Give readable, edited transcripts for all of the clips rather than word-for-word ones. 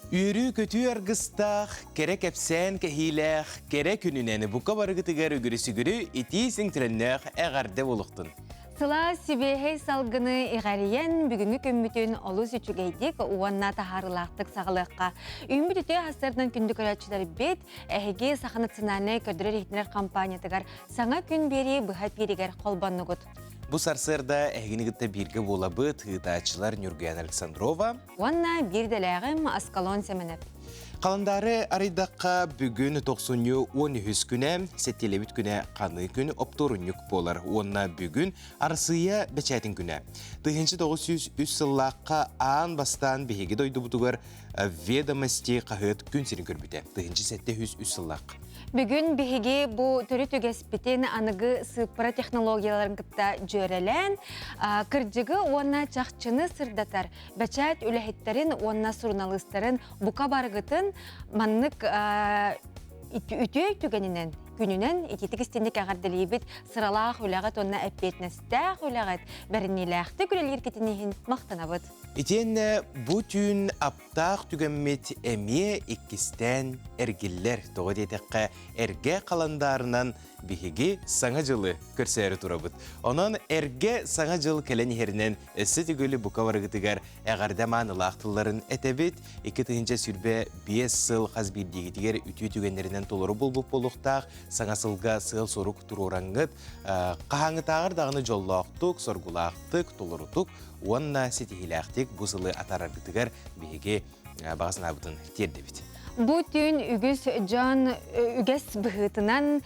Үөрүү-көтүү аргыстаах, кэрэ кэпсээн кэһиилээх, кэрэ күнүнэн бука барыгытыгар үгүрү-сүгүрү итии сиҥтирэннээх эҕэрдэ буолуохтун. Сылаас сибиэһэй салгыны иҕэрийэн, бүгүҥҥү күммүтүн олус үчүгэйдик уонна таһаарыылаахтык саҕалыахха. Үүммүт үтүө сарсыардан күндү көрөөччүлэрбит, эһиги Саха национальнай көрдөрөр-иһитиннэрэр компаниятыгар саҥа күн биэрии быһа эпииригэр холбоннугут. Бу сарсыарда эһигини кытта бииргэ буолабыт ыытааччылар Нюргуяна Александрова Уонна биирдэлээҕим Аскалон Сэмэнэп. Халандаары арыйдахха бүгүн тохсунньу 13 күнэ, сэттиэлэбит күнэ ханыы күн оптуорунньук буолар уонна бүгүн Арассыыйа бэчээтин күнэ. 1903 сыллаахха аан бастаан биһиги дойдубутугар «Ведомости» хаһыат күн сирин көрбүтэ. 1703 сыллаах. Бүгүн биһиги бу төрүт үгэспитин аныгы сыыппара технологияларын кытта дьүөрэлээн, кырдьыгы уонна чахчыны сырдатар бэчээт үлэһиттэрин уонна суруналыыстарын бука барыгытын маннык үтүө түгэнинэн күнүнэн итиитик истинник эҕэрдэлиибит сыралаах үлэҕит уонна эппиэтинэстээх үлэҕит бэриниилээхтик үлэлииргитин иһин махтанабыт. Итиэннэ бу түүн аптаах түгэммит эмиэ иккистээн эргиллэр. Тоҕо диэтэххэ, эргэ халандаарынан биһиги Саҥа дьылы көрсөөрү турабыт. Онон эргэ Саҥа дьыл кэлэн иһэринэн Өссө төгүл бука барыгытыгар эҕэрдэ маанылаах тылларын этэбит. 2025 сыл хас биирдиигитигэр үтүө түгэннэринэн толору буолбут буолуохтаах. Саҥа сылга сыал-сорук туруораҥҥыт, хаһааҥҥытааҕар даҕаны дьоллоохтук, соргулаахтык, толорутук уонна ситиһиилээхтик бу сылы атаараргытыгар биһиги баҕа санаабытын тиэрдэбит. Бу түүн үгүс дьон үгэс быһыытынан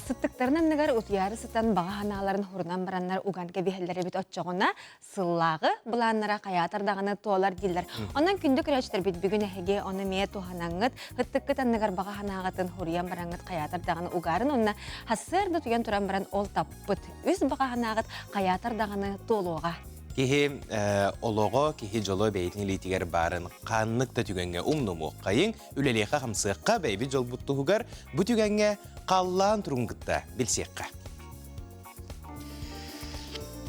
сыттыктарын анныгар утуйаары сытан баҕа санааларын хурунан бараннар уган кэбиһэллэр эбит оччоҕуна сыллааҕы былааннара хайаатар даҕаны туолар дииллэр. Онон күндү көрөөччүлэрбит бүгүн эһиги ону эмиэ туһанаҥҥыт, ыттыккыт анныгар баҕа санааҕытын хуруйан бараҥҥыт хайаатар даҕаны угаарын уонна сарсыарда утуйан туран баран ол таппыт үс баҕа санааҕыт хайаатар даҕаны туолуоҕа. Киһи олоҕо, киһи дьоло бэйэтин илиитигэр баарын ханнык да түгэҥҥэ умнумуоххайыҥ, үлэлиэххэ-хамсыахха бэйэбит дьолбут туһугар бу түгэҥҥэ халлаан туругун кытта билсиэххэ.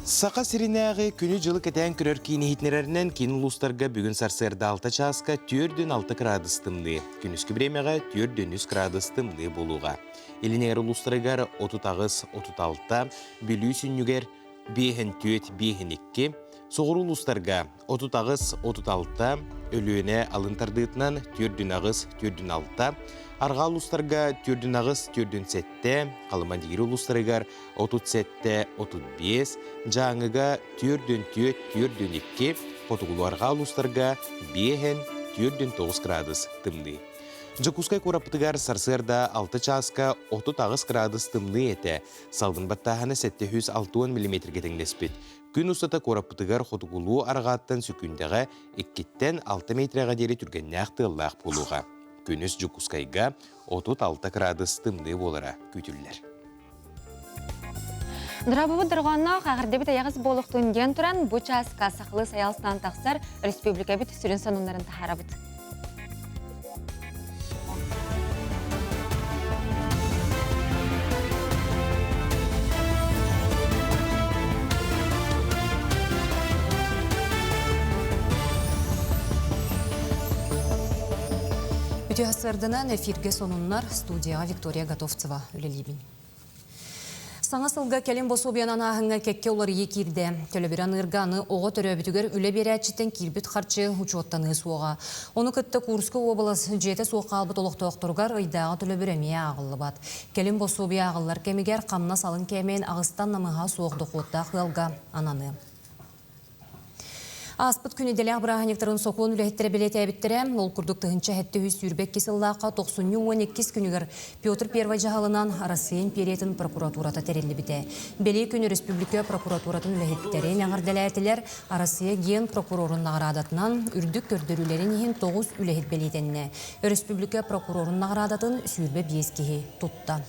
Саха сиринээҕи күнү-дьылы кэтээн көрөр киин иһитиннэрэринэн киин улуустарга бүгүн сарсыарда 6 чааска 4-6 кыраадыс тымныы, күнүскү бириэмэҕэ 4-3 кыраадыс тымныы буолуоҕа. Илин эҥэр улуустарыгар 38-36, Бүлүү сүнньүгэр 54 52, соҕуруу улуустарга 38 36, Өлүөнэ алын тардыытынан 48 46, арҕаа улуустарга 48 47, Халыма-Диир улуустарыгар 37 35, Дьааҥыга 44 42, хотугулуу-арҕаа улуустарга 5 49 градус тымныы. Дьокуускай куораппытыгар сарсыарда 6 чааска 38 градус тымныы этэ. Салгын баттааһына 760 миллиметргэ тэҥнэспит. Күн устата куораппытыгар хотугулуу арҕааттан сөкүүндэҕэ 2-ттэн 6 метрэҕэ диэри түргэннээх тыаллаах буолуоҕа. Күнүс Дьокуускайга 36 кыраадыс тымныы буолара күүтүллэр. Дорабыбыт дорҕоонноох эҕэрдэбит эйэҕэс буолуохтун диэн туран, бу чааска сахалыы сайаалыстаан тахсар республикабыт сүрүн сонуннарын таһаарабыт. Үтүө сарсыарданан эфиргэ сонуннар студияҕа Виктория Готовцева үлэлиибин. Саҥа сылга кэлин босуобуйанан ааһыҥҥа кэккэ уларыйыы киирдэ. Төлөбүрэ аныырга аны оҕо төрөөбүтүгэр үлэ биэрээччиттэн киирбит харчы учуоттаныа суоҕа. Ону кытта Курскай уобалас дьиэтэ суох хаалбыт олохтоохторугар ыйдааҕы төлөбүр эмиэ ааҕыллыбат. Кэлин босуобуйа ааҕыллар кэмигэр хамнас алын кээмэйин аҕыстан намыһа суох дохуоттаах ыалга ананыа. Ааспыт күн идэлээх бырааһынньыктарын сокуон үлэһиттэрэ бэлиэтээбиттэрэ. Ол курдук 1722 сыллаахха тохсунньу 12 күнүгэр Петр I дьаһалынан Россия империятын прокуратурата тэриллибитэ. Бэлиэ күн өрөспүүбүлүкэ прокуратуратын үлэһиттэрин эҕэрдэлээтилэр. Россия генпрокурорун наҕараадатынан үрдүк көрдөрүүлэрин иһин тоҕус үлэһит бэлиэтэннэ. Өрөспүүбүлүкэ прокурорун наҕараадатын 25 киһи тутта.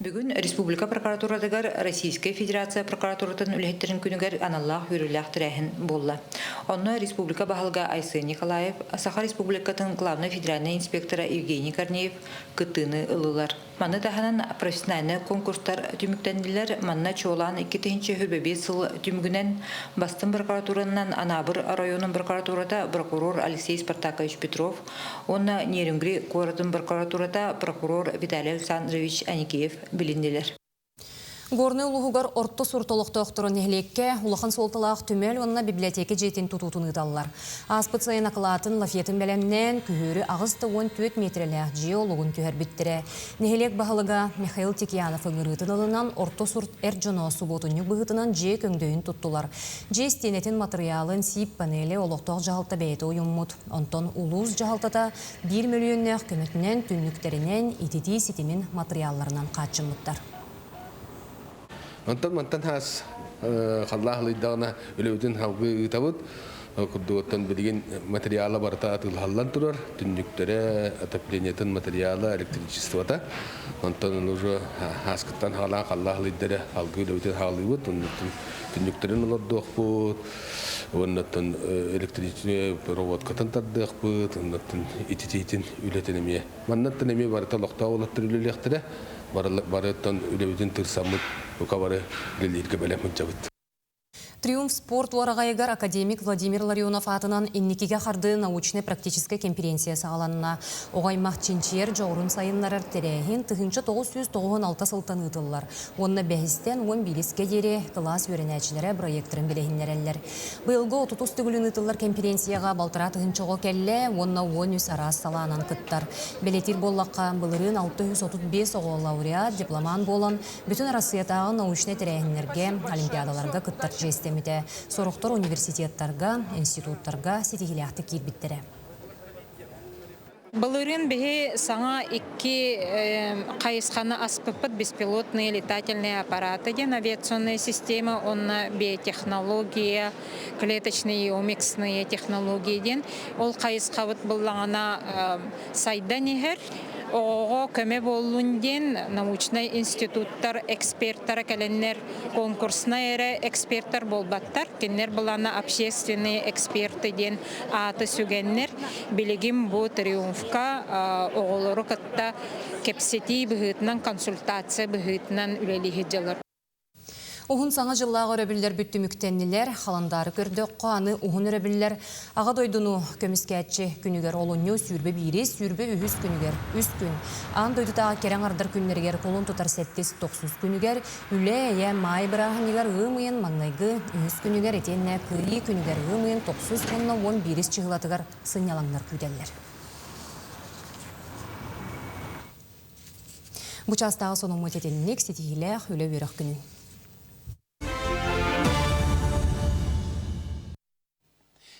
Бүгүн республика прокуратуратыгар Российскай Федерация прокуратуратын үлэһиттэрин күнүгэр аналлаах үөрүүлээх тэрээһин буолла. Онно республика баһылыга Айсен Николаев, Саха Республикатын главнай федеральнай инспектора Евгений Корнеев кыттыыны ыллылар. Маны таһынан профессиональнай конкурстар түмүктэннилэр. Манна чуолаан 2025 сыл түмүгүнэн бастыҥ прокуратуранан Анаабыр оройуонун прокуратурата прокурор Алексей Спартакович Петров уонна Нерюнгри куоратын прокуратурата прокурор Виталий Александрович Аникеев билиннилэр. Горнай улууһугар орто сурт олохтоохторун нэһилиэккэ улахан суолталаах түмэл уонна библиотека дьиэтин тутуутун ыыталлар. Ааспыт сайын акылаатын лафетын бэлэмнээн, күһүөрү 84 миэтэрэлээх дьиэ олугун түһэрбиттэрэ. Нэһилиэк баһылыга Михаил Текьянов ыҥырыытын ылынан, орто сурт эр дьоно субуотунньук быһыытынан дьиэ көҥдөйүн туттулар. Дьиэ истиэнэтин матырыйаалын сиип панели олохтоох дьаһалта бэйэтэ уйуммут. Онтон улуус дьаһалтата биир мөлүйүөннээх көмөтүнэн түннүктэринэн ититии ситимин матырыйаалларынан хааччыммыттар. Онтон мантан хаас халлаах ылыйдаҕына үлэбитин салгыы ыытабыт. Курдугуттан билигин материала барыта атыылаһаллан турар. Түннүктэрэ, отоплениетын материала, электричествота. Онтон уже хааскыттан хаалаан халлаах ылыйдара салгыы үлэбитин хаалыыбыт. Түннүктэрин олордуохпут. Уоннаттан электричество проводкатын тардыахпыт, оннуттан ититиитин үлэтин эмиэ. Маннаттан эмиэ барыта олохтоох улаттар үлэлиэхтэрэ. Барыттан үлэбитин тырсаммыт, бука бары үлэлииргэ бэлэм сылдьабыт. Триумф спорт уораҕайыгар академик Владимир Ларионов аатынан инникигэ хардыы научнай-практическай конференция саҕаланна. Оҕо аймах чинчийэр дьоҕурун сайыннарар тэрээһин 1996 сылтан ыытыллар. Уонна бэһистэн уон биирискэ диэри кылаас үөрэнээччилэрэ бырайыактарын билиһиннэрэллэр. Быйылгы отутус төгүлүн ыытыллар конференцияҕа балтараа тыһыынча оҕо кэллэ уонна 13 араас салаанан кыттар. Бэлиэтиир буоллахха, былырыын 635 оҕо лауреат, дипломант буолан, бүтүн Арассыыйатааҕы научнай тэрээһиннэргэ, олимпиадаларга кыттар чиэстэммитэ. Сорохтор университеттарга, институттарга ситиһиилээхтик киирбиттэрэ. Былырыын биһи саҥа икки хайысханы аспыппыт беспилотные летательные аппараты диэн авиационная система уонна биотехнология, клеточные и омиксные технологии диэн. Ол хайысхабыт буллаҕына сайдан иһэр. Оҕоҕо көмө буоллун диэн научнай институттар эксперттара кэлэннэр конкурснай эрэ эксперттар буолбаттар. Кинилэр былаана общественные эксперты диэн ааты сүгэннэр, билигин бу Триумфка оҕолору кытта кэпсэтии быһыытынан, консультация быһыытынан үлэлии сылдьаллар. Уһун саҥа дьыллаах өрөбүллэр бүттүмүктэннилэр, халандаары көрдөххө, аны уһун өрөбүллэр Аҕа дойдуну көмүскээччи күнүгэр олунньу сүүрбэ биирис, сүүрбэ үһүс күнүгэр үс күн, аан дойдутааҕы кэрэ аҥардар күннэригэр кулун тутар сэттис тохсус күнүгэр Үлэ, эйэ, маай бырааһынньыгар ыам ыйын маҥнайгы үһүс күнүгэр итиэннэ Кыайыы күнүгэр ыам ыйын тохсус уонна уон биирис чыһылатыгар сынньалаҥнар күүтэллэр. Бу чаастааҕы сонуммут итинник ситиһиилээх үлэ-үөрэх күнүн.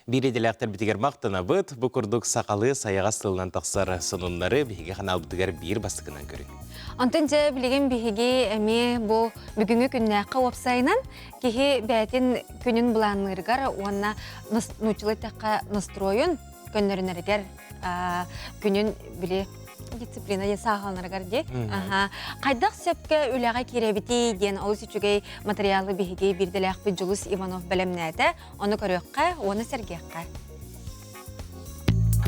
Биир идэлээхтэрбитигэр махтанабыт. Бу курдук сахалыы сайаҕас тылынан тахсар сонуннары биһиги ханаалбытыгар биир бастакынан көрүҥ. Онтон дьэ билигин биһиги эмиэ бу бүгүҥҥү күннээххэ уопсайынан киһи бэйэтин күнүн былаанныырыгар уонна нууччалыы эттэххэ настройун көннөрүнэригэр күнүн били дисциплина диэн сааһыланарыгар дии. Хайдах сөпкө үлэҕэ киирэбитий диэн олус үчүгэй материалы биһиги биирдэлээхпит Дьулус Иванов бэлэмнээтэ. Ону көрүөххэ уонна сэргиэххэ.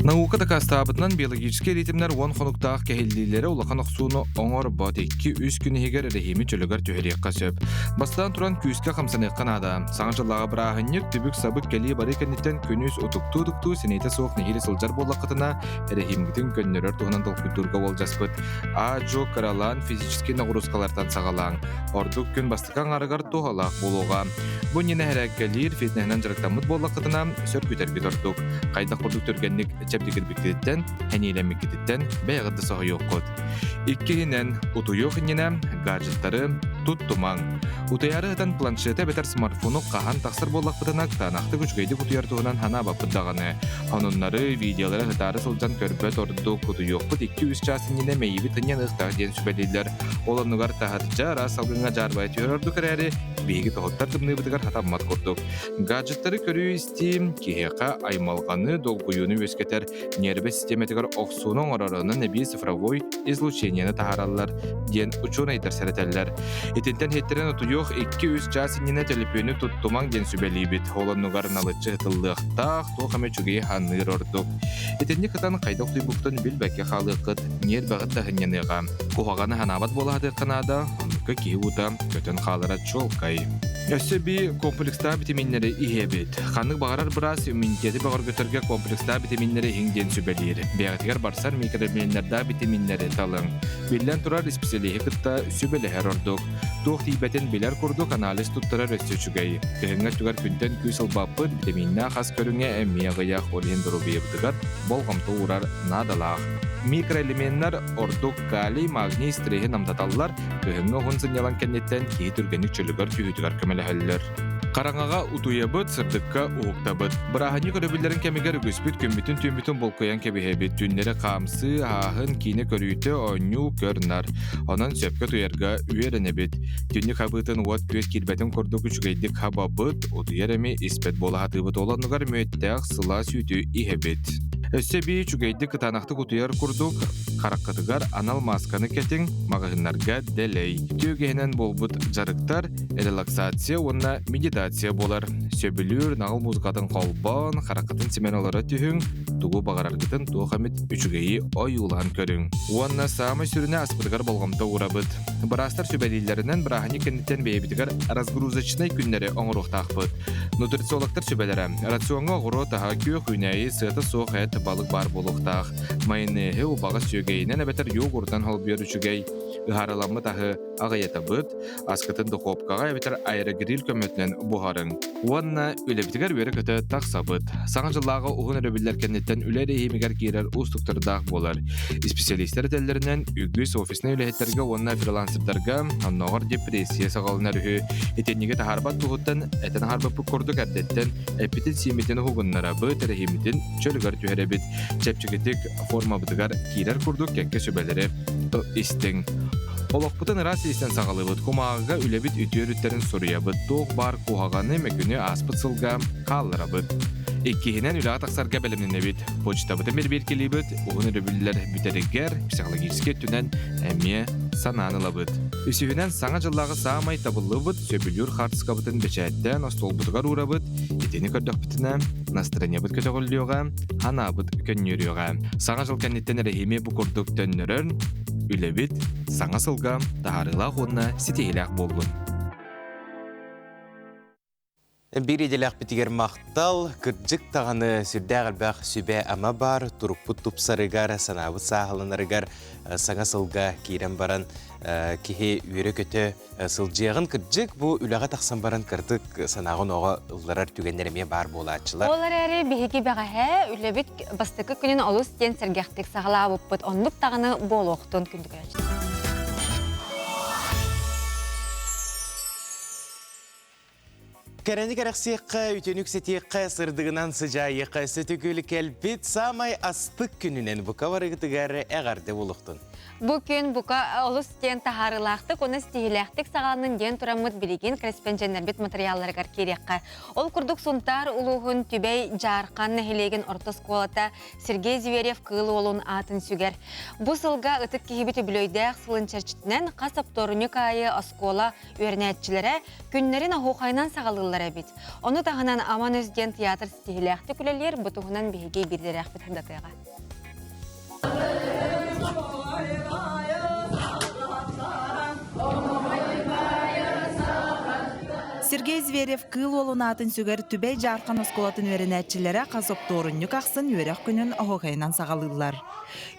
Наука дакаастаабытынан биологическай ритмнэр уон хонуктаах кэһиллиилэрэ улахан охсууну оҥорбот икки-үс күн иһигэр эрэһиими чөлүгэр түһэриэххэ сөп. Бастаан туран күүскэ хамсаныахха наада. Саҥа дьыллааҕы бырааһынньык түбүк-сабык кэлии-барыы кэнниттэн күнүс утуктуу-утуктуу сэниэтэ суох нэһиилэ сылдьар буоллаххытына, эрэһиимҥитин көннөрөр туһунан толкуйдуурга уолдьаспыт. Аа-дьуо кыралаан физическэй ноҕуруускалартан саҕалааҥ. Ордук күн бастакы аҥаарыгар туһалаах буолуоҕа. Бу иннинэ эһэрээккэлиир фитнеһинэн дьарыктаммыт буоллаххытына, сөргүтэргит ордук. Хайдах курдук түргэнник чэбдигирбиккититтэн, эниэлэммиккититтэн бэйэҕит да соһуйуоххут. Иккиһинэн, утуйуох иннинэ гаджеттары туттумаҥ. Утуйаары сытан планшеты эбэтэр смартфону хаһан тахсар буоллахпытына, кытаанахтык үчүгэйдик утуйар туһунан санаабаппыт даҕаны. Сонуннары, видеолары сытаары сылдьан көрбөт ордук, утуйуохпут икки-үс чаас иннинэ мэйиибит ынньаныахтаах диэн сүбэлииллэр. Ол оннугар таһырдьа араас салгыҥҥа дьаарбайа түһэр ордук эрээри, биһиги тоһуттар тымныыбытыгар хатаммат курдук. Гаджеттары көрүү-истии киһиэхэ аймалҕаны, долгуйууну үөскэтэр, ньиэрбэ систиэмэтигэр охсууну оҥорор, онон эбии цифровой излучениены таһаараллар диэн учуонайдар сэрэтэллэр. Итинтэн иһиттэрэн утуйуох 2-3 чаас иннинэ төлөпүөнү туттумаҥ диэн сүбэлиибит. Ол оннугар налыччы ыһытыллыахтаах, туох эмэ үчүгэйи саныыр ордук. Итинник ытан хайдах утуйбуккутун билбэккэ хаалыаххыт, ньиэрбэҕит да сынньаныаҕа. Куһаҕаны санаабат буола сатыахха наада, оннукка киһи уута көтөн хаалара чуолкай. Өссө би комплекстаах битэмииннэри иһэбит. Ханнык баҕарар быраас иммунитеты бөҕөргөтөргө комплекстаах битэмииннэри иһиҥ диэн сүбэлиир. Бэйэҕитигэр барсар микроэлеменнэрдээх битэмииннэри талыҥ. Биллэн турар, исписэлииһи кытта сүбэлэһэр ордук. Туох тиийбэтин билэр курдук анализ туттарар өссө үчүгэй. Кыһыҥҥы өттүгэр күнтэн күүс ылбаппыт, битэмииннээх ас көрүҥэ эмиэ аҕыйах, ол иһин доруобуйабытыгар болҕомто уурар наадалаах. Микроэлеменнэр ордук калий, магний стреһи намтаталлар, кыһыҥҥы уһун сынньалаҥ кэнниттэн киһи түргэнник чөлүгэр түһүүтүгэр көмөлөһөллөр. Хараҥаҕа утуйабыт, сырдыкка уһуктабыт. Бырааһынньык өрөбүллэрин кэмигэр үгүспүт күммүтүн-түүммүтүн булкуйан кэбиһэбит. Түүннэри хаамсыы, аһааһын, киинэ көрүүтэ, оонньуу, көр-нар. Онон сөпкө утуйарга үөрэнэбит. Түннүк хабыытын уот-күөс киирбэтин курдук үчүгэйдик хабабыт, утуйар эми испэт буола сатыыбыт. Ол оннугар мүөттээх сылаас үүтү иһэбит. Өссө эбии үчүгэйдик кытаанахтык утуйар курдук хараххытыгар анал маасканы кэтиҥ, маҕаһыыннарга дэлэй. Түөгэһинэн буолбут дьарыктар релаксация уонна медитация буолар. Сөбүлүүр наҕыл музыкатын холбоон, хараххытын симэн олоро түһүҥ, тугу баҕараргытын туох эмит үчүгэйи ойуулаан көрүҥ. Уонна саамай сүрүнэ аспытыгар болҕомто уурабыт. Быраастар сүбэлииллэринэн бырааһынньык кэнниттэн бэйэбитигэр разгрузочнай күннэри оҥоруохтаахпыт. Нутрициологтар сүбэлэрэ рационҥа оҕуруот аһа, күөх үүнээйи, сыата суох эт, балык баар буолуохтаах. Майонеһы убаҕас сүөгэйинэн эбэтэр йогуртан холбуйар үчүгэй. Ыһаарыламмыт аһы аҕыйатабыт, аскытын духуопкаҕа эбэтэр аэрогриль көмөтүнэн буһарыҥ. Уонна үлэбитигэр үөрэ-көтө тахсабыт. Саҥа дьыллааҕы уһун өрөбүллэр кэнниттэн үлэ эрэһиимигэр киирэр уустуктардаах буолар. Исписэлиистэр этэллэринэн, үгүс офиснай үлэһиттэргэ уонна фрилансердарга оннооҕор депрессия саҕаланар үһү. Итинниги таһаарбат туһуттан этэн аһарбыппыт курдук эрдэттэн эппитин-сииммитин уһугуннарабыт, эрэһииммитин чөлүгэр түһэрэбит. Чэпчэкитик формабытыгар киирэр курдук кэккэ сүбэлэри истиҥ. Олохпутун ыраас иистэн саҕалыыбыт, кумааҕыга үлэбит үтүө өрүттэрин суруйабыт, туох баар куһаҕаны, мөкүнү ааспыт сылга хаалларабыт. Иккиһинэн үлэҕэ тахсарга бэлэмнэнэбит. Почтабытын бирбииркилиибит, уһун өрөбүллэр бүтэригэр психологическай өттүнэн эмиэ санаан ылабыт. Үсүһүнэн саҥа дьыллааҕы саамай табыллыбыт сөбүлүүр хаартыскабытын бэчээттээн остуолбутугар уурабыт, итини көрдөхпүтүнэ настроениебыт көтөҕүллүөҕэ, ханаабыт көнньүөрүөҕэ. Саҥа дьыл кэнниттэн эрэһиими бу курдук төннөрөн, үлэбит саҥа сылга таһаарыылаах уонна ситиһиилээх буоллун. Биир идэлээхпитигэр махтал, кырдьык даҕаны сүрдээх элбэх сүбэ-ама баар, турукпут тупсарыгар, санаабыт сааһыланарыгар саҥа сылга киирэн баран киһи үөрэ-көтө Сылдьыаҕын кырдьык бу үлэҕэ тахсан баран кырдык санааҕын оҕо ылларар түгэннэр эмиэ баар буолааччылар. Ол эрээри биһиги бэҕэһээ үлэбит бастакы күнүн олус диэн сэргэхтик саҕалаабыппыт. Оннук даҕаны буолуохтун күндү көрөөччү. Кэрэни кэрэхсиэххэ, үтүөнү үксэтиэххэ, сырдыгынан сыдьаайыахха өссө кэлбит саамай астык күнүнэн бука барыгытыгар эҕэрдэ буолуохтун. Бу күн бука олус диэн таһаарыылаахтык уонна ситиһиилээхтик саҕаланын диэн тураммыт билигин корреспонденнарбыт материалларыгар киириэххэ. Ол курдук Сунтаар улууһун Түбэй Дьаархан нэһилиэгин орто оскуолата Сергей Зверев Кыыл Уолун аатын сүгэр. Бу сылга ытык киһибит үбүлүөйдээх сылын чэрчитинэн хас оптуорунньук аайы оскуола үөрэнээччилэрэ күннэрин оһуохайынан саҕалыыллар эбит. Ону таһынан Аман Өс диэн театр ситиһиилээхтик үлэлиир, бу туһунан биһиги биирдэрээхпит сырдатыаҕа. Сергей Зверев Кыыл Уолун аатын сүгэр Түбэй Дьаархан оскуолатын үөрэнээччилэрэ хас оптуорунньук ахсын үөрэх күнүн оһуохайынан саҕалыыллар.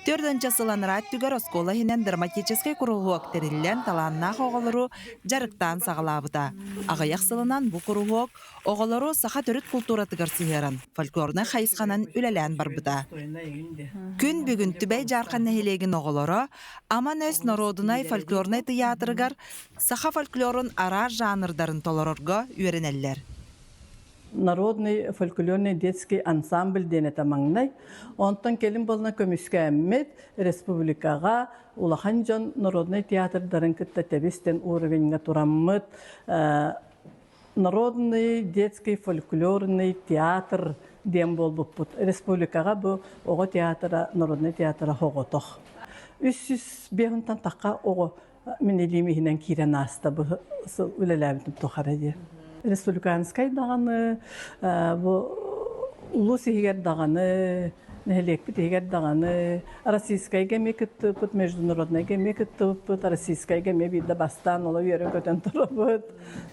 Төрдүнчэ сыл анараа өттүгэр оскуола иһинэн драматическай куруһуок тэриллэн талааннаах оҕолору дьарыктаан саҕалаабыта. Аҕыйах сылынан бу куруһуок Оҕолору саха төрүт култууратыгар сыһыаран, фольклорнай хайысханан үлэлээн барбыта. Күн бүгүн Түбэй Дьаархан нэһилиэгин оҕолоро Аман Өс норуодунай фольклорнай тыйаатырыгар саха фольклорун араас жанрдарын толорорго үөрэнэллэр. Народный фольклорный детский ансамбль диэн этэ маҥнай. Онтон кэлин буолна көмүскээммит республикаҕа улахан дьон народнай театрдарын кытта тэбистэн уровеньҥа тураммыт Народный детский фольклорный театр диэн буолбуппут. Республикаҕа бу оҕо театра, народный театра оҕотох. 305 тахха оҕо. Мин илиим иһинэн киирэн ааста бу сыл үлэлээбитим тухары диэн. Республиканскай даҕаны, бу улуус иһигэр даҕаны, нэһилиэкпит иһигэр даҕаны, российскайга эмиэ кыттыбыппыт, международнайга эмиэ кыттыбыппыт, российскайга эмиэ биирдэ бастаан ола үөрэн-көтөн турабыт.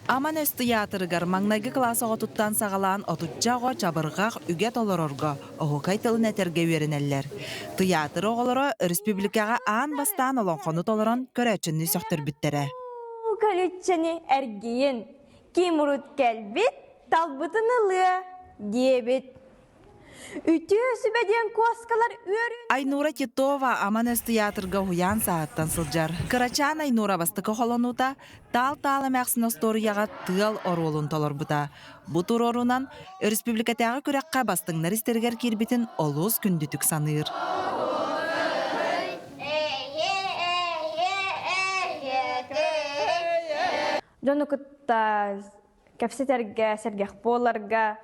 Аман өс тыйаатырыгар маҥнайгы кылаас оҕотуттан саҕалаан отучча оҕо чабырҕах үгэ толорорго, оһуокай тылын этэргэ үөрэнэллэр. Тыйаатыр оҕолоро өрөспүүбүлүкэҕэ аан бастаан олоҥхону толорон көрөөччүнү сөхтөрбүттэрэ. Көлүччэни эргийин, ким урут кэлбит, талбытын ылыа, диэбит. Үтүө сүбэ диэн куоскалар үөрүүнү Айнура Титова Аман өс тыйаатырга уһуйаан сааһыттан сылдьар. Кырачаан Айнура бастакы холонуута Таал-таал эмээхсин остуоруйаҕа тыал оруолун толорбута. Бу туруорунан өрөспүүбүлүкэтээҕи күрэххэ бастыҥнар истэригэр киирбитин олус күндүтүк саныыр. Дьону кытта кэпсэтэргэ, сэргэх буоларга,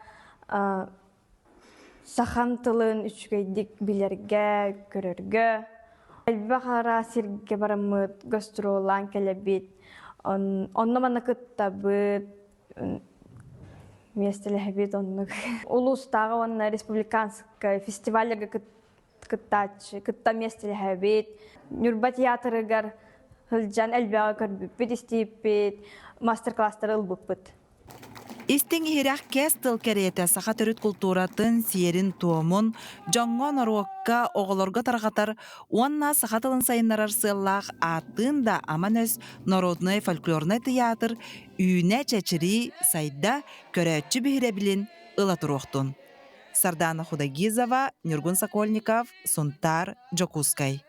сахам тылын үчүгэйдик билэргэ, көрөргө. Элбэх араас сиргэ бараммыт, гастроллаан кэлэбит, онно-манна кыттабыт, миэстэлэһэбит оннук. Улуустааҕы уонна республиканскай фестивалларга кыттааччы, кытта миэстэлэһэбит. Ньурба театрыгар сылдьан элбэҕи көрбүппүт, истибиппит, мастер-класстары ылбыппыт. Истиҥ иһирэх кэс тыл кэриэтэ саха төрүт култууратын, сиэрин-туомун дьоҥҥо, норуокка, оҕолорго тарҕатар уонна саха тылын сайыннарар сыаллаах ааттыын да аман өс народнай фольклорнай тыйаатыр үүнэ-чэчирии сайда, көрөөччү биһирэбилин ыла туруохтун. Сардаана Худогизова, Ньургун Сокольников, Сунтаар, Дьокуускай.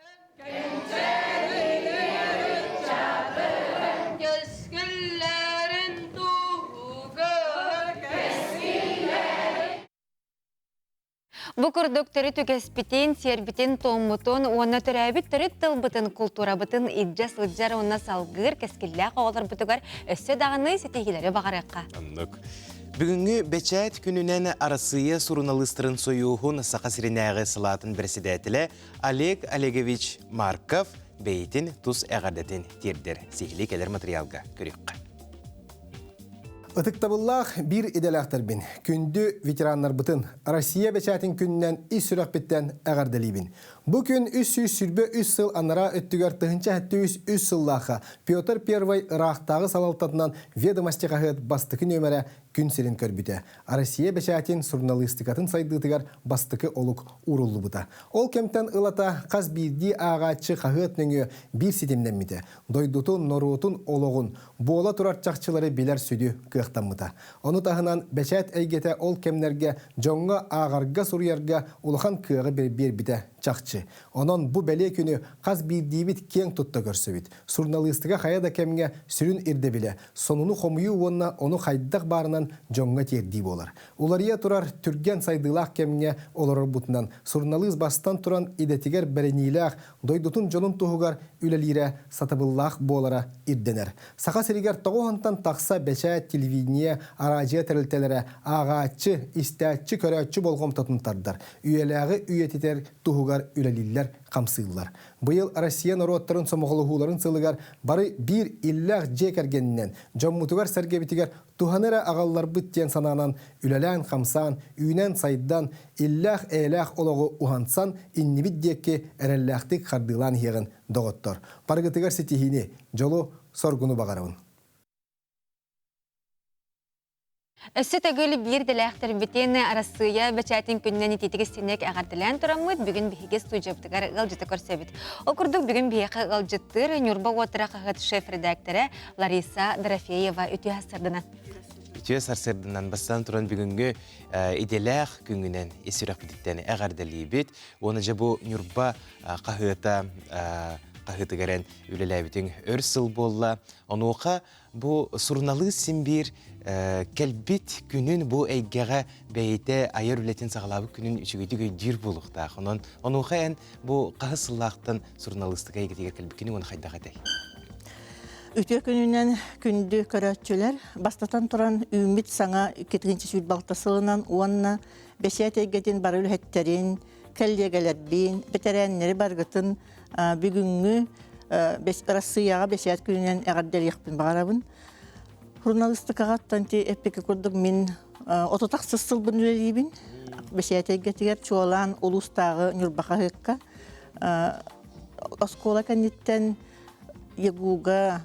Бу курдук төрүт үгэспитин, сиэрбитин, туоммутун уонна төрөөбүт төрүт тылбытын, култуурабытын илдьэ сылдьар уонна салгыыр кэскиллээх оҕолорбутугар өссө даҕаны ситиһиилэри баҕарыахха. Оннук. Бүгүҥҥү бэчээт күнүнэн Арассыыйа суруналыыстарын сойууһун Саха сиринээҕи салаатын бэрэссэдээтэлэ Олег Олегович Марков бэйэтин тус эҕэрдэтин тиэрдэр. Сиһилии кэлэр матырыйаалга көрүөххэ. Ытыктабыллаах биир идэлээхтэрбин, күндү ветераннарбытын Россия бэчээтин күнүнэн ис сүрэхпиттэн эҕэрдэлиибин. Бу күн 323 сыл анараа өттүгэр 1073 сыллаахха Петр I ыраахтааҕы салалтатынан «Ведомости» хаһыат бастакы нүөмэрэ күн сирин көрбүтэ. Россия бэчээтин суруналыыстыкатын сайдыытыгар бастакы олук ууруллубута. Ол кэмтэн ылата хас биирдии ааҕааччы хаһыат нөҥүө биир ситимнэммитэ. Дойдутун, норуотун олоҕун, буола турар чахчылары билэр сүдү кыахтаммыта. Ону таһынан бэчээт эйгэтэ ол кэмнэргэ дьоҥҥо ааҕарга-суруйарга улахан кыаҕы биэрбитэ чахчы. Онон бу бэлиэ күнү хас биирдиибит киэҥ тутта көрсөбүт. Суруналыыстыка хайа да кэмҥэ сүрүн ирдэбилэ сонуну хомуйуу уонна ону хайдах баарынан дьоҥҥо тиэрдии буолар. Уларыйа турар түргэн сайдыылаах кэмҥэ олорорбутунан суруналыыс бастан туран идэтигэр бэриниилээх, дойдутун дьонун туһугар үлэлиирэ сатабыллаах буолара ирдэнэр. Саха сиригэр тоҕуһунтан тахса бэчээт, телевидение, араадьыйа тэрилтэлэрэ ааҕааччы, истээччи, көрөөччү болҕомтотун тардар, үйэлээҕи үйэтитэр туһугар үлэлииллэр, хамсыыллар. Быйыл Россия норуоттарын сомоҕолоһууларын сылыгар бары биир иллээх дьиэ кэргэнинэн дьоммутугар-сэргэбитигэр туһаны эрэ аҕалларбыт диэн санаанан үлэлээн-хамсаан, үүнэн-сайдан, иллээх-эйэлээх олоҕу уһансан иннибит диэки эрэллээхтик хардыылаан иһиэҕин, доҕоттор. Барыгытыгар ситиһиини, дьолу-соргуну баҕарабын. Өссө төгүл биир дэлээхтэрбитин Арассыыйа бэчээтин күнүнэн итиитик истинник эҕэрдэлээн тураммыт, бүгүн биһиги студиябытыгар ыалдьыты көрсөбүт. Ол курдук бүгүн биһиэхэ ыалдьыттыыр Ньурба уоттара хаһыат шеф-редактора Лариса Дорофеева үтүө сарсыарданан. Үтүө сарсыарданан бастаан туран бүгүҥҥү идэлээх күҥүнэн ис сүрэхпититтэн эҕэрдэлиибит. Уонна дьэ бу Ньурба хаһыата хаһыатыгар эн үлэлээбитиҥ өр сыл буолла. Онуоха Бу суруналыыс син биир кэлбит күнүн бу эйгэҕэ бэйэтэ айар үлэтин саҕалаабыт күнүн үчүгэйдик өйдүүр буолуохтаах. Онон онуоха эн бу хаһыс сыллаахтан суруналыыстыка эйгэтигэр кэлбиккини уонна хайдах этэй? Үтүө күнүнэн күндү көрөөччүлэр, бастатан туран үүммүт саҥа 2026 сылынан уонна бэчээт эйгэтин бары үлэһиттэрин, кэллиэгэлэрбин, бэтэрээннэри барыгытын бүгүҥҥү Россияҕа бэчээт күнүнэн эҕэрдэлиэхпин баҕарабын. Журналистикаҕа ти эппикки курдук мин 36 сылбын үлэлиибин. Бэчээт эйгэтигэр чуолаан улуустааҕы Ньурба хаһыакка оскуола кэнниттэн ЯГУга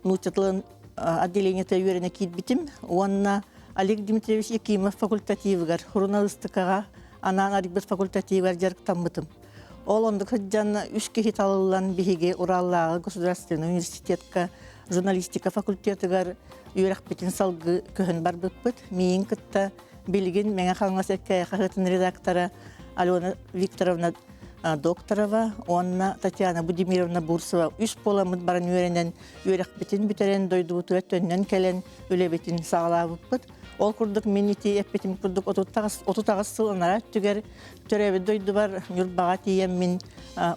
нуучча тылын отделениета үөрэнэ киирбитим уонна Олег Дмитриевич Якимов факультативыгар суруналыыстыкаҕа анаан арыйбыт факультативыгар дьарыктаммытым. Ол оннук сылдьан үс киһи талыллан биһиги Ураллааҕы государственнай университетка журналистика факультетыгар үөрэхпитин салгыы көһөн барбыппыт. Миигин кытта билигин Мэҥэ Хаҥалас Эркээйи хаһыатын редактора Алена Викторовна Докторова уонна Татьяна Будимировна Бурцева үс буоламмыт баран үөрэнэн үөрэхпитин бүтэрэн дойдубутугар төннөн кэлэн үлэбитин саҕалаабыппыт. Ол курдук мин ити эппитим курдук 38 сыл анараа өттүгэр төрөөбүт дойдубар Ньурбаҕа тиийэммин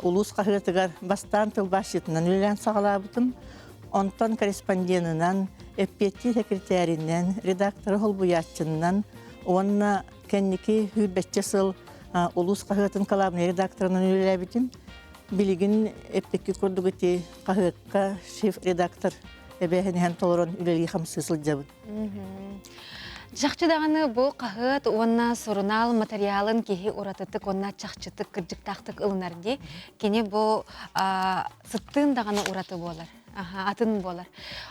улуус хаһыатыгар бастаан тылбаасчытынан үлэлээн саҕалаабытым. Онтон корреспонденынан, эппиэттиир секретаринэн, редакторы холбуйааччыннан уонна кэнники сүүрбэччэ сыл улуус хаһыатын кылаабынай редакторынан үлэлээбитим. Билигин эппикки курдук ити хаһыакка шеф-редактор эбээһинэһэн толорон үлэлии-хамсыы сылдьабын. Чахчы даҕаны бу хаһыат уонна сурунаал материалын киһи уратытык уонна чахчытык кырдьыктаахтык ылынар дии. Кини бу сыттыын даҕаны ураты буолар. атын буолар.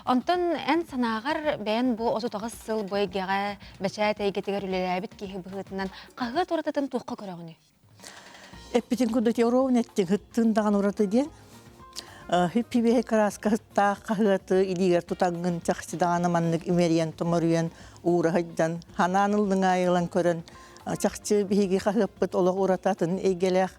Онтон эн санааҕар бэйэн бу 39 сыл бу эйгэҕэ бэчээт эйгэтигэр үлэлээбит киһи быһыытынан хаһыат уратытын туохха көрөҕүнүй? Эппитин курдук ровно эттиҥ ыттыын даҕаны ураты диэн. Хиппибиэһи кырааска ыттаах хаһыаты илиигэр тутаҥҥын чахчы даҕаны маннык имэрийэн-томоруйан уура сылдьан ханаан ыллыҥаайылан көрөн чахчы биһиги хаһыаппыт олох ураты атын эйгэлээх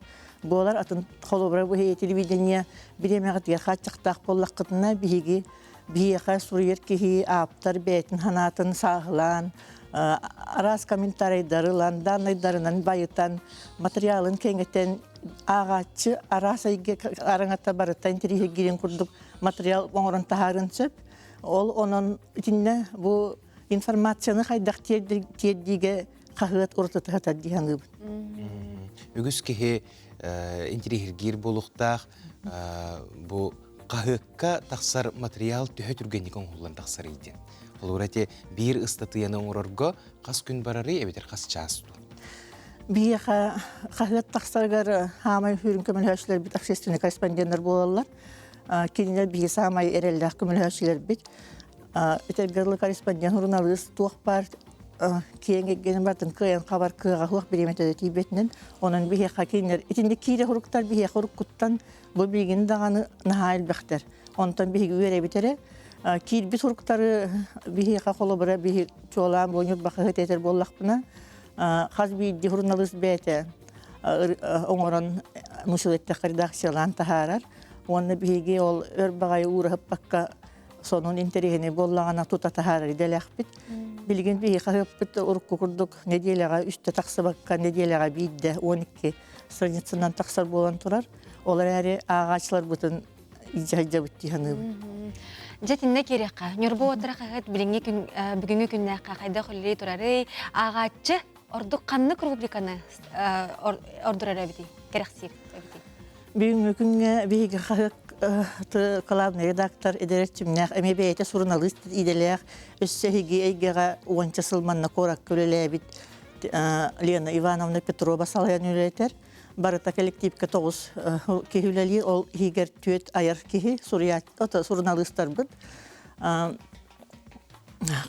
буолар атын холобура бу телевидение бириэмэҕитигэр хааччахтаах буоллаххытына биһиги биһиэхэ суруйар киһи ааптар бэйэтин санаатын сааһылаан араас комментарийдары ылан данныйдарынан байытан материалын кэҥэтэн ааҕааччы араас эйгэ араҥата барыта интэриэһиргиирин курдук материал оҥорон таһаарыан сөп ол онон итиннэ бу информацияны хайдах тиэрдиигэ хаһыат уратыта сытар дии саныыбын. Үгүс киһи интириэһиргиир буолуохтаах бу хаһыакка тахсар материал төһө түргэнник оҥоһуллан тахсарый диэн. Холобура ити биир ыстатыйаны оҥорорго хас күн барарый эбэтэр хас чаас дуу? Биһиэхэ хаһыат тахсарыгар хаамай хүрүн көмөлөһөөччүлэрбит общественный корреспонденттар буолаллар. Кинилэр биһиги саамай эрэллээх көмөлөһөөччүлэрбит. Этэргэ корреспондент суруналыыс туох баар киэҥ эйгэни барытын кыайан хабар кыаҕа суох бириэмэтэ да тиийбэтинэн онон биһиэхэ кинилэр итинник киирэ суруктар биһиэхэ уруккуттан бу билигин даҕаны наһаа элбэхтэр онтон биһиги үөрэбит эрэ киирбит суруктары биһиэхэ холобура биһи чуолаан бу Ньурба хаһыат этэр буоллахпына хас биирдии суруналыыс бэйэтэ оҥорон мусулеттэххэ редакциялаан таһаарар уонна биһиги ол өр баҕайы уураһыппакка сонун интэриэһинэй буоллаҕына тута таһаарар идэлээхпит. Билигин биһи хаһыаппыт урукку курдук нэдиэлэҕэ үстэ тахсыбакка нэдиэлэҕэ биирдэ 12 страницанан тахсар буолан турар. Ол эрээри ааҕааччыларбытын илдьэ сылдьабыт дии саныыбын. Дьэ итиннэ киириэххэ. Ньурба уоттара хаһыат билиҥҥи күн бүгүҥҥү күннээххэ хайдах үлэлии турарый? Ааҕааччы ордук ханнык рубриканы ордорор эбитий, кэрэхсиир эбитий? Бүгүҥҥү күҥҥэ биһиги хаһыат главный редактор эдэр эрчимнээх эмиэ бэйэтэ суруналыыс идэлээх өссө эһиги эйгэҕэ уонча сыл манна куоракка үлэлээбит Лена Ивановна Петрова салайан үлэлэтэр. Барыта коллективка тоҕус киһи үлэлиир, ол иһигэр түөрт айар киһи, суруналыыстарбыт.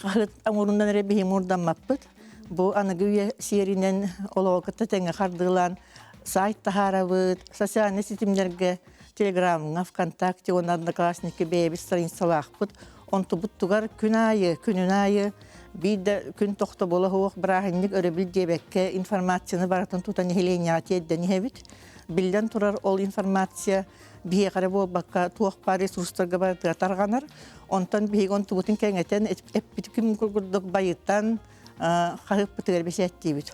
Хаһыат оҥорунан эрэ биһи муурдаммаппыт. Бу аныгы үйэ сиэринэн олоҕу кытта тэҥҥэ хардыылаан сайт таһаарабыт, социальнай ситимнэргэ, Телеграмҥа, ВКонтакте уонна Одноклассники бэйэбит страницалаахпыт. Онтубуттугар күн аайы, күнүн аайы биир да күн тохтобула суох бырааһынньык өрөбүл диэбэккэ информацияны барытын тута нэһилиэнньэҕэ тиэрдэн иһэбит. Биллэн турар, ол информация биһиэхэ эрэ буолбакка туох баар ресурстарга барытыгар тарҕанар. Онтон биһиги онтубутун кэҥэтэн эппит күн курдук байытан хаһыаппытыгар бэчээттиибит.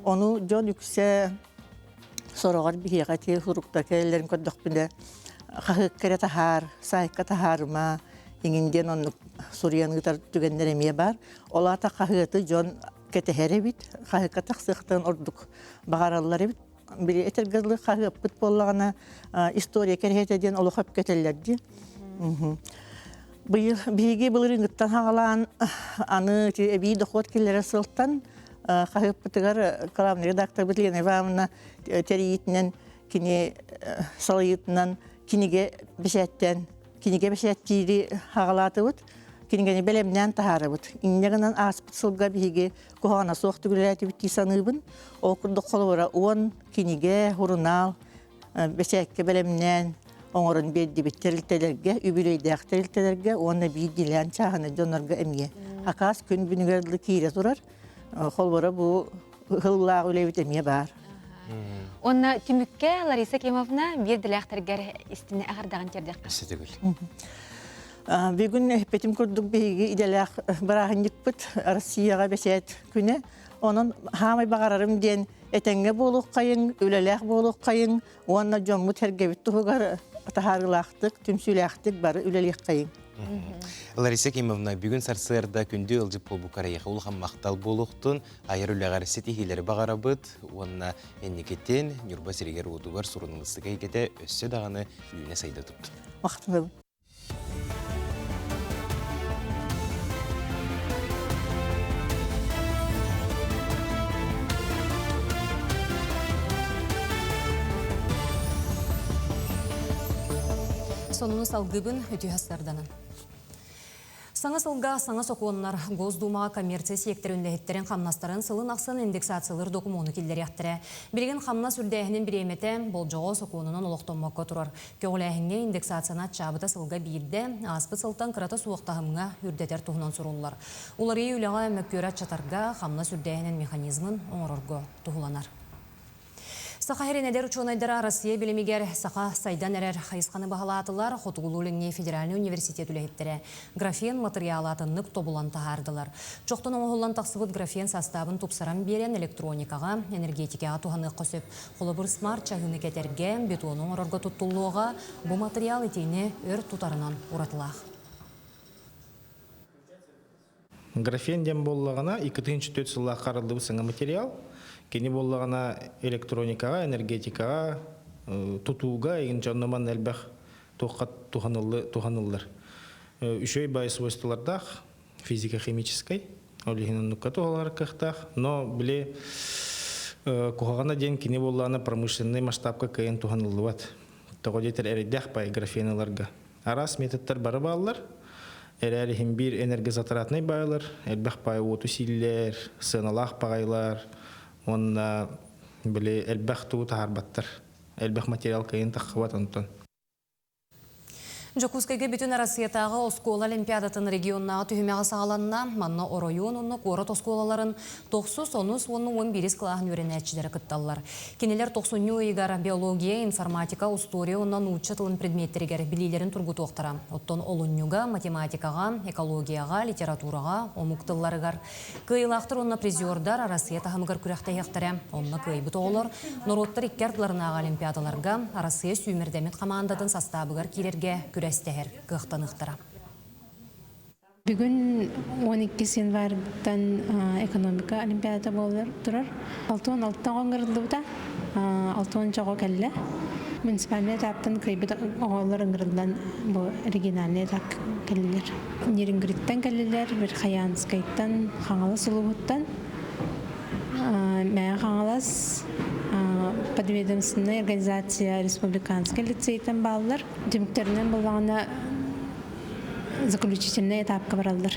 Ону дьон үксэ сороҕор биһиэхэ ити суруктар кэлэллэрин көрдөхпүнэ хаһыакка эрэ таһаар, саайка таһаарыма иҥин диэн оннук суруйан ыытар түгэннэр эмиэ баар. Ол аата хаһыаты дьон кэтэһэр эбит, хаһыакка тахсыахтан ордук баҕараллар эбит. Били этэргэ дылы хаһыаппыт буоллаҕына история кэрэһитэ диэн олох өпкө этэллэр дии. Быйыл биһиги былырыыҥҥыттан хаҕалаан аны эбии дохуот киллэрэр сылтан хаһыаппытыгар главный редакторбыт Лена Ивановна тэрийиитинэн кини салайыытынан кинигэ бэчээттээн кинигэ бэчээттиири хаҕалаатыбыт кинигэни бэлэмнээн таһаарабыт. Инньэ гынан ааспыт сылга биһиги куһаҕана суох түгүлээтибит дии саныыбын. Ол курдук холобура уон кинигэ, сурунаал бэчээккэ бэлэмнээн оҥорон биэрдибит тэрилтэлэргэ, үбүлүөйдээх тэрилтэлэргэ уонна биирдиилээн чааһынай дьоннорго эмиэ. Акаас күн бүгүнүгэр дылы киирэ турар. Холобура бу ыһыллаах үлэбит эмиэ баар. Уонна түмүккэ Лариса Кимовна биир дэлээхтэргэр истини аҕардаҕын тиэрдиэххэ. Өссө Бүгүн эппитим курдук биһиги идэлээх бырааһынньыкпыт Россияҕа бэчээт күнэ. Онон хаамай баҕарарым диэн этэҥҥэ буолуоххайыҥ, үлэлээх буолуоххайыҥ уонна дьоммут-сэргэбит туһугар таһаарыылаахтык, түмсүүлээхтик бары үлэлиэххэйиҥ. Лариса Кимовна, бүгүн сарсыарда күндү ыалдьыт буолбуккар эйиэхэ улахан махтал буолуохтун, айар үлэҕэр ситиһиилэри баҕарабыт уонна инникитин Ньурба сиригэр-уотугар суруналыыстыка эйгэтэ өссө даҕаны үүнэ-сайда турдун. Махтанабын. Сонуну салгыбын үтүө сарданын. Саҥа сылга саҥа сокуоннар Госдумаҕа коммерция сиэктэрин үлэһиттэрин хамнастарын сылын ахсын индексациялыыр докумуону киллэриэхтэрэ. Билигин хамнас үрдээһинин бириэмэтэ болдьоҕо сокуонунан олохтоммокко турар. Көҕүлээһиҥҥэ индексацияны аччаабыта сылга биирдэ, ааспыт сылтан кырата суох таһымҥа үрдэтэр туһунан суруллар. Уларыйыы үлэҕэ мөккүөрү аччатарга, хамнас үрдээһинин механизмын оҥорорго туһуланар. Саха сирин эдэр учуонайдара Россия билимигэр саха сайдан эрэр хайысханы баһылаатылар, Хотугулуу-Илиҥҥи федеральнай университет үлэһиттэрэ графен матырыйаалы атыннык тобулан таһаардылар. Чохтон оҥоһуллан тахсыбыт графен састаабын тупсаран биэрэн электроникаҕа, энергетикаҕа туһаныахха сөп. Холобур, смарт-чаһыыны кэтэргэ, бетону оҥорорго туттуллуоҕа, бу матырыйаал итиини өр тутарынан уратылаах. Графен диэн буоллаҕына, 2004 сыллаахха арыллыбыт саҥа материал. Кини буоллаҕына электроникаҕа, энергетикаҕа, тутууга игин дьонно манна элбэх туохха туһаныллар. Үчүгэй баай свойстволардаах, физико-химическай, ол иһин оннукка туһалар кыахтаах. Но били куһаҕана диэн кини буоллаҕына промышленнай масштабка кыайан туһаныллыбат. Тоҕо диэтэр эрэйдээх баай графен ыларга. Араас методтар бары бааллар. Эрээри иһин биир энергозатратнай баайлар, элбэх баай уоту сииллэр, сыаналаах баҕайылар уонна били элбэх тугу таһаарбаттар. Элбэх материал кыайан таххыбат онтон. Дьокуускайга бүтүн Арассыйатааҕы оскуола олимпиадатын регионнааҕы түһүмэҕэ саҕаланна. Манна оройуон уонна куорат оскуолаларын тохсус, онус уонна уон биирис кылааһын үөрэнээччилэрэ кытталлар. Кинилэр тохсунньу ыйыгар биология, информатика, устуоруйа уонна нуучча тылын предметтэригэр билиилэрин тургутуохтара. Оттон олунньуга математикаҕа, экологияҕа, литератураҕа, омук тылларыгар. Кыайыылаахтар уонна призердар Арассыйа таһымыгар күрэхтэһиэхтэрэ. Онно кыайбыт оҕолор норуоттар икки ардыларынааҕы олимпиадаларга Арассыйа сүүмэрдэммит хамаандатын састаабыгар киирэргэ күрэстэһэр кыахтаныахтара. Бүгүн 12 январьтан экономика олимпиадата буолар турар. 66 оҕо ыҥырыллыбыта, 60 оҕо кэллэ. Муниципальнай этаптан кыайбыт оҕолор ыҥырыллан бу региональный этап кэллилэр. Нерюнгриттан кэллилэр, Верхоянскайтан, Хаҥалас улууһуттан, Мэҥэ Хаҥалас подведомственная организация республиканскай лицейтэн бааллар. Түмүктэринэн буоллаҕына заключительнай этапка бараллар.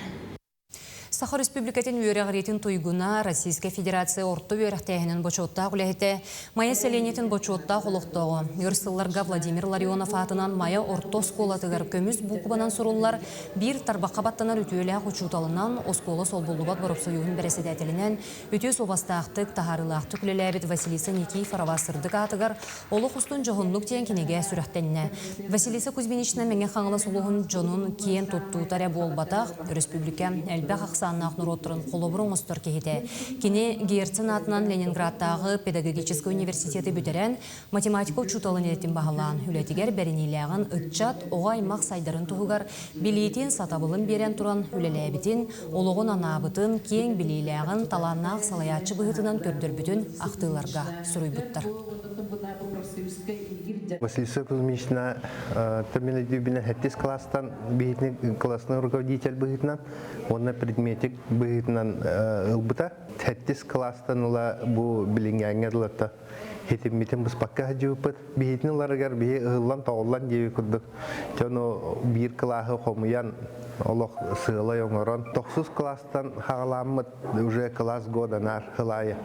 Саха Республикатын үөрэҕириитин туйгуна, Российскай Федерация орто үөрэхтээһинин бочуоттаах үлэһитэ, Майа сэлиэнньэтин бочуоттаах олохтооҕо, өр сылларга Владимир Ларионов аатынан Майа орто оскуолатыгар көмүс буукубанан суруллар биир тарбахха баттанар үтүөлээх учууталынан, оскуола солбуллубат боропсойууһун бэрэссэдээтэлинэн үтүө суобастаахтык, таһаарыылаахтык үлэлээбит Василиса Никифорова сырдык аатыгар Олох устун дьоһуннук диэн кинигэ сүрэхтэннэ. Василиса Кузьминична Мэҥэ Хаҥалас улууһун дьонун киэн туттуута эрэ буолбатах, өрөспүүбүлүкэ элбэх ахсаан ахсааннаах норуоттарын холобур оҥостор киһитэ. Кини Герцен аатынан Ленинградтааҕы педагогическай университеты бүтэрэн, математика учууталын идэтин баһылаан, үлэтигэр бэриниилээҕин ыччат, оҕо аймах сайдарын туһугар билиитин, сатабылын биэрэн туран үлэлээбитин, олоҕун анаабытын, киэҥ билиилээҕин, талааннаах салайааччы быһыытынан көрдөрбүтүн ахтыыларга суруйбуттар. Василиса Кузьминична Томина Дюбина сэттис класстан биһитини классный руководитель быһыытынан уонна предметик быһыытынан ылбыта. Сэттис класстан ыла бу билиҥҥээҥҥэ дылата хитиммитин быспакка сылдьыбыппыт. Биһитин ыларыгар биһи ыһыллан-тоҕуллан диэби курдук дьону биир кылааһы хомуйан олох сыалай оҥорон тохсус класстан хаҕаламмыт уже класс года наар хылаайы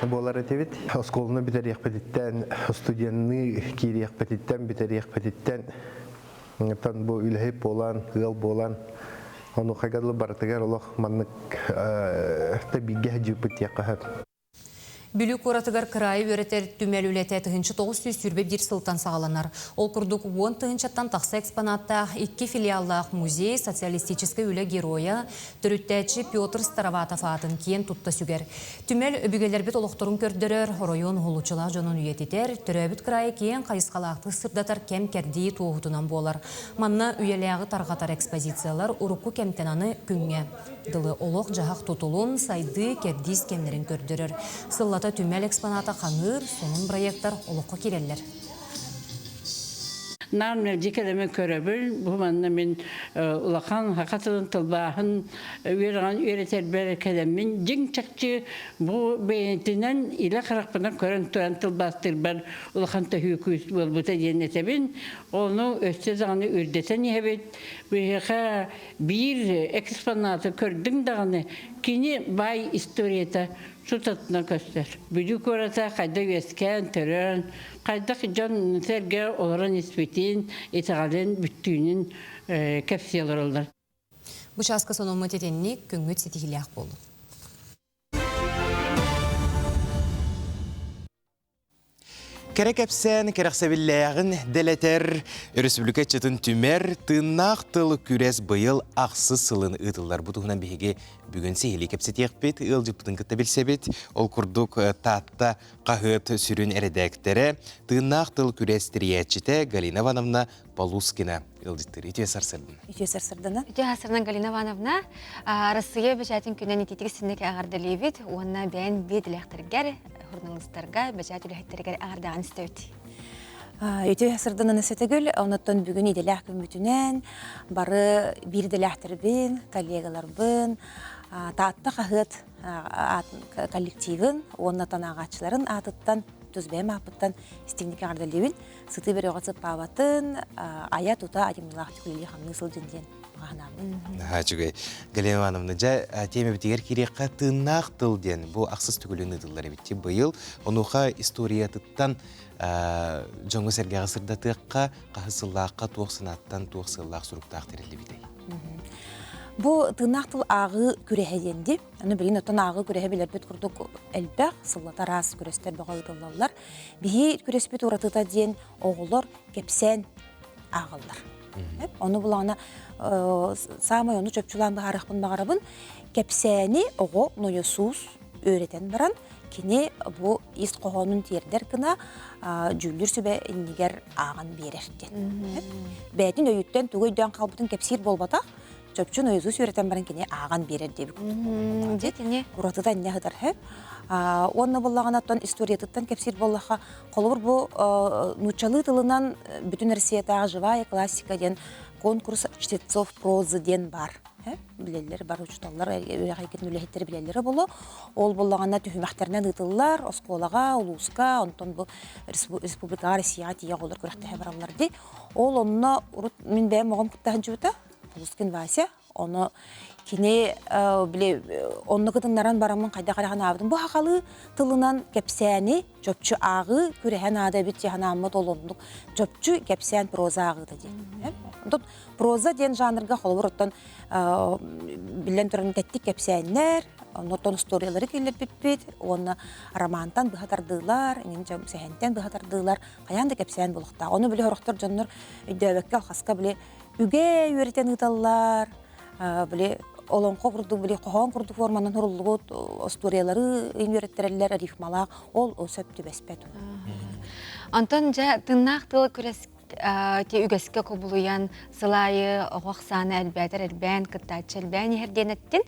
буолар этибит. Оскуоланы бүтэриэхпититтэн, студенныы киириэхпититтэн, бүтэриэхпититтэн тан бу үлэһит буолан, ыал буолан онуохайга дылы барытыгар олох маннык тэбиигэ сылдьыбыппыт диэххэ сөп. Бүлүү куоратыгар кыраайы үөрэтэр түмэл үлэтэ 1921 сылтан саҕаланар. Ол курдук уон тыһыынчаттан тахса экспонаттаах икки филиаллаах музей социалистическай үлэ геройа, төрүттээччи Петр Староватов аатын киэн тутта сүгэр. Түмэл өбүгэлэрбит олохторун көрдөрөр, оройуон уһулуччулаах дьонун үйэтитэр, төрөөбүт кыраайы киэҥ хайысхалаахтык сырдатар кэм-кэрдии туоһутунан буолар. Манна үйэлээҕи тарҕатар экспозициялар урукку кэмтэн аны күҥҥэ дылы олох-дьаһах тутулун, сайдыы кэрдиис кэмнэрин көрдөрөр. Сыллата түмэл экспоната хаҥыыр, сонун проектар олоххо киирэллэр. Нам мэлдьи кэлэмин көрөбүн. Бу манна мин улахан саха тылын тылбааһын үөрэҕин үөрэтэрбэр кэлэммин дьиҥ чахчы бу бэйэтинэн илэ харахпынан көрөн туран тылбаастыырбар улахан төһүү күүс буолбута диэн этэбин. Ону өссө даҕаны үрдэтэн иһэбит. Биһиэхэ Биир экспонаты көрдүҥ даҕаны, кини баай историята сутатына көстөр. Бүлүү куората хайда үөскээн, төрөөн, хайдах дьон-сэргэ олорон испитин, итэҕэлин бүттүүнүн кэпсии олороллор. Бу чааска сонуммут итинник күҥҥүт ситиһиилээх буоллун. Кэрэ кэпсээн кэрэхсэбиллээҕин дэлэтэр, өрөспүүбүлүкэ ыччатын түмэр, тыыннаах тыл күрэс быйыл ахсыс сылын ыытыллар. Бу туһунан биһиги бүгүн сиһилии кэпсэтиэхпит, ыалдьыппытын кытта билсэбит. Ол курдук Таатта хаһыат сүрүн эрэдээктэрэ, тыыннаах тыл күрэс тэрийээччитэ Галина Ивановна Полускина ыалдьыттыыр. Үтүө сарсыардан. Үтүө сарсыардан. Үтүө сарсыардан Галина Ивановна. Россия бэчээтин күнүн ититик синники аҕардалиибит уонна бэйэн биэдилээхтэргэр журналистарга, бэчээт үлэһиттэригэр аҕардаҕын истэбит. Үтүө сырдынаны сэтэгүл, онуттан бүгүн иделээх күммүтүнэн бары биир идэлээхтэрбин, коллегаларбын, Таатта хаһыат коллективын уонна танааҕааччыларын аатыттан, тус бэйэм ааппыттан истиҥник эҕэрдэлиибин. Сытыы бөрөҕө сыппаабатын, айа-тута айымньылаахтык үлэлии-хамныы сылдьын диэн Наһаа үчүгэй. Галина Ивановна, дьэ, тиэмэбитигэр киириэххэ тыыннаах тыл диэн бу ахсыс төгүлүн ыытыллар эбит. Быйыл онуоха историятыттан дьоҥҥо-сэргэҕэ сырдатыахха, хаһыс сыллаахха туох санааттан, туох сыаллаах суруктаах тэриллибитэй? Бу тыыннаах тыл ааҕыы күрэһэ диэн дии. Аны билигин оттон ааҕыы күрэһэ билэрбит курдук элбэх, сыллата араас күрэстэр бөҕө ыытыллаллар. Биһи күрэспит уратыта диэн оҕолор кэпсээн ааҕаллар. Ону булаҕына саамай ону чопчулаан быһаарыахпын баҕарабын. Кэпсээни оҕо нойосуус үөрэтэн баран кини бу ис хоһоонун тиэрдэр гына дьүүллүүр сүбэ иннигэр ааҕан биэрэр диэн. Бэйэтин өйүттэн тугу өйдөөн хаалбытын кэпсиир буолбатах, чопчу нойосуус үөрэтэн баран кини ааҕан биэрэр диэбит курдук. Уратыта инньэ сытар сөп. Уонна буоллаҕына оттон историятыттан кэпсиир буоллахха, Холобур, бу нууччалыы тылынан бүтүн Россиятааҕы живая классика диэн конкурс чтецов прозы диэн бар. Билэллэр, бар учууталлар, үөрэх эйгэтин үлэһиттэрэ билэллэрэ буолуо. Ол буоллаҕына түһүмэхтэринэн ыытыллар, оскуолаҕа, улууска, онтон бу республикаҕа, Россияҕа тиийэ оҕолор күрэхтэһэ бараллар дии. Ол онно урут мин бэйэм оҕом кытта сылдьыбыта, Полускин Вася. Ону кини били онно кытыннаран бараммын хайдах эрэ санаабытым. Бу сахалыы тылынан кэпсээни чопчу ааҕыы күрэһэ наада эбит дии санааммыт ол оннук чопчу кэпсээн проза ааҕыыта диэн. Онтон проза диэн жанрга холобур оттон биллэн туран тэттик кэпсээннэр, оннуттан историялары киллэрбиппит уонна романтан быһа тардыылар, сэһэнтэн быһа тардыылар хайаан да кэпсээн буолуохтаах. Ону били сорохтор дьоннор өйдөөбөккө алхаска били үгэ үөрэтэн ыыталлар, били Олоҥхо курдук били хоһоон курдук форманан суруллубут остуоруйалары үөрэттэрэллэр рифмалаах ол сөп түбэспэт. Онтон дьэ тыыннаах тыл күрэс ти үгэскэ кубулуйан сыл аайы оҕо ахсаана элбээтэр элбээн кыттааччы элбээн иһэр диэн эттин.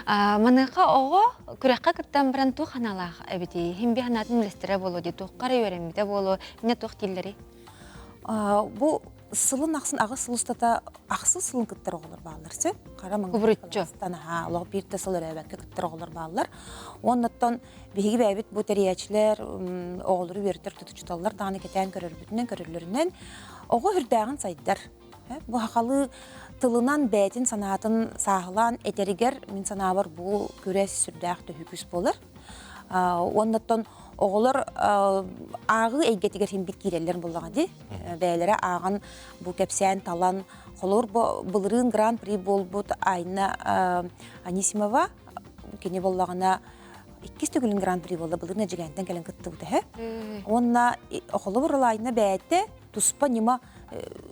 Маныаха оҕо күрэххэ кыттан баран туох аналаах эбитий? Хим би санаатын үлэстэрэ буолуо дии, туохха эрэ үөрэммитэ буолуо, инньэ туох дииллэрий? Бу сылын ахсын аҕыс сыл устата ахсыс сылын кыттар оҕолор бааллар сөп. Хара маҥнай аһаа олох биир да сыл өрөөбөккө кыттар оҕолор бааллар. Уоннаттан биһиги бэйэбит бу тэрийээччилэр оҕолору үөрэтэр тутучуталлар даҕаны кэтээн көрөрбүтүнэн көрөллөрүнэн оҕо үрдээҕин сайдар. Бу хахалыы тылынан бэйэтин санаатын сааһылаан этэригэр мин санаабар бу күрэс сүрдээх төһүү күүс буолар. Уоннаттан оҕолор ааҕыы эйгэтигэр син бит киирэллэр буоллаҕа дии. Бэйэлэрэ ааҕан бу кэпсээн талан холобур бу былырыын гран-при буолбут Айна Анисимова кини буоллаҕына иккис төгүлүн гран-при буолла былырыын Эдьигээнтэн кэлэн кыттыбыта үһү. Уонна холобур Айна бэйэтэ туспа ньыма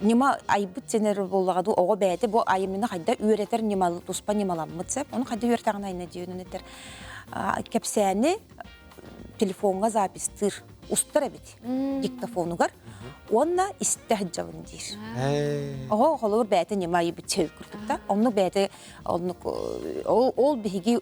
ньыма айбыт сенер буоллаҕа дуу оҕо бэйэтэ бу айымньыны хайда үөрэтэр ньыма туспа ньымаламмыт сөп ону хайда үөртэҕин айна диэн этэр кэпсээни телефоҥҥа запистыыр устар эбит диктофонугар уонна истэ сылдьабын диир оҕо холобур бэйэтэ ньыма айбыт сөп курдук да оннук бэйэтэ оннук ол биһиги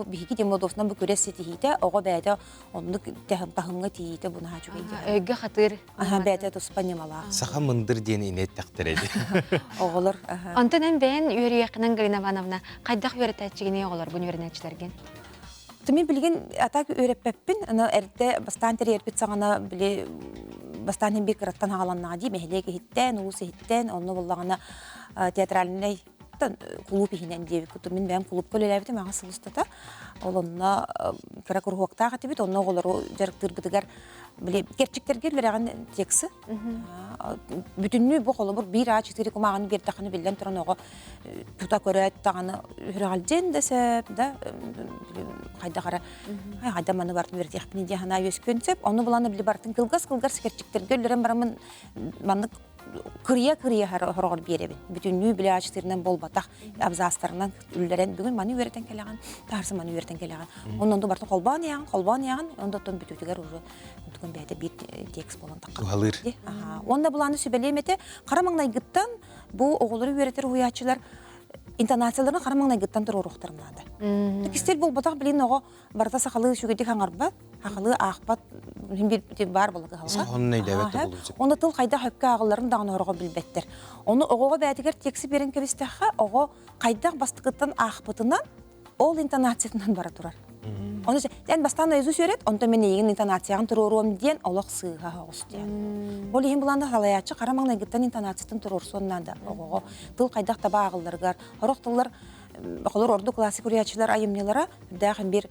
биһиги Демодовна бу күрэс ситиһиитэ оҕо бэйэтэ оннук таһымҥа тиийиитэ бу наһаа үчүгэй өйгө хатыыр Аха, бэйэтэ туспа ньымалаах. Саха мындыр диэн ини эттэхтэрэ дии. Оҕолор. Онтон эн бэйэн үөрүйэххинэн Галина Ивановна хайдах үөрэтээччигиний оҕолоргун үөрэнээччилэргин? Мин билигин атак үөрэппэппин. Аны эрдэ бастаан тэрийэрбит саҕана били бастаан иһин биир кыраттан хааланнаҕа дии нэһилиэк иһиттэн, улуус иһиттэн, онно буллаҕына театральнай кулууп иһинэн диэбит курдук мин бэйэм кулуупка үлэлээбитим аҕыс сыл устата. Ол онно кыра куруһуоктаах этибит, онно оҕолору дьарыктыырбытыгар били кэрчиктэргэ үлэрэҕин тексы бүтүннүү бу холобур биир а четыре кумааҕыны биэрдэххинэ биллэн туран оҕо тута көрөөт даҕаны үрэҕэлдьиэн да сөп да хайдах эрэ хайда маны бартын үөрэтиэхпин диэн санаа үөскүөн сөп ону булан били бартын кылгас кылгас кэрчиктэргэ үллэрэн бараммын маннык кырыйа-кырыйа хороҕор биэрэбин. Бүтүннүү били ачтырынан буолбатах абзацтарынан үллэрэн бүгүн маны үөрэтэн кэлэҕин, таарсы маны үөрэтэн кэлэҕин. Онон барты холбоон иһэҕин, холбоон иһэҕин, онтон бүтүүтүгэр уже онтукун бэйэтэ биир текст буолан таххар. Туһалыыр. Уонна булааны сүбэлиэм этэ, хара маҥнайгыттан бу оҕолору үөрэтэр уһуйааччылар интонацияларын хара маҥнайгыттан туруоруохтарын наада. Кистэл буолбатах билин оҕо барыта сахалыы үчүгэйдик хаҥарбат, сахалыы аахпат бир баар буола кыһалҕа. Онно өйдөөбөт да буолуон сөп. Онно тыл хайдах өккө ааҕылларын даҕаны орого билбэттэр. Ону оҕоҕо бэйэтигэр текси биэрэн кэбистэххэ, оҕо хайдах бастакыттан аахпытынан ол интонациятынан бара турар. Ону эн бастаан наизусть үөрэт, онтон мен эйигин интонацияҕын туруоруом диэн олох сыыһа оҕус диэн. Ол иһин булаанда салайааччы хара маҥнайгыттан интонациятын туруорсуон наада оҕоҕо. Тыл хайдах таба ааҕылларыгар, сорох тыллар Оҕолор ордук классик суруйааччылар айымньылара үрдээх биир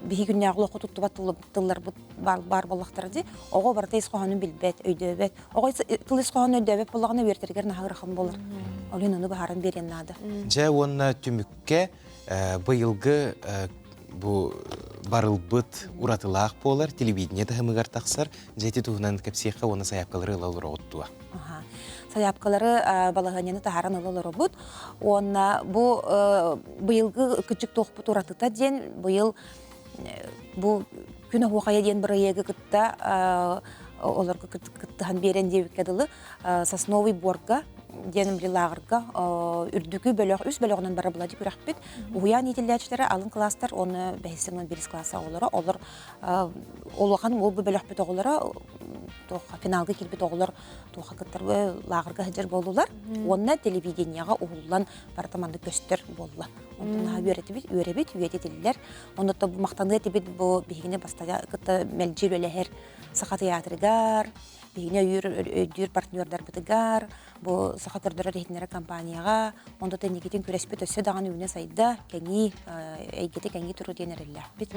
биһи күннээҕи олоххо туттубат тылларбыт баар буоллахтара дии. Оҕо барыта ис хоһоонун билбэт, өйдөөбөт. Оҕо тыл ис хоһоонун өйдөөбөт буоллаҕына үөрэтэригэр наһаа ыарахан буолар. Ол иһин ону баһааран биэриэн наада. Дьэ уонна түмүккэ быйылгы бу барылбыт уратылаах буолар, телевидение таһымыгар тахсар. Дьэ ити туһунан кэпсиэххэ уонна сайаапкалары ыла олороҕут дуо? Сайаапкалары балаһыанньаны таһааран ыла олоробут. Уонна бу быйылгы кычык туохпут уратыта диэн быйыл бу күн оһуохайа диэн бырайыагы кытта олорго кыттыһан биэрэн диэбиккэ дылы Сосновый Борга диэн били лааҕырга үрдүкү бөлөх үс бөлөҕүнэн бара була күрэхпит. Уһуйаан иитиллээччилэрэ алын класстар уонна бэһис уонна биирис класс оҕолоро олор улахан ол бу бөлөхпүт оҕолоро туохха финалга киирбит оҕолор туохха кыттар лааҕырга сылдьар буоллулар уонна телевидениеҕа уһуллан барыта маннык көстөр буолла. Онтон наһаа үөрэтибит, үөрэбит, үйэтитиллэр. Онно бу махтаныа этибит бу биһигини бастакы кытта мэлдьи үлэлэһэр Саха театрыгар, биһигини өйүүр өйдүүр партнердарбытыгар, Бу саха көрдөрөр иһитиннэрэр компанияҕа онто тэнникитин күрэспит өссө даҕаны үүнэ-сайда, кэҥии, эйгэтэ кэҥии туру диэн эрэллээхпит.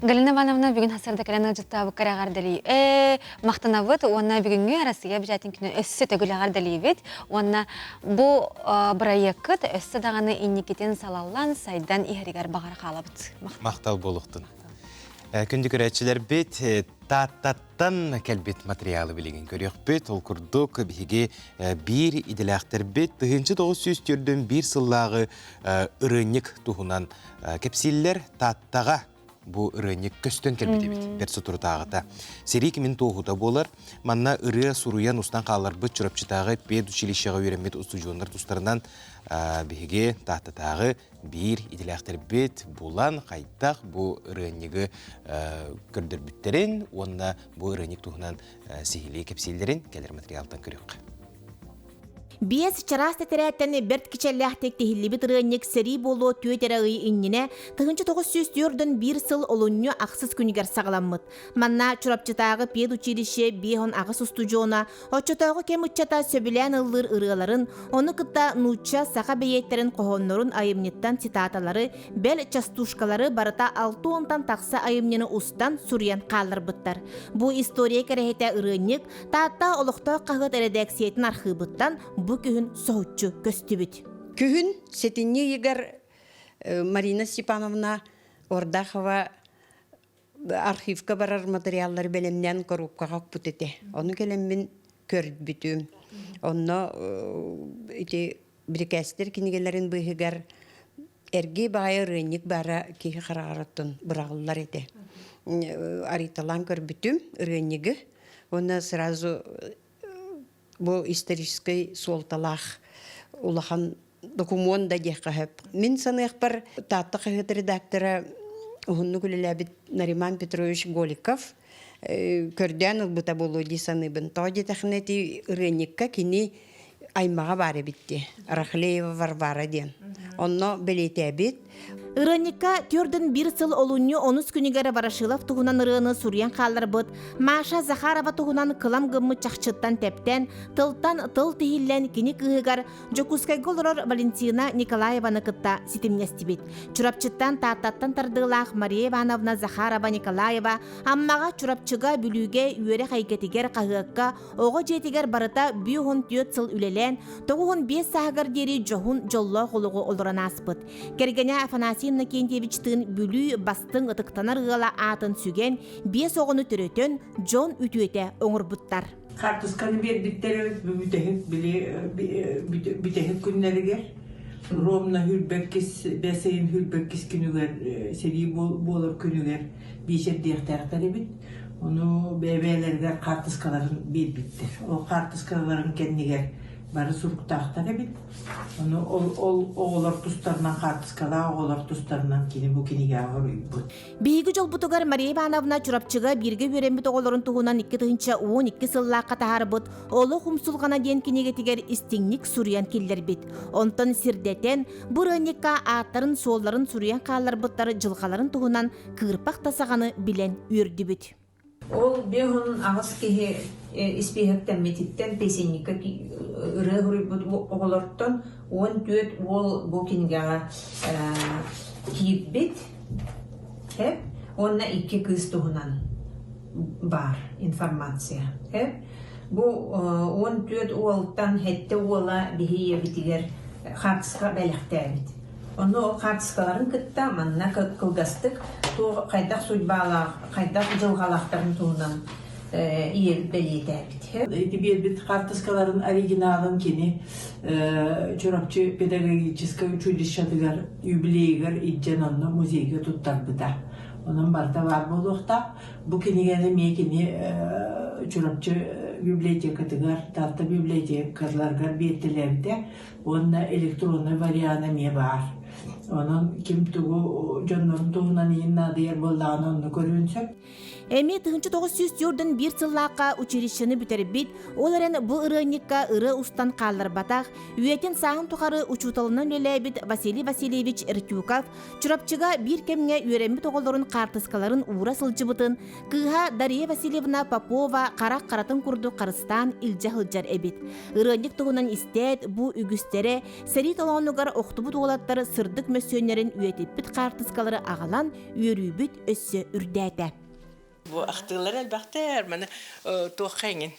Галина Ивановна бүгүн хасарда кэлэн ыалдьыттаабыккар эҕэрдэлии махтанабыт уонна бүгүҥҥү Россия бэчээтин күнү өссө төгүл эҕэрдэлиибит уонна бу бырайыаккыт өссө даҕаны инникитин салаллан сайдан иһэригэр баҕара хаалабыт. Махтал буолуохтун. Күндү көрөөччүлэрбит, Тааттаттан кэлбит материалы билигин көрүөхпүт. Ол курдук биһиги биир идэлээхтэрбит 1941 сыллааҕы ырыанньык туһунан кэпсииллэр. Тааттаҕа бу ырыанньык көстөн кэлбит эбит бэрт соторутааҕыта. Сэрии кимин туоһута буолар. Манна ырыа суруйан устан хаалларбыт Чурапчытааҕы педучилищеҕа үөрэммит устудьуоннар тустарынан биһиги Тааттатааҕы биир идэлээхтэрбит булан хайдах бу ырыанньыгы көрдөрбүттэрин уонна бу ырыанньык туһунан сиһилии кэпсииллэрин кэлэр материалтан көрүөххэ. Биэс чараас тэтэрээттэн бэрт кичэллээхтик тиһиллибит ырыанньык сэрии буолуо түөрт эрэ ый иннинэ 1941 сыл олунньу ахсыс күнүгэр саҕаламмыт. Манна Чурапчытааҕы педучилище 58 устудьуона Оччотооҕу кэм ыччата сөбүлээн ыллыыр ырыаларын, ону кытта нуучча, саха бэйиэттэрин хоһооннорун айымньыттан цитаталары, бэл частушкалары барыта 60-тан тахса айымньыны устан суруйан хаалларбыттар. Бу история кэрэһитэ ырыанньык Таатта олохтоох хаһыат эрэдээксийэтин архыыбыттан бу күһүн соһуччу көстүбүт. Күһүн сэтинньи ыйыгар Марина Степановна Ордахова архивка барар материаллары бэлэмнээн коробкаҕа укпут этэ. Ону кэлэммин көрбүтүм. Онно ити бирикээстэр кинигэлэрин быыһыгар эргий баайы ырыанньык баара киһи хараҕарыттан быраҕыллар этэ. Арыйталаан көрбүтүм ырыанньыгы. Уонна сразу бу историческай суолталаах улахан докумуон да диэххэ сөп. Мин саныахпар Таатта хаһыат редактора уһуннук үлэлээбит Нариман Петрович Голиков көрдөөн ылбыта буолуо дии саныыбын. Тоҕо диэтэххинэ ити ырыанньыкка кини аймаҕа баар эбит дии. Рахлеева Варвара диэн. Онно бэлиэтээбит. Ырыанньыкка төрдүн биир сыл олунньу онус күнүгэр Ворошилов туһунан ырыаны суруйан хаалларбыт Маша Захарова туһунан кылам гыммыт чахчыттан тэптэн, тылтан тыл тиһиллэн кини кыыһыгар Дьокуускайга олорор Валентина Николаеваны кытта ситимнэстибит. Чурапчыттан Тааттаттан тардыылаах Мария Ивановна Захарова-Николаева Аммаҕа, Чурапчыга, Бүлүүгэ үөрэх эйгэтигэр хаһыакка Оҕо дьиэтигэр барыта 54 сыл үлэлээн, 95 сааһыгар диэри дьоһун дьоллоох олоҕу олорон ааспыт. Кэргэнэ Афанасий Иннокентьевичтыын Бүлүү бастыҥ ытыктанар ыала аатын сүгэн, биэс оҕону төрөтөн, дьон үтүөтэ оҥорбуттар. Хаартысканы биэрбиттэр бүтэһик били бүтэһик күннэригэр ровно хүрбэккис бэс ыйын хүрбэккис күнүгэр сэрии буолар күнүгэр биэчэрдиэхтээхтэр эбит. Ону бэйэ-бэйэлэригэр хаартыскаларын биэрбиттэр. Ол хаартыскаларын кэннигэр бары суруктаахтар эбит. Ону ол, ол оҕолор тустарынан хаартыскалаах оҕолор тустарынан кини бу кинигэҕэ хоруйбут. Биһиги дьолбутугар Мария Ивановна Чурапчыга бииргэ үөрэммит оҕолорун туһунан 2012 сыллаахха таһаарбыт Олох умсулҕана диэн кинигэтигэр истиҥник суруйан киллэрбит. Онтон сирдэтэн, бу ырыанньыкка ааттарын-суолларын суруйан хаалларбыттар дьылҕаларын туһунан кыырпах да саҕаны билэн үөрдүбүт. Ол 58 киһи испииһэктэммититтэн песенникка ырыа суруйбут оҕолортон 14 уол бу кинигэҕэ киирбит уонна икки кыыс туһунан баар информация. Бу 14 уолтан сэттэ уола биһи ийэбитигэр хаартыска бэлэхтээбит. Онно ол хаартыскаларын кытта манна кылгастык туох хайдах судьбалаах, хайдах дьылҕалаахтарын туһунан ийэбит бэлиэтээбит. Ити биэрбит хаартыскаларын оригиналын кини Чурапчы педагогическай училищетыгар юбилейыгар илдьэн онно музейга туттарбыта. Онон барыта баар буолуохтаах. Бу кинигэни эмиэ кини Чурапчы библиотекатыгар, Таатта библиотекаларыгар биэртэлээбитэ уонна электроннай вариана эмиэ баар. Онон ким тугу дьоннорун туһунан иһин наадыйар буоллаҕына онно көрүөн сөп. Эмиэ 1941 сыллаахха училищены бүтэрбит, ол эрэн бу ырыанньыкка ырыа устан хаалларбатах, үйэтин сааһын тухары учууталынан үлэлээбит Василий Васильевич Ртюков Чурапчыга биир кэмҥэ үөрэммит оҕолорун хаартыскаларын уура сылдьыбытын кыыһа Дария Васильевна Попова харах харатын курдук харыстаан илдьэ сылдьар эбит. Ырыанньык туһунан истээт, бу үгүстэрэ сэрии толоонугар охтубут уолаттар сырдык мөссүөннэрин үйэтиппит хаартыскалары аҕалан үөрүүбүт өссө үрдээтэ. Бу ахтыылар элбэхтэр, маны туохха эҥин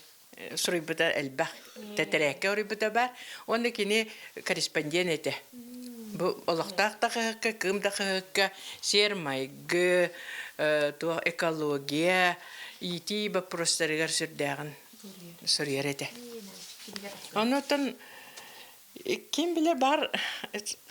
суруйбута элбэх, тэтэрээккэ уруйбута баар. Уонна кини корреспондент этэ. Бу олохтоох да хаһыакка, кыым да хаһыакка сиэр-майгы, туох экология, иитии боппуруостарыгар сүрдээҕин суруйар этэ. Оннуттан Ким билэр бар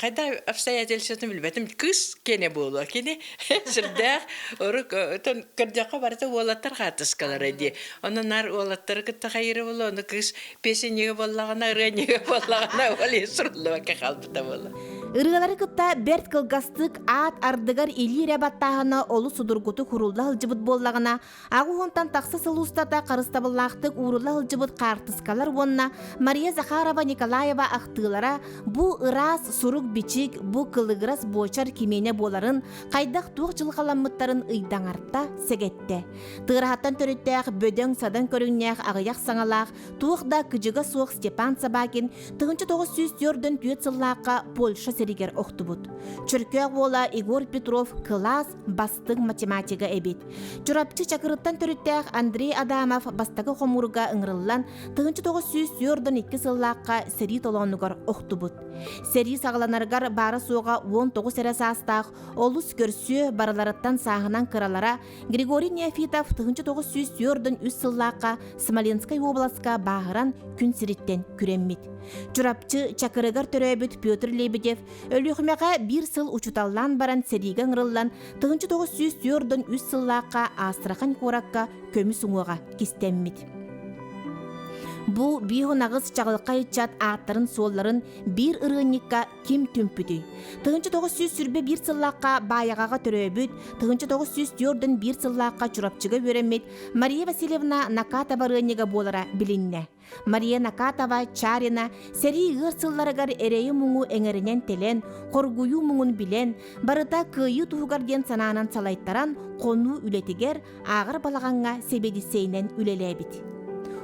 хайда обстоятельствотын билбэтим. Кыыс киэнэ буолуо. Кини сүрдээх орук отон көрдөххө барыта уолаттар хаартыскалара дии. Онон наар уолаттары кытта хайыра буолуо, ону кыыс песеннигэ буоллаҕына, ырыанньыга буоллаҕына, ол иһин суруллубакка хаалбыта буолуо. Ырыалары кытта бэрт кылгастык аат ардыгар илии эрэ баттааһына олус судургутук урулла сылдьыбыт буоллаҕына, Аҕыс тахса сыл устата харыстабыллаахтык уурулла сылдьыбыт хаартыскалар уонна Мария Захарова Николаева ахтыылара бу ыраас сурук-бичик, бу кылыгырас буочар кимиэнэ буоларын, хайдах-туох дьылҕаламмыттарын ыйдаҥарта, сэгэттэ. Тыараһаттан төрүттээх бөдөҥ-садаҥ көрүҥнээх аҕыйах саҥалаах, туох да кыдьыга суох Степан Собакин 1944 сыллаахха Польша сиригэр охтубут. Чөркөөх уола Егор Петров кылаас бастыҥ математига эбит. Чурапчы Чакырыттан төрүттээх Андрей Адамов бастакы хомуурга ыҥырыллан 1942 сыллаахха сэрии толоонугар охтубут. Сэрии саҕаланарыгар баара-суоҕа 19 эрэ саастаах олус көрсүө барыларыттан сааһынан кыралара Григорий Неофитов 1943 сыллаахха Смоленскай уобаласка бааһыран күн сириттэн күрэммит. Чурапчы Чакырыгар төрөөбүт Петр Лебедев Өлүөхүмэҕэ биир сыл учууталлаан баран сэриигэ ыҥырыллан 1943 сыллаахха Астрахань куоракка көмүс уҥуоҕа кистэммит. Бу биир аҕыс чаҕылхай ыччат ааттарын-суолларын биир ырыанньыкка ким түмпүтүй? 1921 сыллаахха Баайаҕаҕа төрөөбүт, 1941 сыллаахха Чурапчыга үөрэммит Мария Васильевна Накатова ырыанньыга буолара билиннэ. Мария Накатова, Чарина сэрии ыар сылларыгар эрэйи-муҥу эҥэринэн тэлэн, хоргуйуу муҥун билэн, барыта кыайыы туһугар диэн санаанан салайтаран, хонуу үлэтигэр, ааҕар балаҕаҥҥа сэбиэдиссэйинэн үлэлээбит.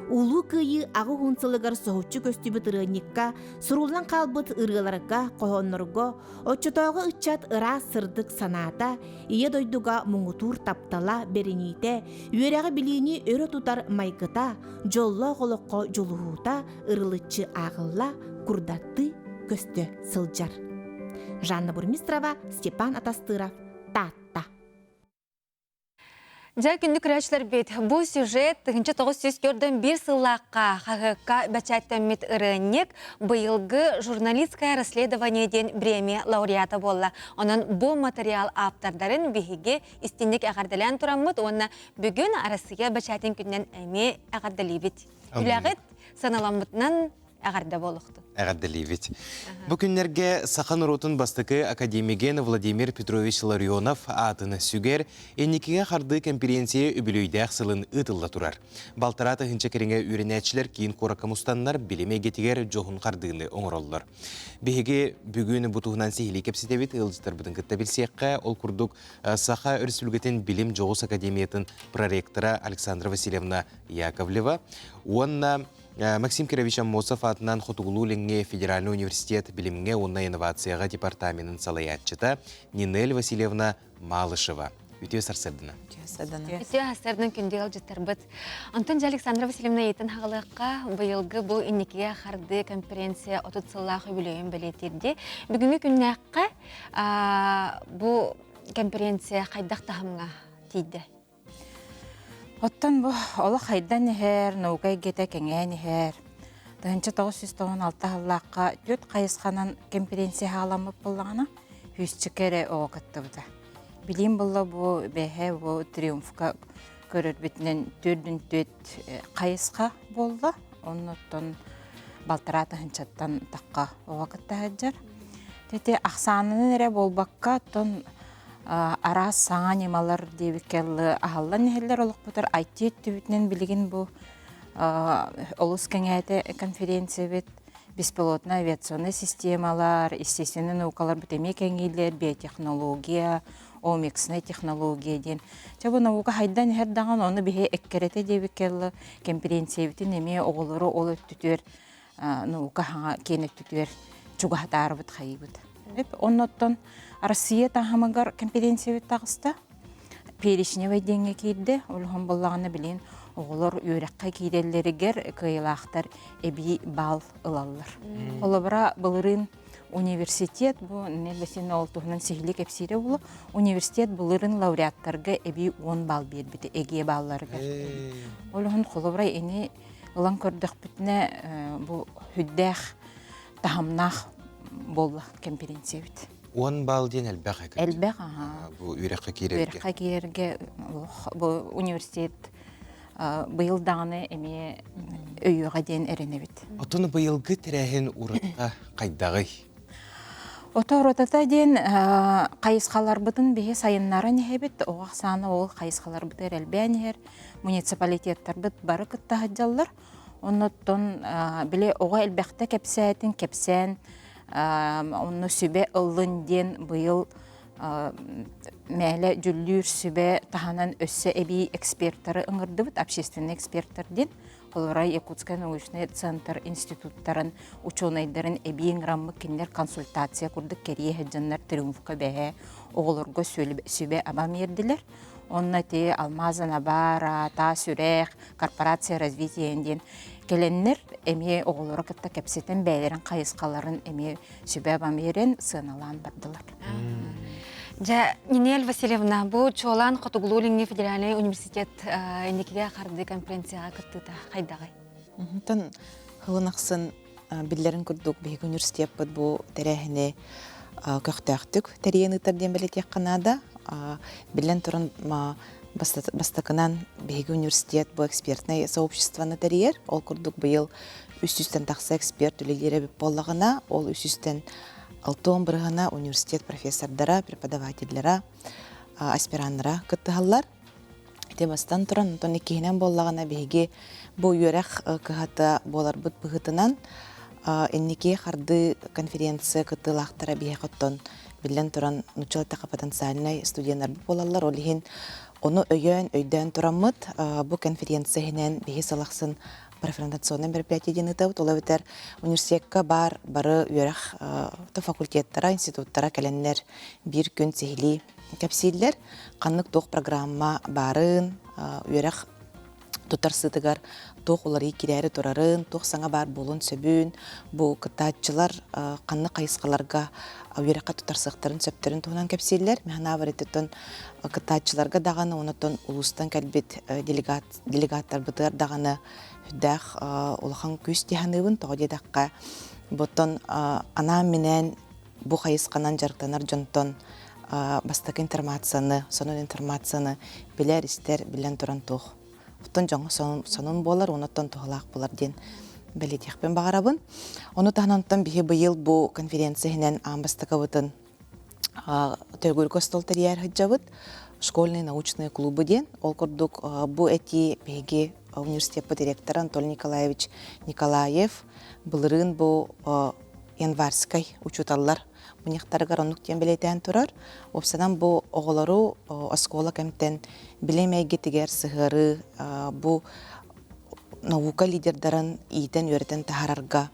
Улуу Кыайыы аҕыс сылыгар соһуччу көстүбүт ырыанньыкка суруллан хаалбыт ырыаларга, хоһооннорго оччотооҕу ыччат ыраас сырдык санаата, Ийэ дойдуга муҥутуур таптала, бэриниитэ, үөрэҕи-билиини өрө тутар майгыта, дьоллоох олоххо дьулуһуута ырылыччы ааҕылла, курдаттыы көстө сылдьар. Жанна Бурмистрова, Степан Атастыров, Таатта. Дьэ, күндү көрөөччүлэрбит, бу сюжет 1941 сыллаахха хаһыакка бэчээттэммит ырыанньык быйылгы журналистское расследование диэн премия лауреата буолла. Онон бу материал ааптардарын биһиги истинник эҕэрдэлээн тураммыт уонна бүгүн Арассыыйа бэчээтин күнүнэн эмиэ эҕэрдэлиибит. Үлэҕит сыаналаммытынан эҕэрдэ буолуохтун. Эҕэрдэлиибит. Бу күннэргэ саха норуотун бастакы академиген Владимир Петрович Ларионов аатын сүгэр инникигэ хардыы кэмпириэнсийэ үбүлүөйдээх сылын ыытылла турар. Балтараа тыһыынча кэриҥэ үөрэнээччилэр киин куоракка мустаннар билим эйгэтигэр дьоһун хардыыны оҥороллор. Биһиги бүгүн бу туһунан сиһилии кэпсэтэбит, ыалдьыттарбытын кытта билсиэххэ. Ол курдук Саха Өрөспүүбүлүкэтин билим дьоҕус академиятын проректора Александра Васильевна Яковлева уонна Максим Кирович Аммосов аатынан Хотугулуу-Илиҥҥи федеральнай университет билимҥэ уонна инновацияҕа департаменын салайааччыта Нинель Васильевна Малышева. Үтүө сарсыардына. Үтүө сарсыардан күндү ыалдьыттарбыт. Онтон дьэ Александра Васильевна ыйытын хаҕалыахха быйылгы бу инникигэ хардыы конференция 30 сыллаах үбүлүөйүн бэлиэтиирди. Бүгүҥҥү күннээххэ бу конференция хайдах таһымҥа тиийдэ? Оттон бу олох хайдан иһэр, наука эйгэтэ кэҥээн иһэр. 1996 сыллаахха түөрт хайысханан кэмпириэнсийэ хаалламмыт буоллаҕына, сүүсчэкэ эрэ оҕо кыттыбыта. Билиим булла бу бэһэ бу триумфка көрөрбүтүнэн төрдүн түөрт хайысха буолла. Оннуттан балтараа тыһынчаттан тахха оҕо кытта сылдьар. Ити ахсаанынан эрэ буолбакка, оттон араас саҥа ньымалар диэбиккэ дылы аһыллан иһэллэр олохпутугар IT өттүбүтүнэн билигин бу олус кэҥээтэ конференциябыт беспилотная авиационная системалар, естественный наукалар бут эмиэ кэҥииллэр, биотехнология, омиксная технология диэн. Чэ бу наука хайдан иһэр даҕаны ону биһи эккирэтэ диэбиккэ дылы кэмпириэнсийэбитин эмиэ оҕолору ол өттүтүгэр наука хаҥа киэн өттүтүгэр чугаһатаарыбыт хайыыбыт. Оннуттан Россия таһымыгар конференциябыт таҕыста. Перечневай диэҥҥэ киирдэ. Улахан буоллаҕына билин оҕолор үөрэххэ киирэллэригэр кыайыылаахтар эбии баал ылаллар. Холобура былырыын Университет бу Неллесин ол туһунан сиһилии кэпсиирэ буолуо. Университет былырын лауреаттарга эбии 10 балл биэрбитэ эгиэ балларыгар. Ол иһин холобура ини ылан көрдөхпүтүнэ бу хүддээх таһымнаах буолла конференция эбит. 10 балл диэн элбэх эбит. Элбэх, аха. Бу үөрэххэ киирэргэ. Үөрэххэ киирэргэ бу университет быйыл даҕаны эмиэ өйүөҕэ диэн эрэнэбит. Отон быйылгы тэрээһин уратыта хайдаҕый? Ото уратата диэн хайысхаларбытын биһи сайыннаран иһэбит. Оҕо ахсаана ол хайысхаларбытыгар элбээн иһэр. Муниципалитеттарбыт бары кытта сылдьаллар. Оннуттан били оҕо элбэхтэ кэпсээтин кэпсээн онно сүбэ ыллын диэн быйыл мээлэ дьүллүүр сүбэ таһынан өссө эбии экспертары ыҥырдыбыт, общественный эксперттар диэн. Холобура, Якутскай научный центр институттарын учуонайдарын эбии ыҥыраммыт кинилэр консультация курдук кэрийэ сылдьаннар триумфка бэһэ оҕолорго сүбэ-ама биэрдилэр. Онно ити Алмаза Набара, Таас Үрэх, Корпорация развития диэн кэлэннэр эмиэ оҕолору кытта кэпсэтэн бэйэлэрин хайысхаларын эмиэ сүбэ-ама биэрэн сыаналаан бардылар. Дьэ, Нинель Васильевна, бу чуолаан Хотугулуу-Илиҥҥи федеральнай университет инникигэ хардыы конференцияҕа кыттыыта хайдаҕый? Онтон сылын ахсын биллэрин курдук биһиги университеппыт бу тэрээһини көхтөөхтүк тэрийэн ыытар диэн бэлиэтиэххэ наада. Биллэн туран, бастакынан биһиги университет бу экспертнэй сообществоны тэрийэр. Ол курдук быйыл 300-тэн тахса эксперт үлэлиир эбит буоллаҕына, ол 300-тэн 60 бырыһына университет профессордара, преподавателлара, аспираннара кыттыһаллар. Ити бастан туран, онтон иккиһинэн буоллаҕына биһиги бу үөрэх кыһата буоларбыт быһыытынан инники хардыы конференция кыттыылаахтара биһиэхэ оттон биллэн туран нууччалыы эттэххэ потенциальнай студеннарбыт буолаллар. Ол иһин ону өйөөн, өйдөөн тураммыт бу конференция иһинэн биһи сыл ахсын профориентационнай мероприятие диэн ыытабыт. Ол эбэтэр университекка баар бары үөрэх факультеттара, институттара кэлэннэр биир күн сиһилии кэпсииллэр. Ханнык туох программа баарын, үөрэх тутар сыытыгар туох уларыйыы кирээри турарын, туох саҥа баар буолуон сөбүн, бу кыттааччылар ханнык хайысхаларга үөрэххэ тутарсыахтарын сөптөрүн туһунан кэпсииллэр. Мин санаабар ититтэн кыттааччыларга даҕаны, онон улуустан кэлбит делегат делегаттарбытыгар даҕаны сүрдээх улахан күүс дии саныыбын. Тоҕо диэтэххэ, буттан анаан-минээн бу хайысханан дьарыктанар дьонтон бастакы информацияны, сонун информацияны билэр, истэр, билэн туран туох. Оттон дьоҥҥо сонун буолар, онуттан туһалаах буолар диэн бэлиэтиэхпин баҕарабын. Ону таһынан оттон биһи быйыл бу конференция иһинэн аан бастакыбытын Төгүрүк остуол тэрийэр сылдьабыт школьные научные клубы диэн. Ол курдук бу этии биһиги университеппыт директора Анатолий Николаевич Николаев былырыын бу январскай учууталлар мунньахтарыгар оннук диэн бэлиэтээн турар. Уопсанан бу оҕолору оскуола кэмтэн билим эйгэтигэр сыһыарыы бу наука лидердарын иитэн-үөрэтэн таһаарарга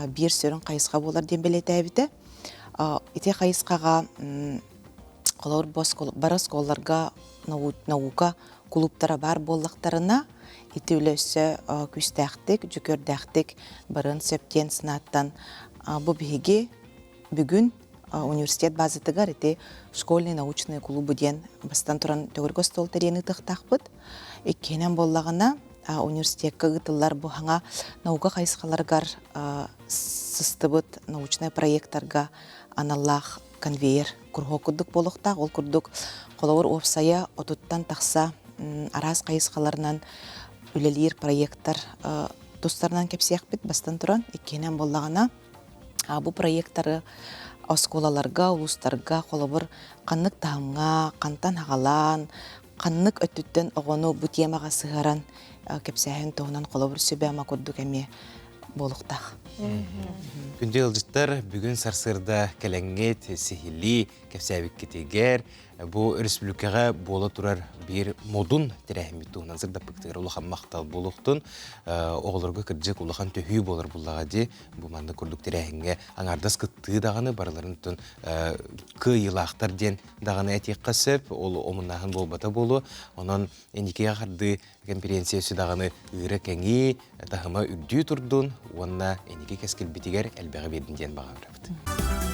биир сүрүн хайысха буолар диэн бэлиэтээбитэ. Ити хайысхаҕа холобур бары оскуолаларга наука кулууптара баар буоллахтарына, ити үлэ өссө күүстээхтик, дьүкүөрдээхтик барыан сөп диэн санааттан бу биһиги бүгүн университет базатыгар ити школьные научные клубы диэн бастан туран төгүрүк остуол тэрийэн ыытыахтаахпыт. Иккиһинэн буоллаҕына, университекка ыытыллар бу саҥа наука хайысхаларыгар сыстыбыт научнай проектарга аналлаах конвейер куруһуок курдук буолуохтаах. Ол курдук холобур уопсайа отуттан тахса араас хайысхаларынан үлэлиир проектар тустарынан кэпсиэхпит бастан туран. Иккиһинэн буоллаҕына, бу проектары оскуолаларга, улуустарга холобур ханнык таһымҥа, хантан аҕалаан, ханнык өттүттэн оҕону бу темаҕа сыһыаран кэпсээһин туһунан холобур сүбэ-ама курдук эмиэ буолуохтаах. Күндү ыалдьыттар, бүгүн сарсыарда кэлэҥҥит сиһилии кэпсээбиккитигэр бу өрөспүүбүлүкэҕэ буола турар биир модун тэрээһиммит туһунан сырдаппыккытыгар улахан махтал буолуохтун. Оҕолорго кырдьык улахан төһүү буолар буллаҕа дии. Бу маннык курдук тэрээһиҥҥэ аҥаардас кыттыы даҕаны барыларын кыайыылаахтар диэн даҕаны этиэххэ сөп. Ол омуннааһын буолбата буолуо. Онон инникигэ хардыы конференция өссө даҕаны ыыра кэҥии, таһыма үрдүү турдун уонна инники кэскилбитигэр элбэҕи биэрдин диэн баҕарабыт.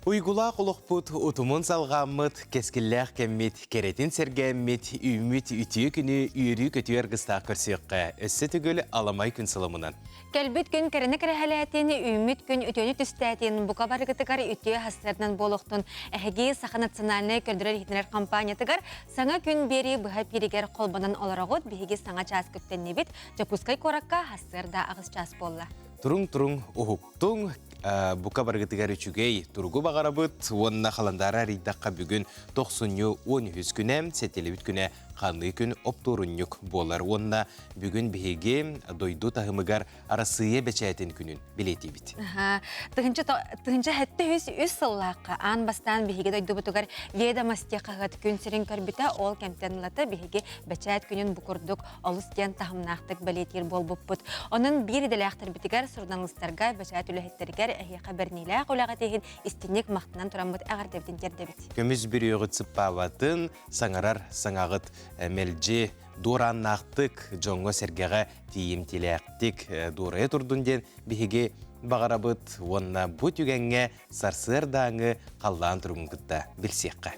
Уйгулаах олохпут утумун салҕааммыт, кэскиллээх кэммит, кэрэтин сэргээммит, үүммүт үтүө күнү үөрүү-көтүү аргыстаах көрсүөххэ. Өссө төгүл аламай күн сыламынан. Кэлбит күн кэрэни кэрэһэлээтин, үүммүт күн үтүөнү түстээтин, бука барыгытыгар үтүө хасыарынан буолуохтун эһиги Саха национальнай көрдөрөр-иһитиннэрэр компаниятыгар саҥа күн биэрии быһа эпииригэр холбонон олороҕут. Биһиги саҥа чаас күттэннибит. Дьокуускай куоракка хасыарда аҕыс чаас буолла. Туруҥ-туруҥ уһуктуҥ, бука барыгытыгар үчүгэй туругу баҕарабыт уонна халандаары арыйдахха бүгүн тохсунньу 13 күнэ, сэтилибит күнэ ханыы күн оптуорунньук буолар уонна бүгүн биһиги дойду таһымыгар Арассыыйа бэчээтин күнүн билиэтиибит. Тыһынча хэтте үс үс сыллаахха аан бастаан биһиги дойдубутугар ведомости хаһыат күн сирин көрбүтэ, ол кэмтэн ылата биһиги бэчээт күнүн бу курдук олус диэн таһымнаахтык бэлиэтиир буолбуппут. Онон биир идэлээхтэрбитигэр, суруналыыстарга, бэчээт үлэһиттэригэр эһиэхэ бэриниилээх үлэҕит иһин истиҥник махтанан тураммыт эҕэрдэбитин тиэрдэбит. Көмүс бүрүөҕүт сыппаабатын, саҥарар саҥаҕыт мэлдьи дуорааннаахтык, дьоҥҥо-сэргэҕэ тиийимтилээхтик дуорайа турдун диэн биһиги баҕарабыт уонна бу түгэҥҥэ сарсыардааҥы халлаан туругун кытта билсиэххэ.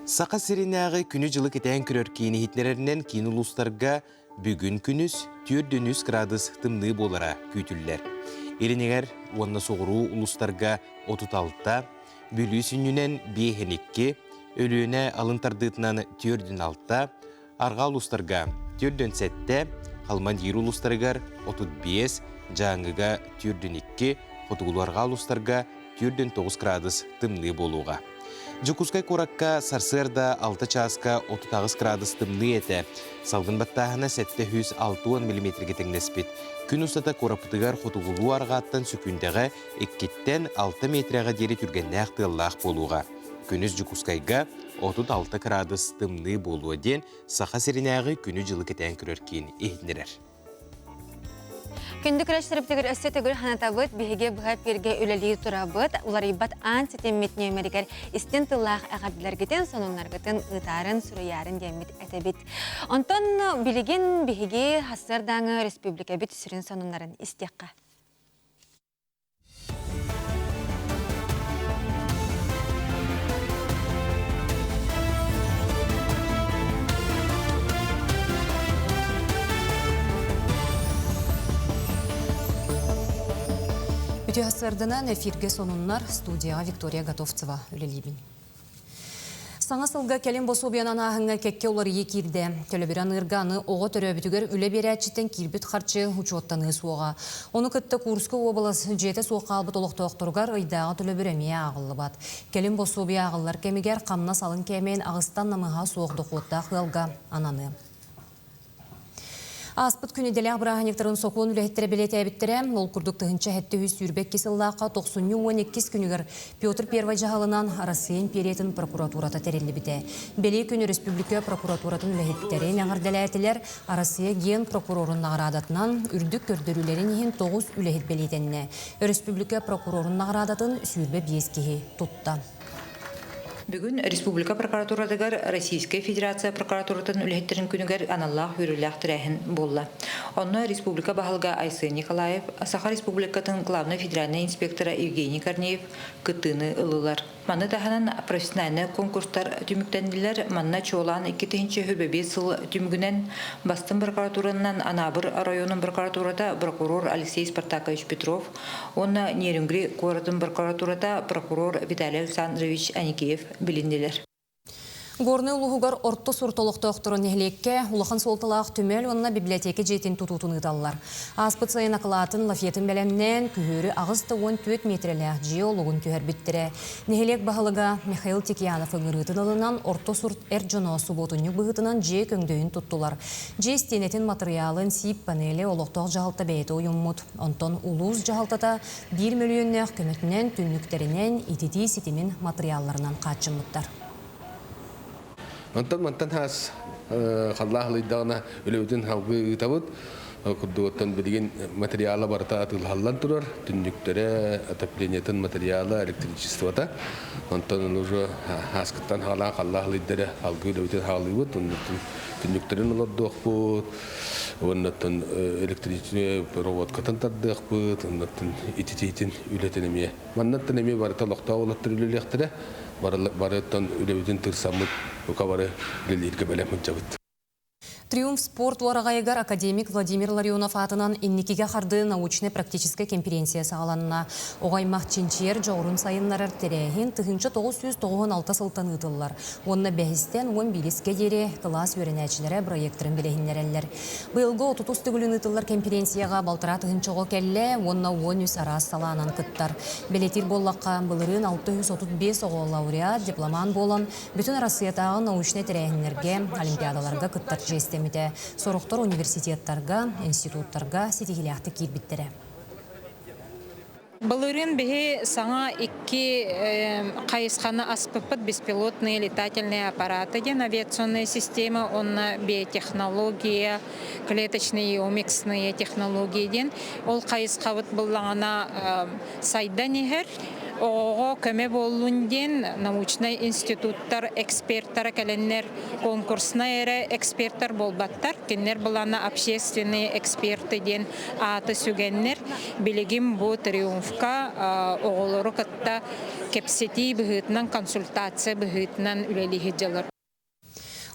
Саха сиринээҕи күнү-дьылы кэтээн көрөр киин иһитиннэрэринэн киин улуустарга бүгүн күнүс 4 градус тымныы буолара күүтүллэр. Илинигэр уонна соҕуруу улуустарга 36, Бүлүү сүнньүнэн 52, Өлүөнэ алын тардыытынан 46, Арҕаа улуустарга 47, Халман-Диир улуустарыгар 35, Дьааҥыга 42, Хотугулуу-Арҕаа улуустарга 49 градус тымныы буолуоҕа. Дьокуускай куоракка сарсыарда 6 чааска 38 градус тымныы этэ. Салгын баттааһына 760 миллиметргэ тэҥнэспит. Күн устата куораппытыгар хотугулуу арҕааттан сөкүүндэҕэ 2-ттэн 6 метрэҕэ диэри түргэннээх тыаллаах буолуоҕа. Күнүс Дьокуускайга 36 кыраадыс тымныы буолуо диэн Саха сиринээҕи күнү-дьылы кэтээн көрөр киин иһитиннэрэр. Күндү күрэстербитигэр өссө төгүл ханатабыт, биһиги быһа эпииргэ үлэлии турабыт. Уларыйбат аан ситиммит нүөмэригэр истин тыллаах эҕэрдэлэргитин, сонуннаргытын ыытаарын, суруйаарын диэммит этэбит. Онтон билигин биһиги сарсыардааҥы республикабыт сүрүн сонуннарын истиэххэ. Үтүө сарсыарданан эфиргэ сонуннар студияҕа Виктория Готовцева үлэлиибин. Саҥа сылга кэлин босуобуйанан ааһыҥҥа кэккэ уларыйыы киирдэ. Төлөбүрэ аныырга аны оҕо төрөөбүтүгэр үлэ биэрээччиттэн киирбит харчы учуоттаныы суоҕа. Ону кытта Курскай уобалас дьиэтэ суох хаалбыт олохтоохторугар ыйдааҕы төлөбүр эмиэ ааҕыллыбат. Кэлин босуобуйа ааҕыллар кэмигэр хамнас алын кээмэйин аҕыстан намыһа суох дохуоттаах ыалга ананыа. Ааспыт күн идэлээх бырааһынньыктарын сокуон үлэһиттэрэ бэлиэтээбиттэрэ. Ол курдук 1722 сыллаахха тохсунньу 12 күнүгэр Петр I дьаһалынан Арассыыйа империятын прокуратурата тэриллибитэ. Бэлиэ күн өрөспүүбүлүкэ прокуратуратын үлэһиттэрин эҕэрдэлээтилэр. Арассыыйа ген-прокурорун наҕараадатынан үрдүк көрдөрүүлэрин иһин тоҕус үлэһит бэлиэтэннэ. Өрөспүүбүлүкэ прокурорун наҕараадатын 25 киһи тутта. Бүгүн республика прокуратуратыгар Российскай Федерация прокуратуратын үлэһиттэрин күнүгэр аналлаах үөрүүлээх тэрээһин буолла. Онно республика баһылыга Айсен Николаев, Саха Республикатын главнай федеральнай инспектора Евгений Корнеев кыттыыны ыллылар. Маны таһынан профессиональнай конкурстар түмүктэннилэр. Манна чуолаан 2025 сыл түмүгүнэн бастыҥ прокуратуранан Анаабыр оройуонун прокуратурата прокурор Алексей Спартакович Петров уонна Нерюнгри куоратын прокуратурата прокурор Виталий Александрович Аникеев билиннилэр. Горнай улууһугар орто сурт олохтоохторун нэһилиэккэ улахан суолталаах түмэл уонна библиотека дьиэтин тутуутун ыыталлар. Ааспыт сайын акылаатын лафетын бэлэмнээн, күһүөрү 84 миэтэрэлээх дьиэ олугун түһэрбиттэрэ. Нэһилиэк баһылыга Михаил Текьянов ыҥырыытын ылынан, орто сурт эр дьоно субуотунньук быһыытынан дьиэ көҥдөйүн туттулар. Дьиэ истиэнэтин матырыйаалын сиип панели олохтоох дьаһалта бэйэтэ уйуммут. Онтон улуус дьаһалтата биир мөлүйүөннээх көмөтүнэн түннүктэринэн ититии ситимин матырыйаалларынан хааччыммыттар. Онтон мантан хаас халлаах ылыйдаҕына үлэбитин салгыы ыытабыт. Курдугуттан билигин материала барыта атыылаһаллан турар. Түннүктэрэ, отоплениетын материала, электричествота. Онтон уже хааскыттан хаалаан халлаах ылыйдара салгыы үлэбитин хаалыыбыт. Түннүктэрин олордуохпут. Оннаттан электричество проводкатын тардыахпыт, оннаттан ититиитин үлэтин эмиэ. Маннаттан эмиэ барыта олохтоох улаттар үлэлиэхтэрэ. Барыттан үлэбитин тырсаммыт, бука бары үлэлииргэ бэлэм сылдьабыт. Триумф спорт уораҕайыгар академик Владимир Ларионов аатынан инникигэ хардыы научнай-практическай конференция саҕаланна. Оҕо аймах чинчийэр дьоҕурун сайыннарар тэрээһин 1996 сылтан ыытыллар. Уонна бэһистэн уон биирискэ диэри кылаас үөрэнээччилэрэ бырайыактарын билиһиннэрэллэр. Быйылгы отутус төгүлүн ыытыллар конференцияҕа балтараа тыһыынча оҕо кэллэ уонна 13 араас салаанан кыттар. Бэлиэтиир буоллахха, былырыын 635 оҕо лауреат, дипломант буолан, Бүтүн Арассыыйатааҕы научнай тэрээһиннэргэ, олимпиадаларга кыттар чиэстэммитэ. Сорохтор университеттарга, институттарга ситиһиилээхтик киирбиттэрэ. Былырыын биһи саҥа икки хайысханы аспыппыт беспилотные летательные аппараты диэн авиационная система уонна биотехнология, клеточные и омиксные технологии диэн. Ол хайысхабыт буллаҕына сайдан иһэр. Оҕоҕо көмө буоллун диэн научнай институттар эксперттара кэлэннэр конкурснай эрэ эксперттар буолбаттар. Кинилэр былаана общественные эксперты диэн ааты сүгэннэр билигин бу триумфка оҕолору кытта кэпсэтии быһыытынан, консультация быһыытынан үлэлии сылдьаллар.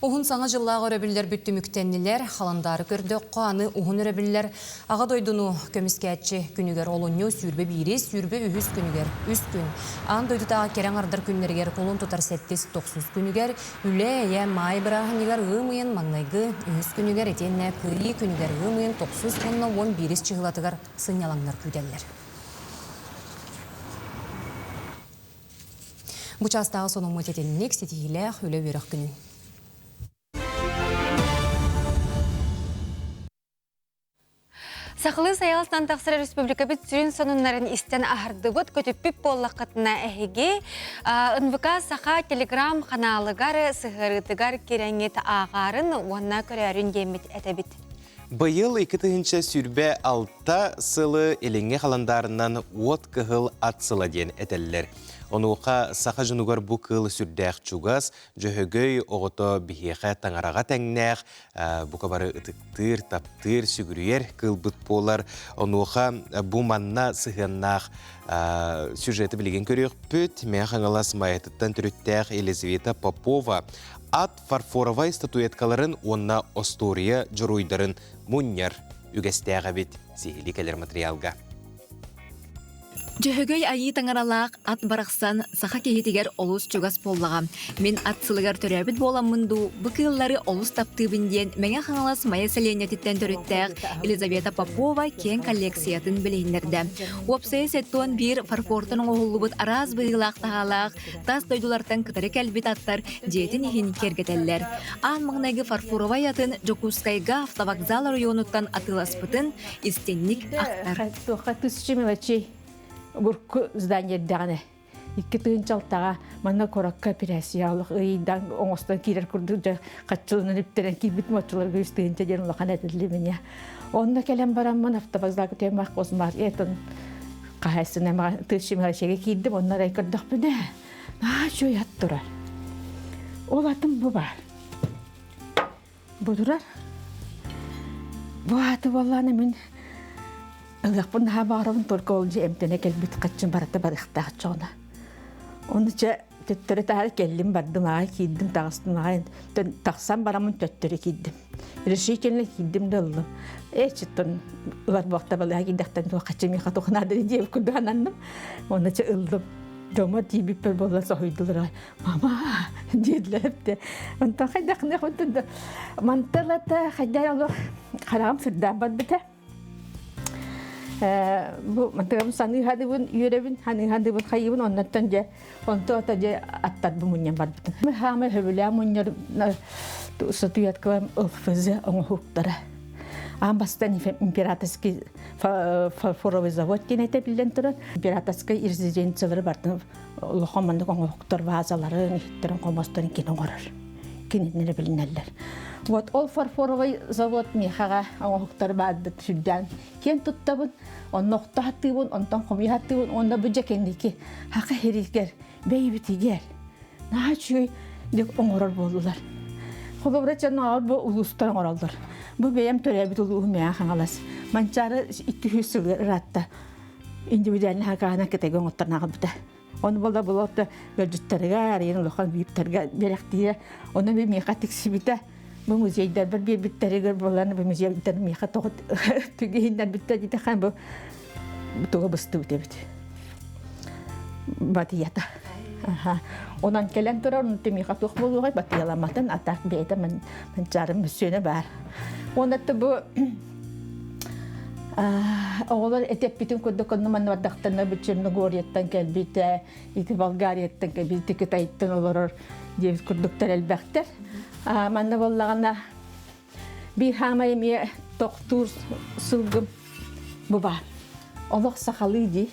Уһун саҥа дьыллаах өрөбүллэр бүттүмүктэннилэр, халандаары көрдөххө, аны уһун өрөбүллэр Аҕа дойдуну көмүскээччи күнүгэр олунньу сүүрбэ биирис, сүүрбэ үһүс күнүгэр үс күн, аан дойдутааҕы кэрэ аҥардар күннэригэр кулун тутар сэттис тохсус күнүгэр, үлэ, эйэ, маай бырааһынньыгар ыам ыйын маҥнайгы үһүс күнүгэр итиэннэ Кыайыы күнүгэр ыам ыйын тохсус уонна уон биирис чыһылатыгар сынньалаҥнар күүтэллэр. Бу чаастааҕы сонуммут итинник ситиһиилээх үлэ-үөрэх күнүн. Сахалыы сайаалтан тахсар республикабыт сүрүн сонуннарын истэн аһардыбыт, көтүппүт буоллаххытына эһиги НВК Саха телеграм ханаалыгар сыһыарыытыгар кирэҥҥит ааҕаарын уонна көрөөрүн диэммит этэбит. Быйыл 2026 сылы илиҥҥи халандаарынан уот кыһыл ат сыла диэн этэллэр. Онуоха саха дьонугар бу кыыл сүрдээх чугас, дьөһөгөй оҕото биһиэхэ таҥараҕа тэҥнээх, бука бары ытыктыыр, таптыыр, сүгүрүйэр кыылбыт буолар. Онуоха бу манна сыһыаннаах сюжеты билигин көрүөхпүт. Мэҥэ Хаҥалас Майатыттан төрүттээх Елизавета Попова ат фарфоровай статуэткаларын уонна остуоруйа дьоруойдарын мунньар үгэстээх эбит сиһилии кэлэр материалга. Дьөһөгөй айыы таҥаралаах ат барахсан саха киһитигэр олус чугас буоллаҕа. Мин ат сылыгар төрөөбүт буоламмын дуу, бу кыыллары олус таптыыбын диэн Мэҥэ Хаҥалас Майа сэлиэнньэтиттэн төрүттээх Елизавета Попова киэҥ коллекциятын билиһиннэрдэ. Уопсайа 71 фарфортан оҥоһуллубут араас быһыылаах-таһаалаах тас дойдулартан кытары кэлбит аттар дьиэтин иһин киэргэтэллэр. Аан маҥнайгы фарфоровай атын Дьокуускайга автовокзал оройуонуттан атыыласпытын истинник ахтар. Туохха тысяча мелочей бурку здание дэҕинэ икки тыһыынча манна куоракка операция олох ыйдан оҥостон киирэр курдук дьэ хаччылынан үптэрэн киирбит моччуларга үс тыһыынча диэн улахан этиллибине онно кэлэн бараммын автовокзалга темах космаркетын хаһайсына тысяча мелочейге киирдим онно арай көрдөхпүнэ наһаа үчүгэй ат турар ол атым бу баар бу турар бу аты буоллаана мин ылыахпын наһаа баҕарабын только ол дьэ эмтэнэ кэлбит хаччым барыта барыахтаах чоҕуна ону чэ төттөрү таары кэллим бардым аҕай киирдим таҕыстым аҕай тахсан бараммын төттөрү киирдим решительно киирдим да ыллым ээ чыттан ылар буохта балыыһа киирдэхтэн туох хаччы миэхэ туох наада диэбит курдук ананным уонна чэ ыллым дома тиийбиппэр буолла соһуйдулар мама диэдилэр эптэ онтон хайдах манталата хайдах олох хараҕым сырдаан барбыта бу мантыгам саныы-хадыбын үөрэбин ханыы-хадыбын хайыбын оннуттан дьэ онто ото дьэ аттарбын мунньан барбытым хаамай хөбүлээн мунньар статуэткаларым ЛФЗ оҥоһуктара аан бастаан императорский фарфоровый завод диэн этэ биллэн турар императорскай резиденциялары бартын улахан маннык оҥоһуктар вазаларын иһиттэрин хомосторун кини оҥорор кинилэри билинэллэр. Вот ол фарфоровый завод миэхэҕэ оҥоһуктар баардыт сүрдээн киэн туттабын, онно охто хаттыыбын, онтон хомуйа хаттыыбын, уонна бу дьэ кэнники хака хиригэр, бэйбитигэр наһаа үчүгэй оҥорор буоллулар. Холобура чанаар бу улуустар оҥороллор. Бу бэйэм төрөөбүт улууһум Мэҥэ Хаҥалас. Манчаары 200 сыл ыраатта. Индивидуальный хакаана кытайга оҥотторон аҕалбыта. Ону буола була ыалдьыттарыгар, арыйан улахан виптарга биэрэхтиирэ. Ону би миэхэ тиксибитэ. Бу музейдарбар биэрбиттэригэр буолан бу музейдар миэхэ тоҕо түгиһиннэрбиттэр дитэхэн бу туга быстыбыт эбит. Батыйата. Онон кэлэн турар, онон миэхэ туох буолуоҕай батыйаламматын, а так бэйэтэ манчаарым мөссүөнэ баар. Уонна бу Оҕолор этэппитин курдук онно манна бардахтарына бу Черногорияттан кэлбитэ, ити Болгарияттан кэлбит, ити Кытайтан олорор диэбит курдуктар элбэхтэр. Манна буоллаҕына биир хаамай эмиэ тохтуур сылгым бу баар. Олох сахалыы дии.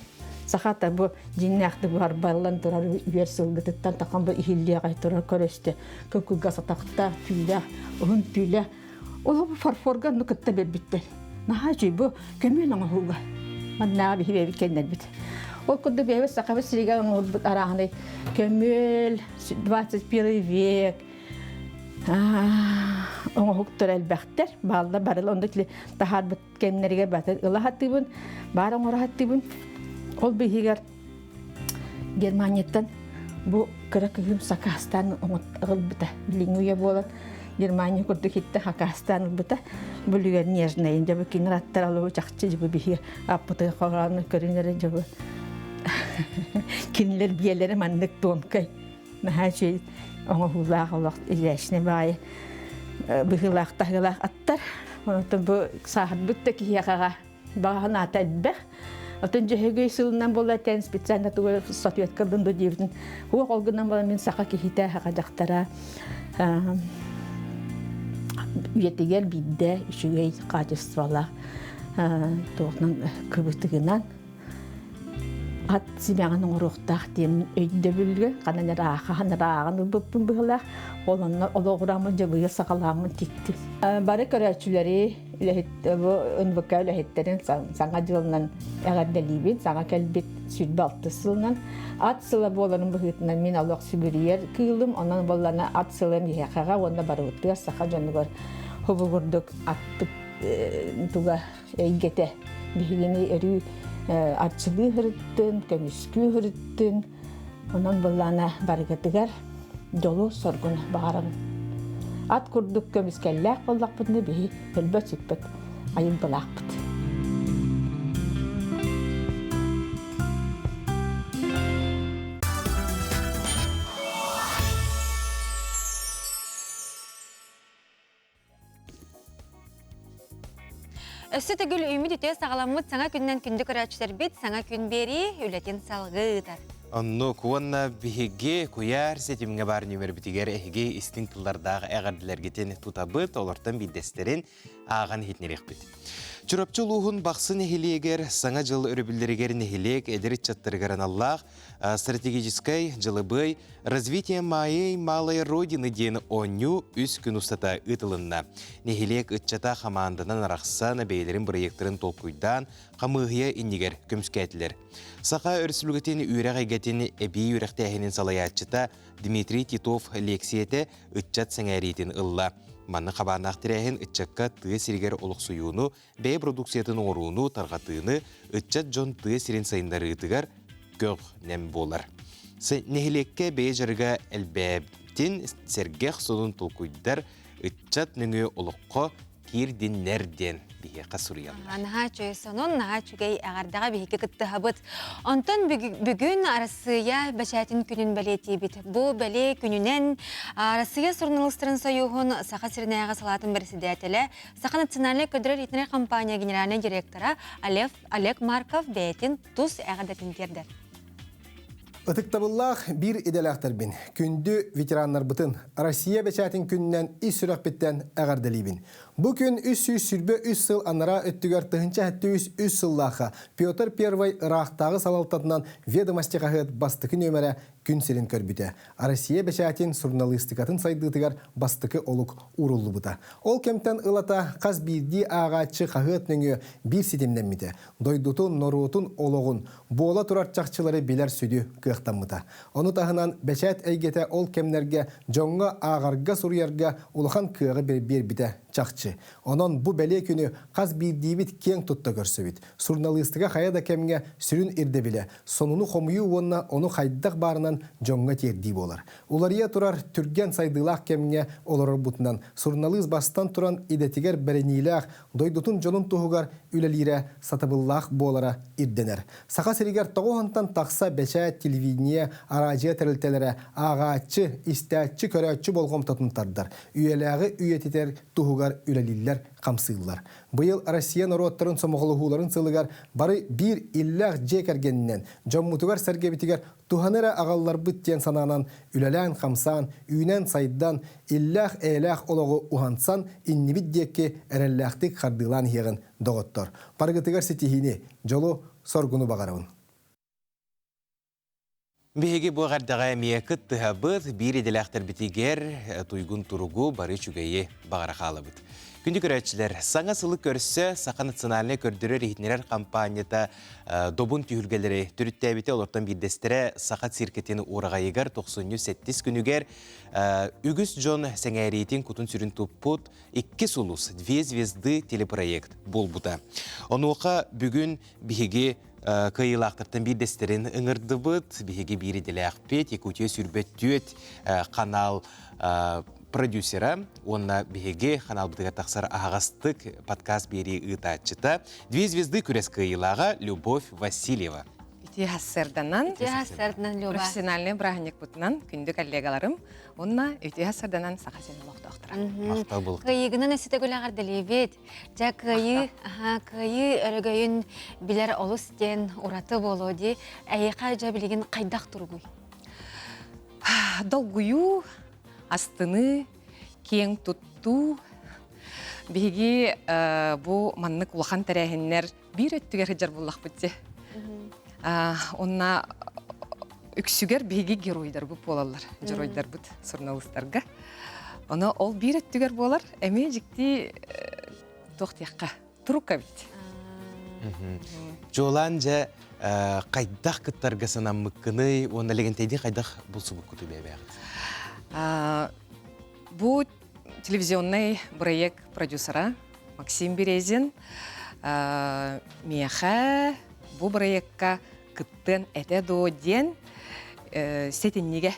Сахата бу дьиҥнээхтик буһарбаллан турар үөр сылгытыттан тахан бу иһиллиэҕэй турар көрөстө. Кыккыга сатахтаах, түүлээх, уһун түүлээх Ол бу фарфорга онну кытта бербиттэр. Наһаа үчүгэй бу көмүөл оҥоһууга. Маннааҕы биһи бэйэбит кэннэрбит. Ол курдук бэйэбит сахабыт сиригэр оҥорбут арааһынай көмүөл, 21 век, оҥоһуктар элбэхтэр. Бааллар барыл онно таһаарбыт кэмнэригэр батын ыла сатыыбын, баар оҥоро сатыыбын. Ол биһигэр Германияттан бу кыра кыһым сакаастаан ылбыта. Билиҥҥи үйэ буолан Германия курдук иттэ хакаастаан ылбыта. Бу үлүгэр нежнайын дьэ бу кинилэр аттар алыбы чахчы дьэ бу биһи аппытын хороон көрүнэрэ дьэ бу кинилэр биэлэрэ маннык тонкай наһаа үчүгэй оҥоһуулаах олох изящный баайы быһыылаах таһыылаах аттар. Онтон бу сааһырбыт да киһиэхэҕэ баҕа санаата элбэх. Отон дьөһөгөй сылынан буола тэн специально тугу статуэтка ыллым да диэбитин уох ол гынан буола мин саха киһитэ саха дьахтара үйэтигэр биирдэ үчүгэй качестволаах туохнан кыбытыгынан ат симэҕин оҥоруохтаах диэн өйдөбүлгэ ханан эрэ аахаһан ырааҕын ылбыппын быһыылаах ол онно олоҕураммын дьабыйа саҕалааммын тиктим бары көрөөччүлэри үлэһит бу НВК үлэһиттэрин саҥа дьылынан эҕэрдэлиибин саҥа кэлбит 26 сылынан ат сыла буоларын быһыытынан мин олох сүгүрүйэр кыылым онон буоллана ат сыла миэхэҕэ уонна барыбытыгар саха дьонугар хобугурдук аттык туга эйгэтэ биһигини өрүү арчылыы сырыттын, көмүскүү сырыттын. Онон былаана барыгытыгар дьолу-соргуну баҕарабын. Ат курдук көмүскэллээх буоллахпытына биһи өлбөт-сүппэт айылгылаахпыт. Өссө төгүл үүммүт үтүө саҕаламмыт саҥа күнүнэн күндү көрөөччүлэрбит саҥа күн биэрии үлэтин салгыы ыытар. Оннук уонна биһиги куйаар ситимҥэ баар нүөмэрбитигэр эһиги истиҥ тыллардаах эҕэрдэлэргитин тутабыт, олортон биирдэстэрин ааҕан иһитинэриэхпит. Чурапчы улууһун Бахсы нэһилиэгэр Саҥа дьыл өрөбүллэригэр нэһилиэк эдэр ыччаттарыгар аналлаах Стратегическай дьылыбыай «Развитие моей малой Родины» диэн оонньуу үс күн устата ыытылынна. Нэһилиэк ыччата хамаанданан арахсан, бэйэлэрин бырайыактарын толкуйдаан, хамыыһыйа иннигэр көмүскээтилэр. Саха Өрөспүүбүлүкэтин үөрэх эйгэтин эбии үөрэхтээһинин салайааччыта Дмитрий Титов лиэксийэтэ ыччат сэҥээриитин ылла. Манна хабааннаах тэрээһин ыччакка тыа сиригэр олохсуйууну, бэйэ продукциятын оҥорууну, тарҕатыыны, ыччат дьон тыа сирин сайыннарыытыгар көх-нэм буолар. Нэһилиэккэ бэйэ дьарыга элбээбитин сэргэх сонун толкуйдар ыччат нөҥүө олоххо киирдиннэр диэн биһиэхэ суруйаллар. Наһаа үчүгэй сонун, наһаа үчүгэй эҕэрдэҕэ биһиги кыттыһабыт. Онтон бүгүн Арассыыйа бэчээтин күнүн бэлиэтиибит. Бу бэлиэ күнүнэн Арассыыйа суруналыыстарын сойууһун Саха сиринээҕи салаатын бэрэссэдээтэлэ Саха национальнай көдөрөр-иитинэр компания генеральнай директора Олег Марков бэйэтин тус эҕэрдэтин тиэрдэр. Ытыктабыллаах биир идэлээхтэрбин, күндү ветераннарбытын Россия бэчээтин күнүнэн ис сүрэхпиттэн эҕэрдэлиибин. Бу күн 323 сыл анараа өттүгэр 1073 сыллаахха Петр I ыраахтааҕы салалтатынан «Ведомости» хаһыат бастакы нүөмэрэ күн сирин көрбүтэ. Россия бэчээтин суруналыыстыкатын сайдыытыгар бастакы олук ууруллубута. Ол кэмтэн ылата хас биирдии ааҕааччы хаһыат нөҥүө биир ситимнэммитэ. Дойдутун, норуотун олоҕун, буола турар чахчылары билэр сүдү кыахтаммыта. Ону таһынан бэчээт эйгэтэ ол кэмнэргэ дьоҥҥо ааҕарга-суруйарга улахан кыаҕы биэрбитэ чахчы. Онон бу бэлиэ күнү хас биирдиибит киэҥ тутта көрсөбүт. Суруналыыстыка хайа да кэмҥэ сүрүн ирдэбилэ сонуну хомуйуу уонна ону хайдах баарынан дьоҥҥо тиэрдии буолар. Уларыйа турар түргэн сайдыылаах кэмҥэ олорорбутунан суруналыыс бастан туран идэтигэр бэриниилээх, дойдутун дьонун туһугар үлэлиирэ сатабыллаах буолара ирдэнэр. Саха сиригэр тоҕуһунтан тахса бэчээт, телевидение, араадьыйа тэрилтэлэрэ ааҕааччы, истээччи, көрөөччү болҕомтотун тардар, үйэлээҕи үйэтитэр туһугар үлэлииллэр, хамсыыллар. Быйыл Россия норуоттарын сомоҕолоһууларын сылыгар бары биир иллээх дьиэ кэргэнинэн дьоммутугар-сэргэбитигэр туһаны эрэ аҕалларбыт диэн санаанан үлэлээн-хамсаан, үүнэн-сайдан, иллээх-эйэлээх олоҕу уһансан иннибит диэки эрэллээхтик хардыылаан иһиэҕин доҕоттор. Барыгытыгар ситиһиини, дьолу, соргуну баҕарабын. Биһиги бу эҕэрдэҕэ эмиэ кыттыһабыт, биир идэлээхтэрбитигэр туйгун туругу, бары үчүгэйи баҕара хаалабыт. Күндү көрөөччүлэр, саҥа сылы көрсө Саха национальнай көрдөрөр-иһитиннэрэр хампаанньата добун түһүлгэлэри төрүттээбитэ. Олортон биирдэстэрэ Саха циркэтин уораҕайыгар тохсунньу сэттис күнүгэр үгүс дьон сэҥээриитин кутун-сүрүн туппут Икки сулус, две звезды телепроект буолбута. Онуоха бүгүн биһиги кыайыылаахтартан биирдэстэрин ыҥырдыбыт. Биһиги биир идэлээхпит, Якутия сүүрбэт түөрт канал продюсера уонна биһиги ханаалбытыгар тахсар аһаҕастык подкаст биэрии ыытааччыта Две звезды күрэс кыайыылааҕа Любовь Васильева. Үтүө сарсыарданан, Үтүө сарсыарданан, Люба. Профессиональный бырааһынньыкпытынан күндү коллегаларым уонна үтүө сарсыарданан Саха сирин олохтоохторо. Махтал буолуохтун. Кыайыыгынан өссө төгүл эҕэрдэлиибит. Дьэ кыайыы, аха, кыайыы өрөгөйүн билэр олус диэн ураты буолуо дии. Эйиэхэ дьэ билигин хайдах туругуй? Долгуйуу, астыныы, киэҥ туттуу. Биһиги бу маннык улахан тэрээһиннэр биир өттүгэр сылдьар буоллахпыт дии. Онна үксүгэр биһиги геройдарбыт буолаллар, дьоруойдарбыт суруналыыстарга. Ону ол биир өттүгэр буолар, эмиэ дьикти туох диэххэ, турук эбит. Чуолаан дьэ хайдах кыттарга санаммыккыный уонна Лэгэнтэйдии хайдах булсубуккутуй бэйбээҕит? Бу телевизионный проект продюсера Максим Березин миэхэ бу проекка кыттыан этэ дуо диэн сэтинньигэ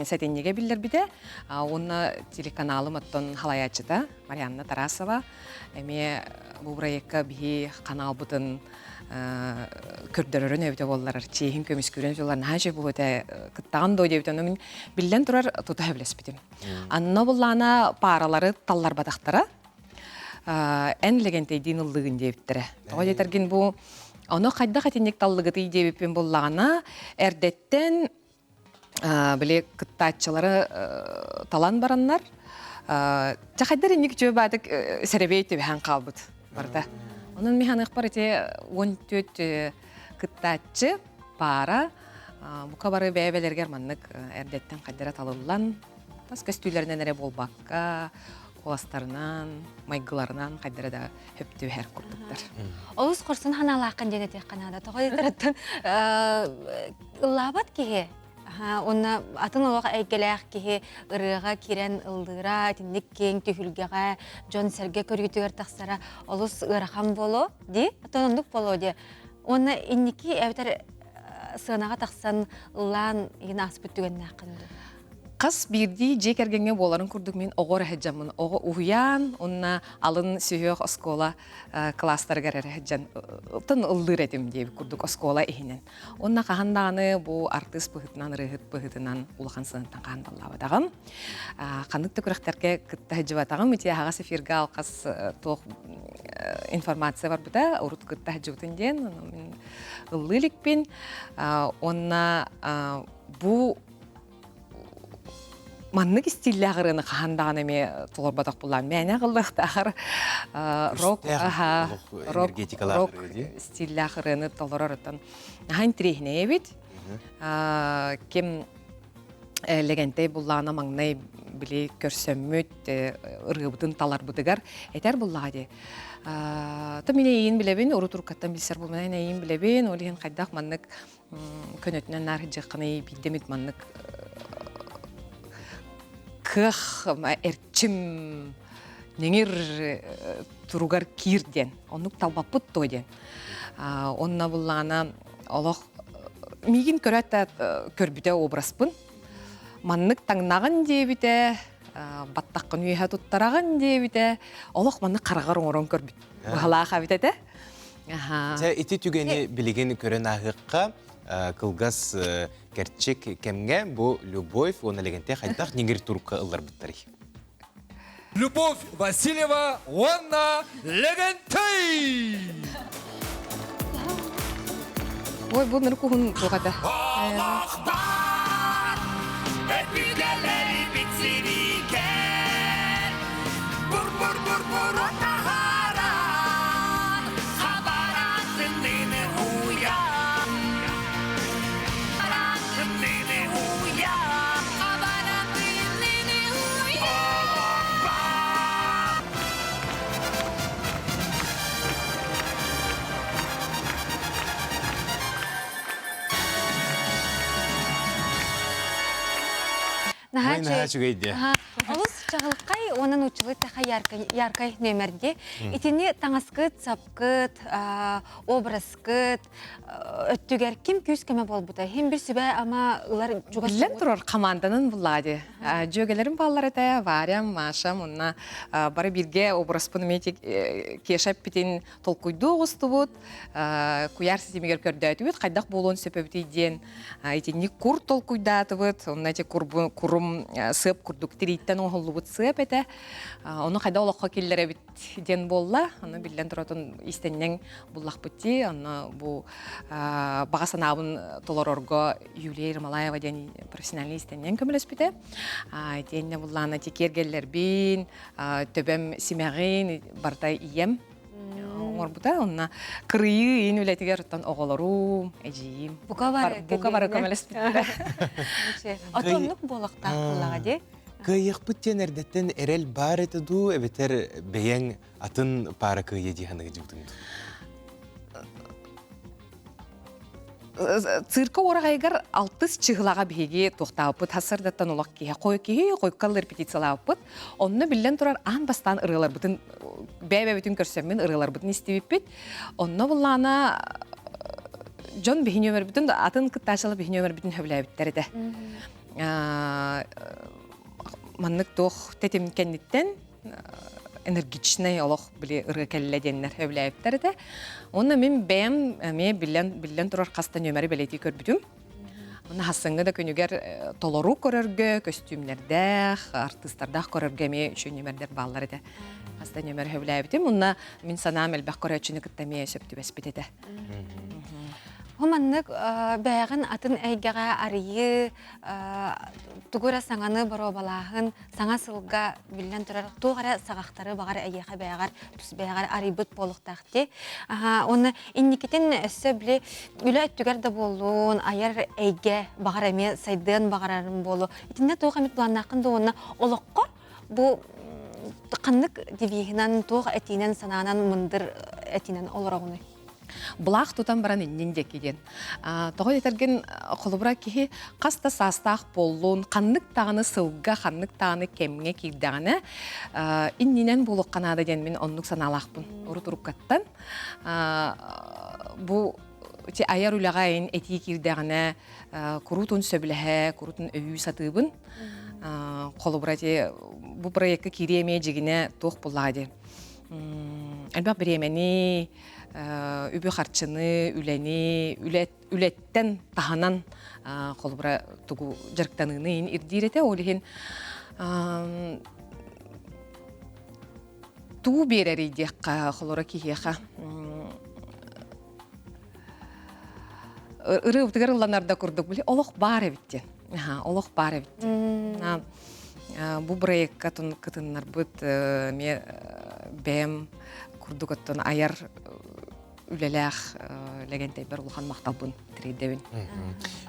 сэтинньигэ биллэрбитэ. Уонна телеканалым оттон халайааччыта Марианна Тарасова эмиэ бу проекка биһи каналбытын көрдөрөрүн эбитэ буоллар чиэһин көмүскүүрүн эбитэ наһаа үчүгэй буолуо этэ кыттаҕын дуо диэбитэ ону мин биллэн турар тута сөбүлэспитим. Анна буллаана пааралары талларбатахтара. Эн Лэгэнтэйдиин ыллыгын диэбиттэрэ. Тоҕо диэтэргин бу ону хайдах итинник таллыгытый диэбиппин буллаҕына эрдэттэн били кыттааччылары талан бараннар чэ хайдар инник үчүгэй баатык сэрэбиэй түбэһэн хаалбыт барыта. Онон мин ханыахпар ити 14 кыттааччы паара бука бары бэйэ-бэйэлэригэр маннык эрдэттэн хайдара талыллан тас көстүүлэринэн эрэ буолбакка куоластарынан, майгыларынан хайдара да хөп түбэһэр курдуктар. Олус хорсун ханаалааххын диэн этиэххэ наада. Тоҕо диэтэраттан ыллаабат киһи уонна атын олох эйгэлээх киһи ырыаҕа киирэн ыллыыра, итинник киэҥ түһүлгэҕэ дьон-сэргэ көрүүтүгэр тахсара олус ыарахан буолуо дии. Оттон оннук буолуо дии. Уонна инники эбэтэр сыанаҕа тахсан ыллаан игин ааспыт түгэннээххин дуу? Хас биирдии дьиэ кэргэҥҥэ буоларын курдук мин оҕо эрэ сылдьаммын оҕо уһуйаан уонна алын сүһүөх оскуола кылаастарыгар эрэ сылдьан тын ыллыыр этим диэбит курдук оскуола иһинэн. Уонна хаһан даҕаны бу артыыс быһыытынан, ырыаһыт быһыытынан улахан сыанаттан хаһан да ыллаабатаҕым. Ханнык да күрэхтэргэ кытта сылдьыбатаҕым. Ити аһаҕас эфиргэ алҕас туох информация барбыта, урут кытта сылдьыбытын диэн, мин ыллыы иликпин. Уонна бу. Маннык истииллээх ырыаны хаһан даҕаны эмиэ толорботох буллаан мээнэ ыллыахтаахар рок рок рок стиллээх ырыаны толорор оттон наһаа интириэһинэй эбит. Ким Лэгэнтэй буллаана маҥнай били көрсөммүт ырыабытын таларбытыгар этэр буллаҕа дии. То мин эйиин билэбин, урут уруккаттан билсэр булманан эйиин билэбин, ол иһин хайдах маннык көнөтүнэн наар сылдьыаххыный биирдэмит маннык кыах эрчим ньэҥир туругар киир диэн оннук талбаппыт дуо диэн. Онно буллаҕына олох миигин көрөөт да көрбүтэ образпын. Маннык таҥнаҕын диэбитэ, баттаххын үөһэ туттараҕын диэбитэ, олох маннык хараҕар оҥорон көрбүт. Быһалаах эбит этэ. Дьэ, ити түгэни билигин көрөн ааһыахха кылгас кэрчик кэмҥэ бу Любовь уонна Лэгэнтэй хайдах ньиҥир турукка ылларбыттарый? Любовь Васильева уонна Лэгэнтэй! Ой, бу нырык уһун туох этэ? Олохтон өбүгэлэрбит сиригэр бур-бур-бур-бур отаһаран хабаран тымныыны уйан тымныыны уйан хабаран тымныыны Наһаа Наһаа үчүгэй дии. Олус чаҕылхай уонна нууччалыы тэхэ яркай нүөмэрди. Итини таҥаскыт, сапкыт, образкыт өттүгэр ким күүс көмө буолбута? Хим бир сүбэ ама ылар чугас Биллэн турар команданан буллаа Дьүөгэлэрим бааллар этэ, Варям, Машам, уонна бары бииргэ образпын эмиэ Кеша эппитин толкуйдуу оҕустубут, куйаар ситимигэр көрдөөтүбүт, хайдах буолуон сөп эбитий диэн итинник кур толкуйдаатыбыт, онно ити курум сыап курдук тирииттэн оҥоһуллубут сыап этэ. Ону хайда олоххо киллэрэбит диэн буолла. Ону биллэн туратын истэнньэҥ буллахпыт дии. Онно бу баҕа санаабын толорорго Юлия Ермолаева диэн профессиональный истэнньэҥ көмөлөспүтэ. Итиэннэ буллаана ти киэргэллэрбин, төбөм симэҕин барыта ийэм оҥорбута. Онно кырыйыы иин үлэтигэр оттон оҕолорум, эдьиийим бука бары бука бары көмөлөспүттэрэ. Отоннук буолуохтаах буоллаҕа дии. Кыайыахпыт диэн эрдэттэн эрэл баар этэ дуу, эбэтэр бэйэҥ атын паара кыайа дии саныы дьыбытыҥ дуу? Цирка уораҕайыгар алтыс чыһылаҕа биһиги туохтаабыппыт сарсыардаттан олох киһи хой киһи хойуккал репетициялаабыппыт. Онно биллэн турар аан бастаан ырыаларбытын бэйэ-бэйэбитин көрсөммүн ырыаларбытын истибиппит. Онно буллаана дьон биһи нөмөрбүтүн атын кыттааччылар биһи нөмөрбүтүн сөбүлээбиттэр этэ. Маннык туох тэтим кэнниттэн энергичнэй олох били ырыа кэллэ диэннэр сөбүлээбиттэр этэ. Уонна мин бэйэм эмиэ биллэн, биллэн турар хаста нүөмэри бэлиэтии көрбүтүм. Уонна хассыҥҥы да күнүгэр толору көрөргө, көстүүмнэрдээх, артыыстардаах көрөргө эмиэ үчүгэй нүөмэрдэр бааллар этэ. Хаста нүөмэр сөбүлээбитим. Уонна мин санаам элбэх көрөөччүнү кытта эмиэ сөп түбэспит этэ. Бу маннык бэйэҕин атын эйгэҕэ арыйыы, тугу эрэ саҥаны боруобалааһын, саҥа сылга биллэн турар туох эрэ саҕахтары баҕар эйиэхэ бэйэҕэр тус бэйэҕэр арыйбыт буолуохтаах дии. Уонна инникитин өссө били үлэ өттүгэр да буоллун, айар эйгэ баҕар эмиэ сайдыан баҕарарым буолуо. Итиннэ туох эмит планнааххын да уонна олоххор бу ханнык девиһинэн, туох этиинэн, санаанан мындыр этиинэн олороҕунуй? Былаах тутан баран иннин диэки диэн. Тоҕо диэтэргин, холобура киһи хас да саастаах буоллун, ханнык даҕаны сылга, ханнык даҕаны кэмҥэ киирдэҕинэ, иннинэн буолуохха наада диэн мин оннук санаалаахпын. Урут уруккаттан. Бу айар үлэҕэ ин этии киирдэҕинэ, куруутун сөбүлэһэ, куруутун өйүү сатыыбын. Холобура, бу проекка киириэ эмиэ дьигинэ туох буллаҕа диэн. Элбэх бириэмэни, үбү-харчыны, үлэни, үлэттэн таһынан холобура тугу дьарыктаныыны ирдиир этэ. Ол иһин тугу биэрэрий диэххэ, холоро киһиэхэ ырыабытыгар ылланар да курдук, били олох баар эбит диэн. Олох баар эбит диэн. Бу проекка кытыннарбыт эмиэ бэйэм курдук оттон айар үлэлээх Лэгэнтэйбэр улахан махталбын тириэрдэбин.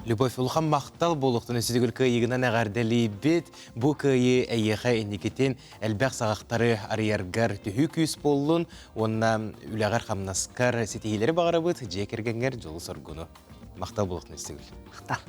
Любовь, улахан махтал буолуохтун өссө кыайыгынан эҕэрдэлиибит. Бу кыайыы эйиэхэ инникитин элбэх саҕахтары арыйаргар төһүү күүс буоллун уонна үлэҕэр-хамнаскар ситиһиилэри баҕарабыт, дьиэ кэргэҥҥэр дьолу-соргуну. Махтал буолуохтун өссө Махтал.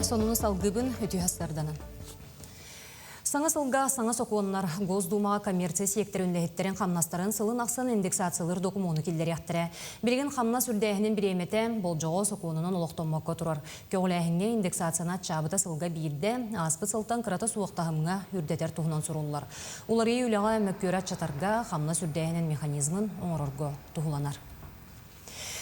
Сонуну салгыбын үтүө сарданан. Саҥа сылга саҥа сокуоннар Госдумаҕа коммерция сиэктэрин үлэһиттэрин хамнастарын сылын ахсын индексациялыыр докумуону киллэриэхтэрэ. Билигин хамнас үрдээһинин бириэмэтэ болдьоҕо сокуонунан олохтоммокко турар. Көҕүлээһиҥҥэ индексацияны аччаабыта сылга биирдэ, ааспыт сылтан кырата суох таһымҥа үрдэтэр туһунан суруллар. Уларыйыы үлэҕэ мөккүөрү аччатарга, хамнас үрдээһинин механизмын оҥорорго туһуланар.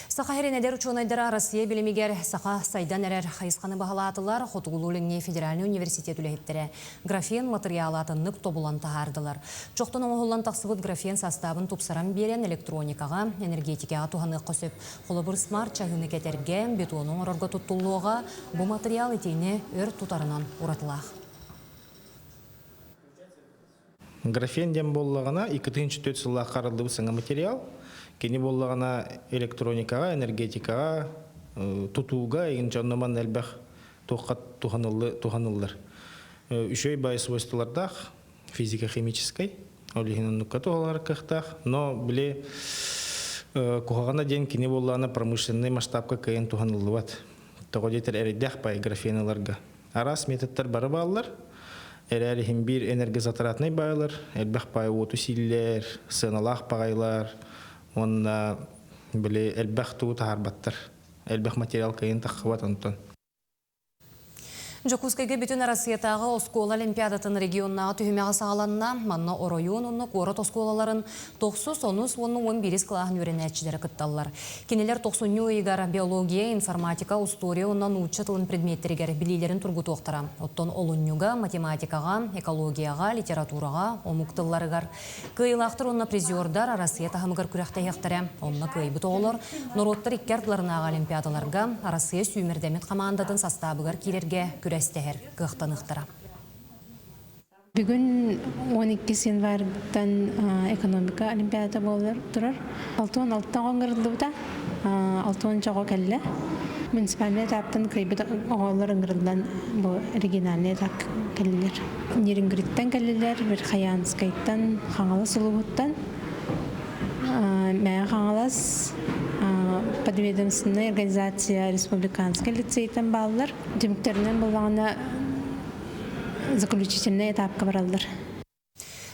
Саха сирин эдэр учуонайдара Россия билимигэр саха сайдан эрэр хайысханы баһылаатылар, Хотугулуу-Илиҥҥи федеральнай университет үлэһиттэрэ графен матырыйаалы атыннык тобулан таһаардылар. Чохтон оҥоһуллан тахсыбыт графен састаабын тупсаран биэрэн электроникаҕа, энергетикаҕа туһаныахха сөп. Холобур, смарт-чаһыыны кэтэргэ, бетону оҥорорго туттуллуоҕа, бу матырыйаал итиини өр тутарынан уратылаах. Графен диэн буоллаҕына, 2004 сыллаах хараллыбыт саҥа материал. Кини буоллаҕына электроникаҕа, энергетикаҕа, тутууга игин дьонно манна элбэх туохха туһаныллар. Үчүгэй баай свойстволардаах, физико-химическай, ол иһин оннукка туһалар кыахтаах. Но били куһаҕана диэн кини буоллаҕына промышленнай масштабка кыайан туһаныллыбат. Тоҕо диэтэр эрэйдээх баай графен ыларга. Араас методтар бары бааллар. Эрээри иһин биир энергозатратнай баайлар, элбэх баай уоту сииллэр, сыаналаах баҕайылар уонна били элбэх тугу таһаарбаттар. Элбэх материал кыайан таххыбат онтон. Дьокуускайга бүтүн Арассыйатааҕы оскуола олимпиадатын регионнааҕы түһүмэҕэ саҕаланна. Манна оройуон уонна куорат оскуолаларын тохсус, онус уонна уон биирис кылааһын үөрэнээччилэрэ кытталлар. Кинилэр тохсунньу ыйыгар биология, информатика, устуоруйа уонна нуучча тылын предметтэригэр билиилэрин тургутуохтара. Оттон олунньуга математикаҕа, экологияҕа, литератураҕа, омук тылларыгар кыайыылаахтар уонна призердар Арассыйа таһымыгар күрэхтэһиэхтэрэ. Онно кыайбыт оҕолор норуоттар икки ардыларынааҕы олимпиадаларга Арассыйа сүүмэрдэммит хамаандатын састаабыгар киирэргэ күрэстэһэр кыахтаныахтара. Бүгүн 12 январьтан экономика олимпиадата буолар турар. 66 оҥоруллубута, 60 оҕо кэллэ. Муниципальный этаптан кыайбыт оҕолор ыҥырыллан бу региональный этап кэллилэр. Нерюнгриттэн кэллилэр, Верхоянскайтан, Хаҥалас улууһуттан, Мэҥэ Хаҥалас подведомственная организация республиканскай лицейтэн бааллар. Түмүктэринэн буоллаҕына заключительнай этапка бараллар.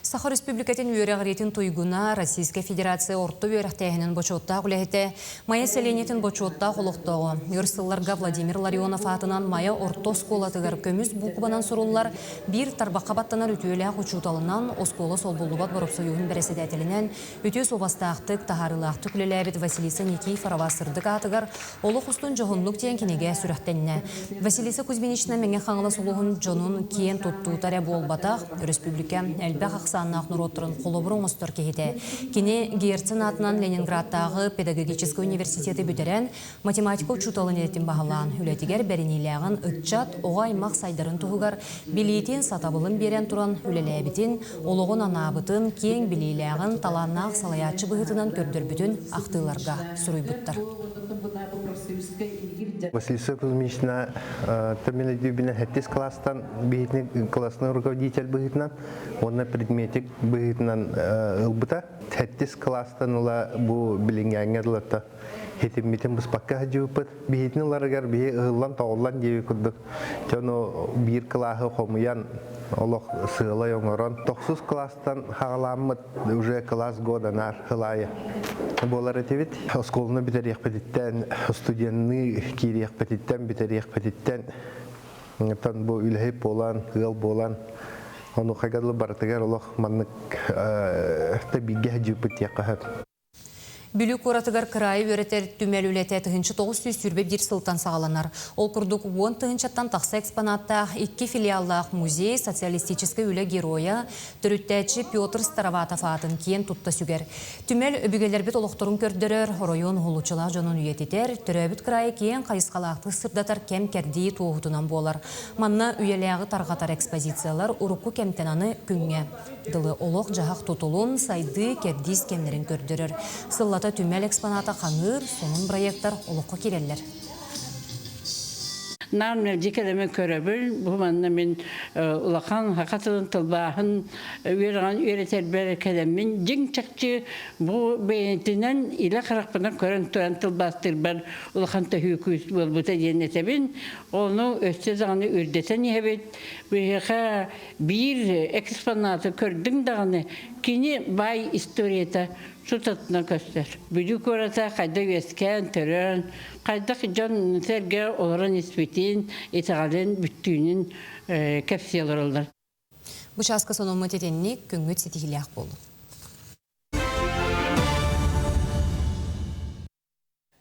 Саха Республикатын үөрэҕириитин туйгуна, Российскай Федерация орто үөрэхтээһинин бочуоттаах үлэһитэ, Майа сэлиэнньэтин бочуоттаах олохтооҕо, өр сылларга Владимир Ларионов аатынан Майа орто оскуолатыгар көмүс буукубанан суруллар биир тарбахха баттанар үтүөлээх учууталынан, оскуола солбуллубат боропсойууһун бэрэссэдээтэлинэн үтүө суобастаахтык, таһаарыылаахтык үлэлээбит Василиса Никифорова сырдык аатыгар Олох устун дьоһуннук диэн кинигэ сүрэхтэннэ. Василиса Кузьминична Мэҥэ Хаҥалас улууһун дьонун киэн туттуута эрэ буолбатах, өрөспүүбүлүкэ элбэх ахсааннаах норуоттарын холобур оҥостор киһитэ. Кини Герцен аатынан Ленинградтааҕы педагогическай университеты бүтэрэн, математика учууталын идэтин баһылаан, үлэтигэр бэриниилээҕин ыччат, оҕо аймах сайдарын туһугар билиитин, сатабылын биэрэн туран үлэлээбитин, олоҕун анаабытын, киэҥ билиилээҕин, талааннаах салайааччы быһыытынан көрдөрбүтүн ахтыыларга суруйбуттар. Василиса Кузьминична төмөнөдүүбүнэн хэттис класстан биһитини классный руководитель быһыытынан уонна предметик быһыытынан ылбыта. Хэттис класстан ыла бу билиҥҥээҥҥэ дылата хитиммитин быспакка сылдьыбыппыт. Биһитин ыларыгар биһи ыһыллан-тоҕуллан диэби курдук дьону биир кылааһы хомуйан олох сыалай оҥорон тохсус класстан хаҕаламмыт уже класс года наар хылаайы буолар этибит. Оскуоланы бүтэриэхпититтэн, студенныы киириэхпититтэн, бүтэриэхпититтэн тан бу үлэһит буолан, ыал буолан онуохайга дылы барытыгар олох маннык бииргэ сылдьыбыппыт диэххэ сөп. Бүлүү куоратыгар кыраайы үөрэтэр түмэл үлэтэ 1921 сылтан саҕаланар. Ол курдук уон тыһыынчаттан тахса экспонаттаах икки филиаллаах музей социалистическай үлэ геройа, төрүттээччи Петр Староватов аатын киэн тутта сүгэр. Түмэл өбүгэлэрбит олохторун көрдөрөр, оройуон уһулуччулаах дьонун үйэтитэр, төрөөбүт кыраайы киэҥ хайысхалаахтык сырдатар кэм-кэрдии туоһутунан буолар. Манна үйэлээҕи тарҕатар экспозициялар урукку кэмтэн аны күҥҥэ дылы олох-дьаһах тутулун, сайдыы кэрдиис кэмнэрин көрдөрөр. Сыллата түмэл экспоната хаҥыыр, сонун проектар олоххо киирэллэр. Нам мэлдьи кэлэмин көрөбүн. Бу манна мин улахан саха тылын тылбааһын үөрэҕин үөрэтэрбэр кэлэммин дьиҥ чахчы бу бэйэтинэн илэ харахпынан көрөн туран тылбаастыырбар улахан төһүү күүс буолбута диэн этэбин. Ону өссө даҕаны үрдэтэн иһэбит. Биһиэхэ Биир экспонаты көрдүҥ даҕаны, кини баай историята сутатына көстөр. Бүлүү куората хайдах үөскээн, төрөөн, хайдах дьон-сэргэ олорон испитин, итэҕэлин бүттүүнүн кэпсии олороллор. Бу чааска сонуммут итинник, күҥҥүт ситиһиилээх буоллун.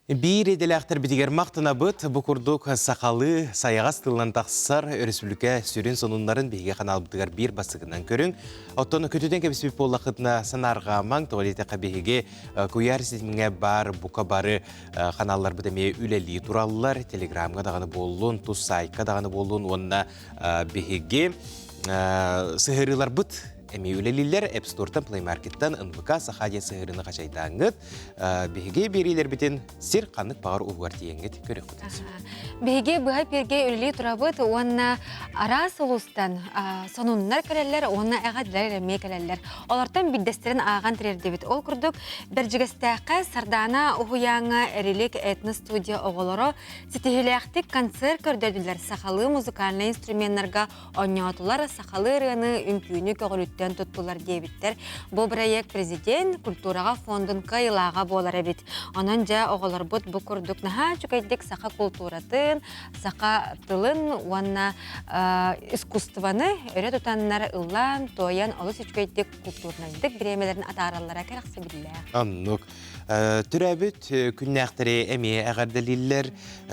Биир идэлээхтэрбитигэр махтанабыт. Бу курдук сахалыы сайаҕас тылынан тахсар өрөспүүбүлүкэ сүрүн сонуннарын биһиги ханаалбытыгар биир бастакынан көрүҥ. Оттон көтүтэн кэбиспит буоллаххытына санаарҕаамаҥ, тоҕо диэтэххэ биһиги куйаар ситимҥэ баар бука бары ханаалларбыт эмиэ үлэлии тураллар. Телеграмҥа даҕаны буоллун, тус саайтка даҕаны буоллун уонна биһиги сыһыарыыларбыт эмиэ үлэлииллэр. App Store-тан, Play Market-тан НВК Саха диэн сыһыарыыны хачайдааҥҥыт. Биһиги биэриилэрбитин сир ханнык баҕар уһугар тиийэҥҥит көрүөххүт. Биһиги быһа пиргэ үлэлии турабыт уонна араас улуустан сонуннар кэлэллэр уонна эҕэрдэлэр эмиэ кэлэллэр. Олортон биирдэстэрин ааҕан тириэрдибит. Ол курдук Бэрдьигэстээххэ Сардаана уһуйааҥҥа Эрилик этно-студия оҕолоро ситиһиилээхтик концерт көрдөрдүлэр. Сахалыы музыкальнай инструменнарга Оонньоотулар сахалыы ырыаны, үҥкүүнү көҕүлүттэн туттулар диэбиттэр. Бу бырайыак президент культураҕа фондун кыайыылааҕа буолар эбит. Онон дьэ оҕолорбут бу курдук наһаа үчүгэйдик саха култууратын, саха тылын уонна искусствоны өрө тутаннар ыллаан, туойан олус үчүгэйдик култуурнайдык бириэмэлэрин атаараллара кэрэхсэбиллээх. Оннук. Төрөөбүт күннээхтэри эмиэ эҕэрдэлииллэр.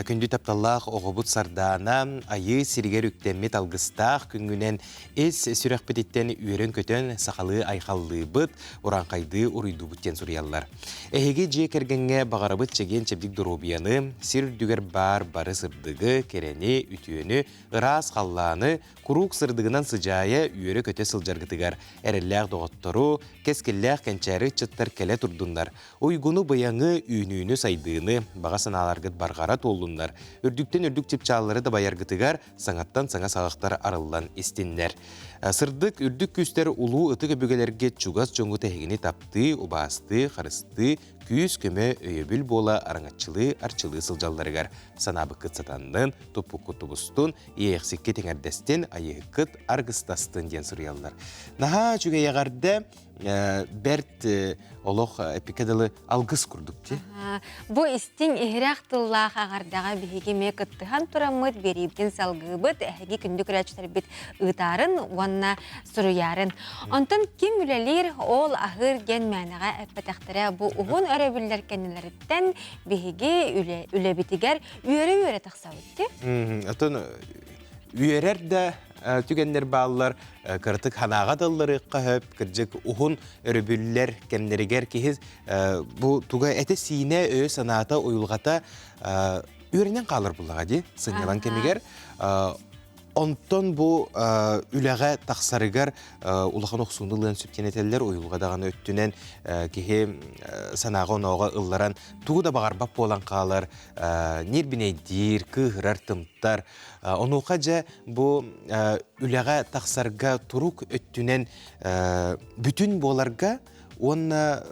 Күндү тапталлаах оҕобут Сардаана айыы сиригэр үктэммит алгыстаах күҥҥүнэн ис сүрэхпититтэн үөрэн-көтөн сахалыы айхаллыыбыт, урааҥхайдыы уруйдуубут диэн суруйаллар. Эһиги дьиэ кэргэҥҥэ баҕарабыт чэгиэн-чэбдик доруобуйаны, сир үрдүгэр баар бары сырдыгы, кэрэни, үтүөнү, ыраас халлааны, куруук сырдыгынан сыдьаайа үөрэ-көтө сылдьаргытыгар эрэллээх доҕоттору, кэскиллээх кэнчээри ыччаттар кэлэ турдуннар, уйгуну-быйаҥы, үүнүүнү-сайдыыны, баҕа санааларгыт барҕара туоллуннар, үрдүктэн үрдүк чыпчааллары дабайаргытыгар саҥаттан саҥа саҕахтар арыллан истиннэр. Сырдык, үрдүк күүстэр улуу ытык өбүгэлэргэ чугас дьоҥҥут эһигини таптыы, убаастыы, харыстыы, күүс-көмө, өйөбүл буола араҥаччылыы, арчылыы сылдьалларыгар санаабыккыт сатаннын, туппуккут тубустун, иэйэхсиккит эҥэрдэстин, айыһыккыт аргыстастын диэн суруйаллар. Наһаа үчүгэй эҕэрдэ, бэрт олох эпикэ дылы алгыс курдук дии. Бу истиҥ иһирэх тыллаах аҕардаҕа биһиги эмиэ кыттыһан тураммыт, биэриибитин салгыыбыт, эһиги күндү көрөөччүлэрбит ыытаарын уонна суруйаарын. Онтон ким үлэлиир, ол аһыыр диэн мээнэҕэ эппэтэхтэрэ. Бу уһун өрөбүллэр кэннилэриттэн биһиги үлэбитигэр үөрэ-үөрэ тахсабыт дии. Оттон үөрэр да түгэннэр бааллар, кыратык ханаҕа да ылларыахха сөп, кырдьык уһун өрөбүллэр кэмнэригэр киһи бу туга этэ-сиинэ, өйө-санаата, уйулҕата үөрэнэн хаалар буллаҕа дии сынньалаҥ кэмигэр. Онтон бу үлэҕэ тахсарыгар улахан охсууну ылыан сөп диэн этэллэр. Уйулҕа даҕаны өттүнэн киһи санааҕа-онооҕо ылларан тугу да баҕарбат буолан хаалар, ньиэрбинэйдиир, кыыһырар, тымтар. Онуоха дьэ бу үлэҕэ тахсарга турук өттүнэн бүтүн буоларга уонна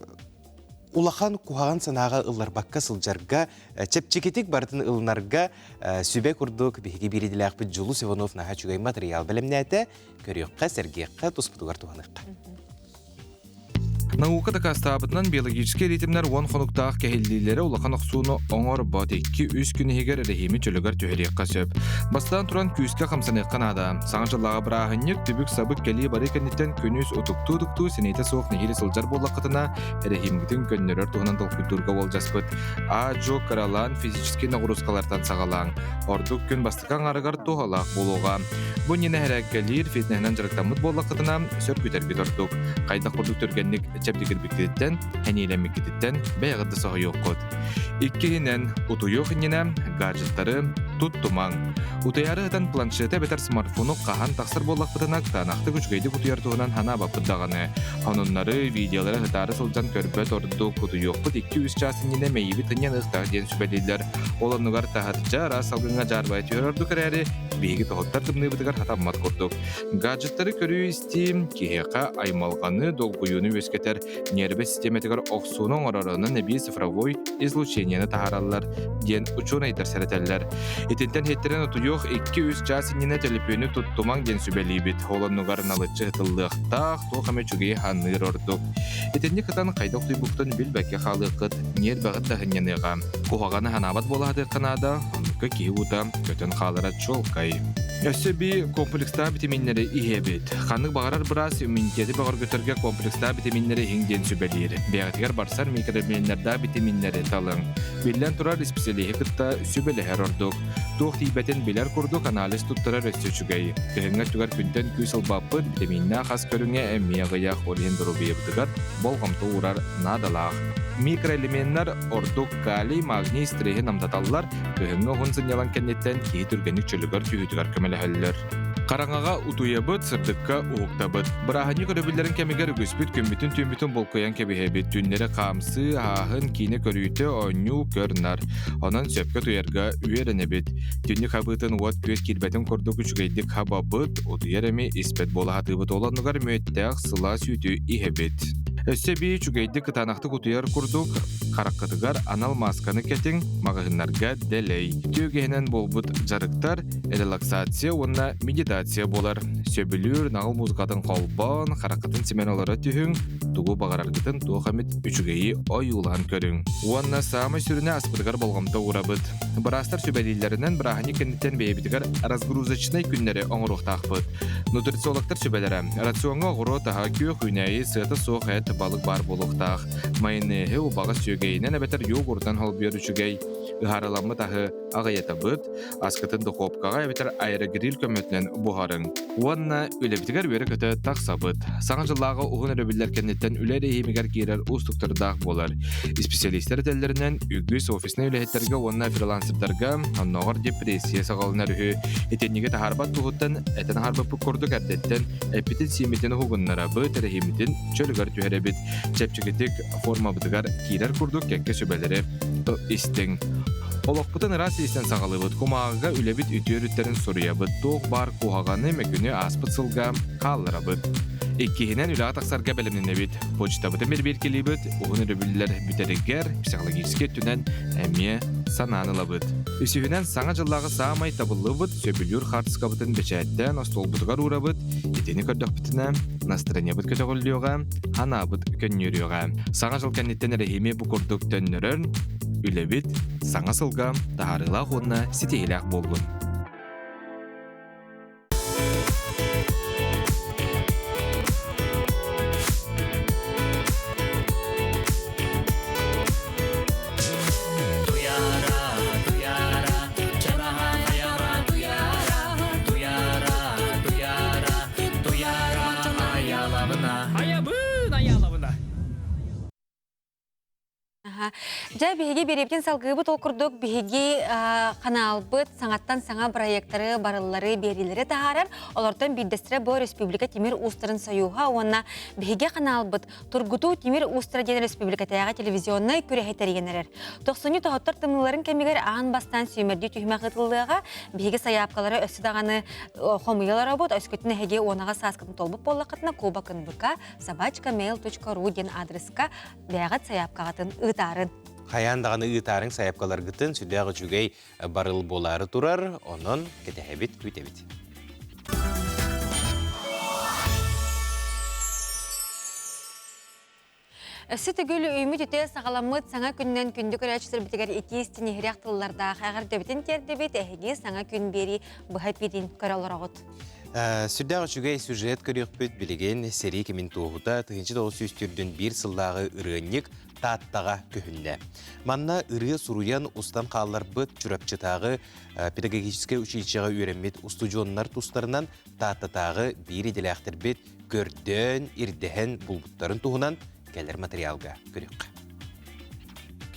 улахан куһаҕан санааҕа ылларбакка сылдьарга, чэпчэкитик барытын ылынарга сүбэ курдук биһиги биир идэлээхпит Дьулус Иванов наһаа үчүгэй матырыйаал бэлэмнээтэ. Көрүөххэ, сэргиэххэ, туспутугар туһаныахха. Наука дакаастаабытынан биологическай ритмнэр уон хонуктаах кэһиллиилэрэ улахан охсууну оҥорбот 2-3 күн иһигэр эрэһиими чөлүгэр түһэриэххэ сөп. Бастаан туран күүскэ хамсаныахха наада. Саҥа дьыллааҕы бырааһынньык түбүк-сабык кэлии-барыы кэнниттэн күнүс утуктуу-утуктуу сэниэтэ суох нэһиилэ сылдьар буоллаххытына, эрэһиимҥитин көннөрөр туһунан толкуйдуурга уолдьаспыт. Аа-дьуо кыралаан физическэй ноҕуруускалартан саҕалааҥ. Ордук күн бастакы аҥаарыгар туһалаах буолуоҕа. Бу иннинэ эһэрээккэлиир фитнеһинэн дьарыктаммыт буоллаххытына, сөргүтэргит ордук. Хайдах курдук түргэнник чэбдигирбиккититтэн, эниэлэммиккититтэн бэйэҕит да соһуйуоххут. Иккиһинэн, утуйуох иннинэ гаджеттары туттумаҥ. Утуйаары сытан планшеты эбэтэр смартфону хаһан тахсар буоллахпытына, кытаанахтык үчүгэйдик утуйар туһунан санаабаппыт даҕаны. Сонуннары, видеолары сытаары сылдьан көрбөт ордук, утуйуохпут 2-3 чаас иннинэ мэйиибит ынньаныахтаах диэн сүбэлииллэр. Ол оннугар таһырдьа араас салгыҥҥа дьаарбайа түһэр ордук эрээри, биһиги тоһуттар тымныыбытыгар хатаммат курдук. Гаджеттары көрүү-истии киһиэхэ аймалҕаны, долгуйууну үөскэтэр, ньиэрбэ систиэмэтигэр охсууну оҥорорунан эбии цифровой излучениены таһаараллар диэн учуонайдар сэрэтэллэр. Итинтэн иһиттэрэн утуйуох 2-3 чаас иннинэ төлөпүөнү туттумаҥ диэн сүбэлиибит. Ол оннугар налыччы ыһытыллыахтаах, туох эмэ үчүгэйи саныыр ордук. Итинник ытан хайдах утуйбуккутун билбэккэ хаалыаххыт, ньиэрбэҕит да сынньаныаҕа. Куһаҕаны санаабат буола сатыахха наада, оннукка киһи уута көтөн хаалара чуолкай. Өссө би комплекстаах битэмииннэри иһэбит. Ханнык баҕарар быраас иммунитеты бөҕөргөтөргө комплекстаах битэмииннэри иһиҥ диэн сүбэлиир. Бэйэҕитигэр барсар микроэлеменнэрдээх битэмииннэри талыҥ. Биллэн турар, исписэлииһи кытта сүбэлэһэр ордук. Туох тиийбэтин билэр курдук анализ туттарар өссө үчүгэй. Кыһыҥҥы өттүгэр күнтэн күүс ылбаппыт, битэмииннээх ас көрүҥэ эмиэ аҕыйах, ол иһин доруобуйабытыгар болҕомто уурар наадалаах. Микроэлеменнэр ордук калий, магний стреһи намтаталлар, кыһыҥҥы уһун сынньалаҥ кэнниттэн киһи түргэнник чөлүгэр түһүүтүгэр көмөлөһөллөр. Хараҥаҕа утуйабыт, сырдыкка уһуктабыт. Бырааһынньык өрөбүллэрин кэмигэр үгүспүт күммүтүн-түүммүтүн булкуйан кэбиһэбит. Түүннэри хаамсыы, аһааһын, киинэ көрүүтэ, оонньуу, көр-нар. Онон сөпкө утуйарга үөрэнэбит. Түннүк хабыытын уот-күөс киирбэтин курдук үчүгэйдик хабабыт, утуйар эми испэт буола сатыыбыт. Ол оннугар мүөттээх сылаас үүтү иһэбит. Өссө эбии үчүгэйдик кытаанахтык утуйар курдук хараххытыгар анал маасканы кэтиҥ, маҕаһыыннарга дэлэй. Түөгэһинэн буолбут дьарыктар релаксация уонна медитация буолар. Сөбүлүүр наҕыл музыкатын холбоон, хараххытын симэн олоро түһүҥ, тугу баҕараргытын туох эмит үчүгэйи ойуулаан көрүҥ. Уонна саамай сүрүнэ аспытыгар болҕомто уурабыт. Быраастар сүбэлииллэринэн бырааһынньык кэнниттэн бэйэбитигэр разгрузочнай күннэри оҥоруохтаахпыт. Нутрициологтар сүбэлэрэ рационҥа оҕуруот аһа, күөх үүнээйи, сыата суох эт, балык баар буолуохтаах. Майонеһы убаҕас сүөгэйинэн эбэтэр йогуртан холбуйар үчүгэй. Ыһаарыламмыт аһы аҕыйатабыт, аскытын духуопкаҕа эбэтэр аэрогриль көмөтүнэн буһарыҥ. Уонна үлэбитигэр үөрэ-көтө тахсабыт. Саҥа дьыллааҕы уһун өрөбүллэр кэнниттэн үлэ эрэһиимигэр киирэр уустуктардаах буолар. Исписэлиистэр этэллэринэн, үгүс офиснай үлэһиттэргэ уонна фрилансердарга оннооҕор депрессия саҕаланар үһү. Итинниги таһаарбат туһуттан этэн аһарбыппыт курдук эрдэттэн эппитин-сииммитин уһугуннарабыт, эрэһииммитин чөлүгэр түһэрэбит. Чэпчэкитик формабытыгар киирэр курдук кэккэ сүбэлэри истиҥ. Олохпутун ыраас иистэн саҕалыыбыт, кумааҕыга үлэбит үтүө өрүттэрин суруйабыт, туох баар куһаҕаны, мөкүнү ааспыт сылга хаалларабыт. Иккиһинэн үлэҕэ тахсарга бэлэмнэнэбит. Почтабытын бирбииркэлиибит, уһун өрөбүллэр бүтэригэр психологическай өттүнэн эмиэ санаан ылабыт. Үсүһүнэн саҥа дьыллааҕы саамай табыллыбыт сөбүлүүр хаартыскабытын бэчээттээн остуолбутугар уурабыт, итини көрдөхпүтүнэ настроениебыт көтөҕүллүөҕэ, ханаабыт көнньүөрүөҕэ. Саҥа дьыл кэнниттэн эрэһиими бу курдук төннөрөн, үлэбит саҥа сылга таһаарыылаах уонна ситиһиилээх буоллун. Туяра, туяра, чараха хайара, туяра, туяра, туяра, туяра, аялабына. Аябын, аялабына. Дьэ, биһиги биэриэбитин салгыыбыт ол курдук биһиги ханаалбыт саҥаттан саҥа бырайыактары, барыллары, биэриилэри таһаарар. Олортон биирдэстэрэ бу Республика тимир уустарын союһа уонна биһиги ханаалбыт Тургутуу тимир уустара диэн республикатааҕы телевизионнай күрэһи тэрийэн эрэр. Тохсунньу тоһоттор тымныыларын кэмигэр аан бастаан сүүмэрдии түһүмэх ыытыллыаҕа. Биһиги сайаапкалары өссө даҕаны хомуйалар обут, өскөтүн эһиги уонаҕа сааскытын толбут буоллаххытына кубок нбк собачка-mail.ru диэн адреска бэйэҕит сайаапкаҕытын ыытаарын. Хайаан даҕаны ыытаарыҥ сайаапкаларгытын сүрдээх үчүгэй барыл буолаары турар, онон кэтэһэбит, күүтэбит. Өссө төгүл үүммүт үтүө саҕаламмыт саҥа күнүнэн күндү көрөөччүлэрбитигэр итии истиниһирэх тыллардаах эҕэрдэбитин тиэрдэбит, эһиги саҥа күн биэрии быһа эпиирин көрө олороҕут. Сүрдээх үчүгэй сюжет көрүөхпүт билигин сэрии кэмин туоһута 1941 сыллааҕы ырыанньык Тааттаҕа көһүннэ. Манна ырыа суруйан устан хаалларбыт Чурапчытааҕы педагогическай училищеҕа үөрэммит устудьуоннар тустарынан Тааттатааҕы биир идэлээхтэрбит көрдөөн, ирдэһэн булбуттарын туһунан кэлэр материалга көрүөххэ.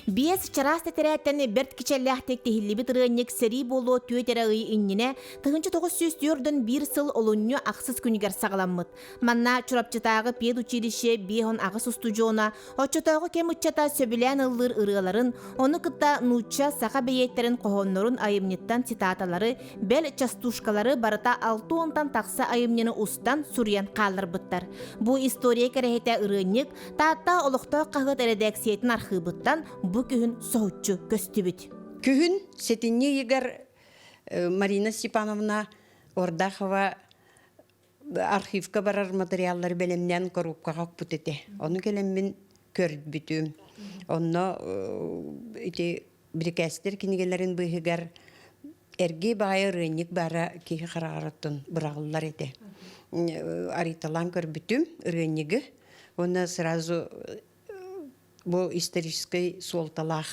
Биэс чараас тэтэрээттэн бэрт кичэллээхтик тиһиллибит ырыанньык сэрии буолуо түөрт эрэ ый иннинэ 1941 сыл олунньу ахсыс күнүгэр саҕаламмыт. Манна Чурапчытааҕы педучилище 58 устудьуона оччотооҕу кэм ыччата сөбүлээн ыллыыр ырыаларын, ону кытта нуучча, саха бэйиэттэрин хоһооннорун айымньыттан цитаталары, Бэл, частушкалары барыта алта уонтан тахса айымньыны устан, суруйан хаалларбыттар. Бу история кэрэһитэ ырыанньык Таатта олохтоох хаһыат эрэдээксийэтин архыыбыттан бу күһүн соһуччу көстүбүт. Күһүн сэтинньи ыйыгар Марина Степановна Ордахова архивка барар материаллары бэлэмнээн коробкаҕа укпут этэ. Ону кэлэммин көрбүтүм. Онно ити бирикээстэр кинигэлэрин быыһыгар эргий баайы ырыанньык баара киһи хараҕарыттан быраҕыллар этэ. Арыйталаан көрбүтүм ырыанньыгы. Уонна сразу бу историческай суолталаах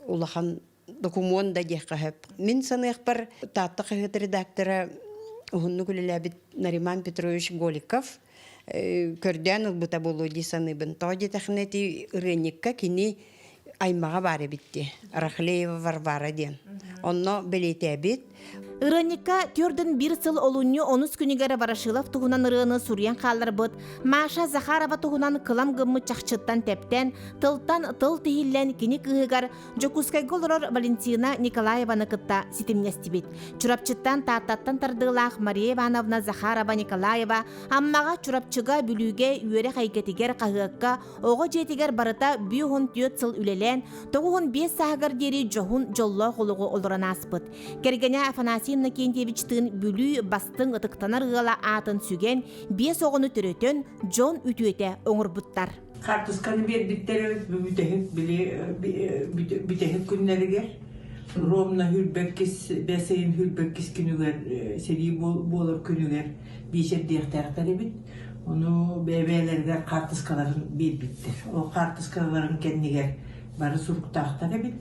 улахан докумуон да диэххэ сөп. Мин саныахпар Таатта хаһыат редактора уһуннук үлэлээбит Нариман Петрович Голиков көрдөөн ылбыта буолуо дии саныыбын. Тоҕо диэтэххинэ ити ырыанньыкка кини аймаҕа баар эбит дии. Рахлеева Варвара диэн. Онно бэлиэтээбит. Ырыанньыкка төрдүн биир сыл олунньу онус күнүгэр Ворошилов туһунан ырыаны суруйан хаалларбыт Маша Захарова туһунан кылам гыммыт чахчыттан тэптэн, тылтан тыл тиһиллэн кини кыыһыгар Дьокуускайга олорор Валентина Николаеваны кытта ситимнэстибит. Чурапчыттан Тааттаттан тардыылаах Мария Ивановна Захарова-Николаева Аммаҕа, Чурапчыга, Бүлүүгэ үөрэх эйгэтигэр хаһыакка оҕо дьиэтигэр барыта 54 сыл үлэлээн, 95 сааһыгар диэри дьоһун дьоллоох олоҕу олорон ааспыт. Кэргэнэ Афанасий Иннокентьевичтыын Бүлүү бастыҥ ытыктанар ыала аатын сүгэн, биэс оҕону төрөтөн, дьон үтүөтэ оҥорбуттар. Хаартысканы биэрбиттэр бүтэһик били бүтэһик күннэригэр ровно хүрбэккис бэс ыйын хүрбэккис күнүгэр сэрии буолар күнүгэр биэчэрдиэхтээхтэр эбит. Ону бэйэ-бэйэлэригэр хаартыскаларын биэрбиттэр. Ол хаартыскаларын кэннигэр бары суруктаахтар эбит.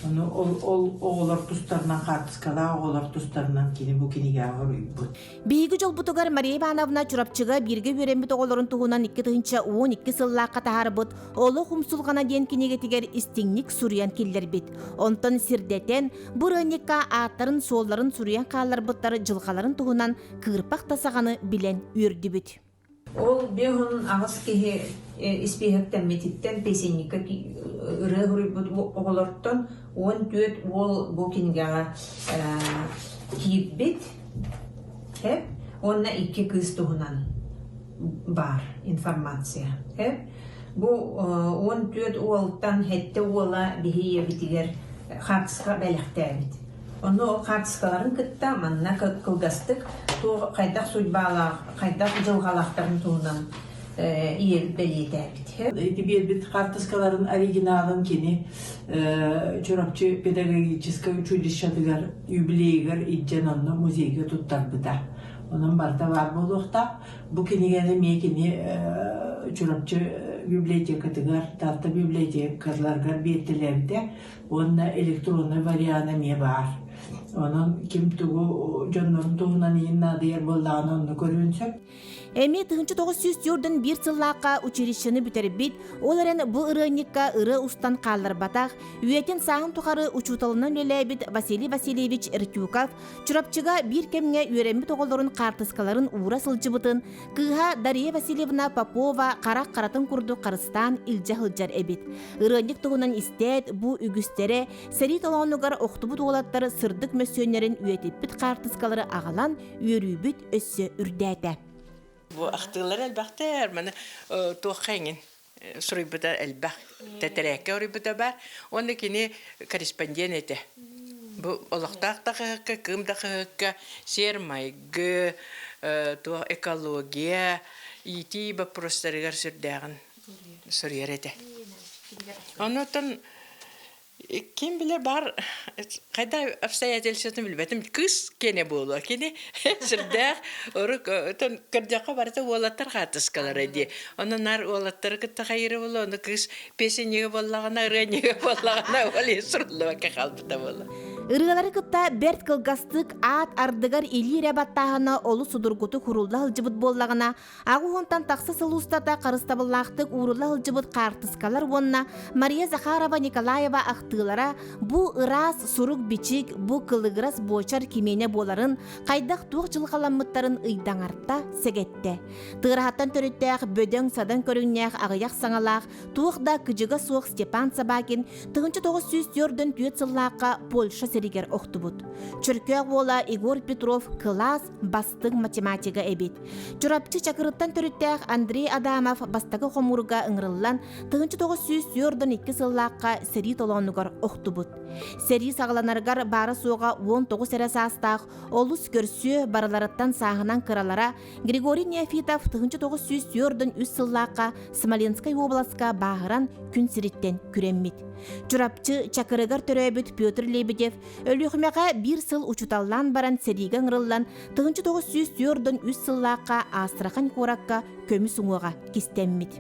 Ону ол, ол оҕолор тустарынан хаартыскалаах оҕолор тустарынан кини бу кинигэҕэ хоруйбут. Биһиги дьолбутугар Мария Ивановна Чурапчыга бииргэ үөрэммит оҕолорун туһунан 2012 сыллаахха таһаарбыт Олох умсулҕана диэн кинигэтигэр истиҥник суруйан киллэрбит. Онтон сирдэтэн, бу ырыанньыкка ааттарын-суолларын суруйан хаалларбыттар дьылҕаларын туһунан кыырпах да саҕаны билэн үөрдүбүт. Ол биэһун аҕыс киһи испииһэктэммититтэн песенникка ырыа суруйбут оҕолортон 14 уол бу кинигэҕэ киирбит уонна икки кыыс туһунан баар информация. Бу 14 уолтан сэттэ уола биһи ийэбитигэр хаартыска бэлэхтээбит. Онно ол хаартыскаларын кытта манна кылгастык туох хайдах судьбалаах, хайдах дьылҕалаахтарын туһунан ийэбит бэлиэтээбит. Ити биэрбит хаартыскаларын оригиналын кини Чурапчы педагогическай училищетыгар юбилейыгар илдьэн онно музейга туттарбыта. Онон барыта баар буолуохтаах. Бу кинигэни эмиэ кини Чурапчы библиотекатыгар, Таатта библиотекаларыгар биэртэлээбитэ уонна электроннай вариана эмиэ баар. Онон ким тугу дьоннорун туһунан иһин наадыйар буоллаҕына онно көрүөн сөп. Эмиэ 1941 сыллаахха училищены бүтэрбит, ол эрэн бу ырыанньыкка ырыа устан хаалларбатах, үйэтин сааһын тухары учууталынан үлэлээбит Василий Васильевич Ртюков Чурапчыга биир кэмҥэ үөрэммит оҕолорун хаартыскаларын уура сылдьыбытын кыыһа Дария Васильевна Попова харах харатын курдук харыстаан илдьэ сылдьар эбит. Ырыанньык туһунан истээт, бу үгүстэрэ сэрии толоонугар охтубут уолаттар сырдык мөссүөннэрин үйэтиппит хаартыскалары аҕалан үөрүүбүт өссө үрдээтэ. Бу ахтыылар элбэхтэр, маны туохха эҥин суруйбута элбэх, тэтэрээккэ уруйбута баар. Уонна кини корреспондент этэ. Бу олохтоох да хаһыакка, кыым да хаһыакка сиэр-майгы, туох экология, иитии боппуруостарыгар сүрдээҕин. Суруйар этэ. Оннуттан ким билэр бар хайда обстоятельствотын билбэтим. Кыыс киэнэ буолуо. Кини сүрдээх орук отон көрдөххө барыта уолаттар хаартыскалара дии. Онон наар уолаттары кытта хайыры буолуо, ону кыыс песеннигэ буоллаҕына, ырыанньыга буоллаҕына, ол иһин суруллубакка хаалбыта буолла. Ырыалары кытта бэрт кылгастык аат ардыгар илии эрэ баттааһына олус судургутук урулла сылдьыбыт буоллаҕына, Аҕыс тахса сыл устата харыстабыллаахтык уурулла сылдьыбыт хаартыскалар уонна Мария Захарова Николаева ахтыылара бу ыраас сурук-бичик, бу кылыгырас буочар кимиэнэ буоларын, хайдах-туох дьылҕаламмыттарын ыйдаҥарта, сэгэттэ. Тыараһаттан төрүттээх бөдөҥ-садаҥ көрүҥнээх аҕыйах саҥалаах, туох да кыдьыга суох Степан Собакин 1944 сыллаахха Польша сиригэр охтубут. Чөркөөх уола Егор Петров кылаас бастыҥ математига эбит. Чурапчы Чакырыттан төрүттээх Андрей Адамов бастакы хомуурга ыҥырыллан 1942 сыллаахха сэрии толоонугар охтубут. Сэрии саҕаланарыгар баара-суоҕа 19 эрэ саастаах олус көрсүө барыларыттан сааһынан кыралара Григорий Неофитов 1943 сыллаахха Смоленскай уобаласка бааһыран күн сириттэн күрэммит. Чурапчы Чакырыгар төрөөбүт Петр Лебедев Өлүөхүмэҕэ биир сыл учууталлаан баран сэриигэ ыҥырыллан 1943 сыллаахха Астрахань куоракка көмүс уҥуоҕа кистэммит.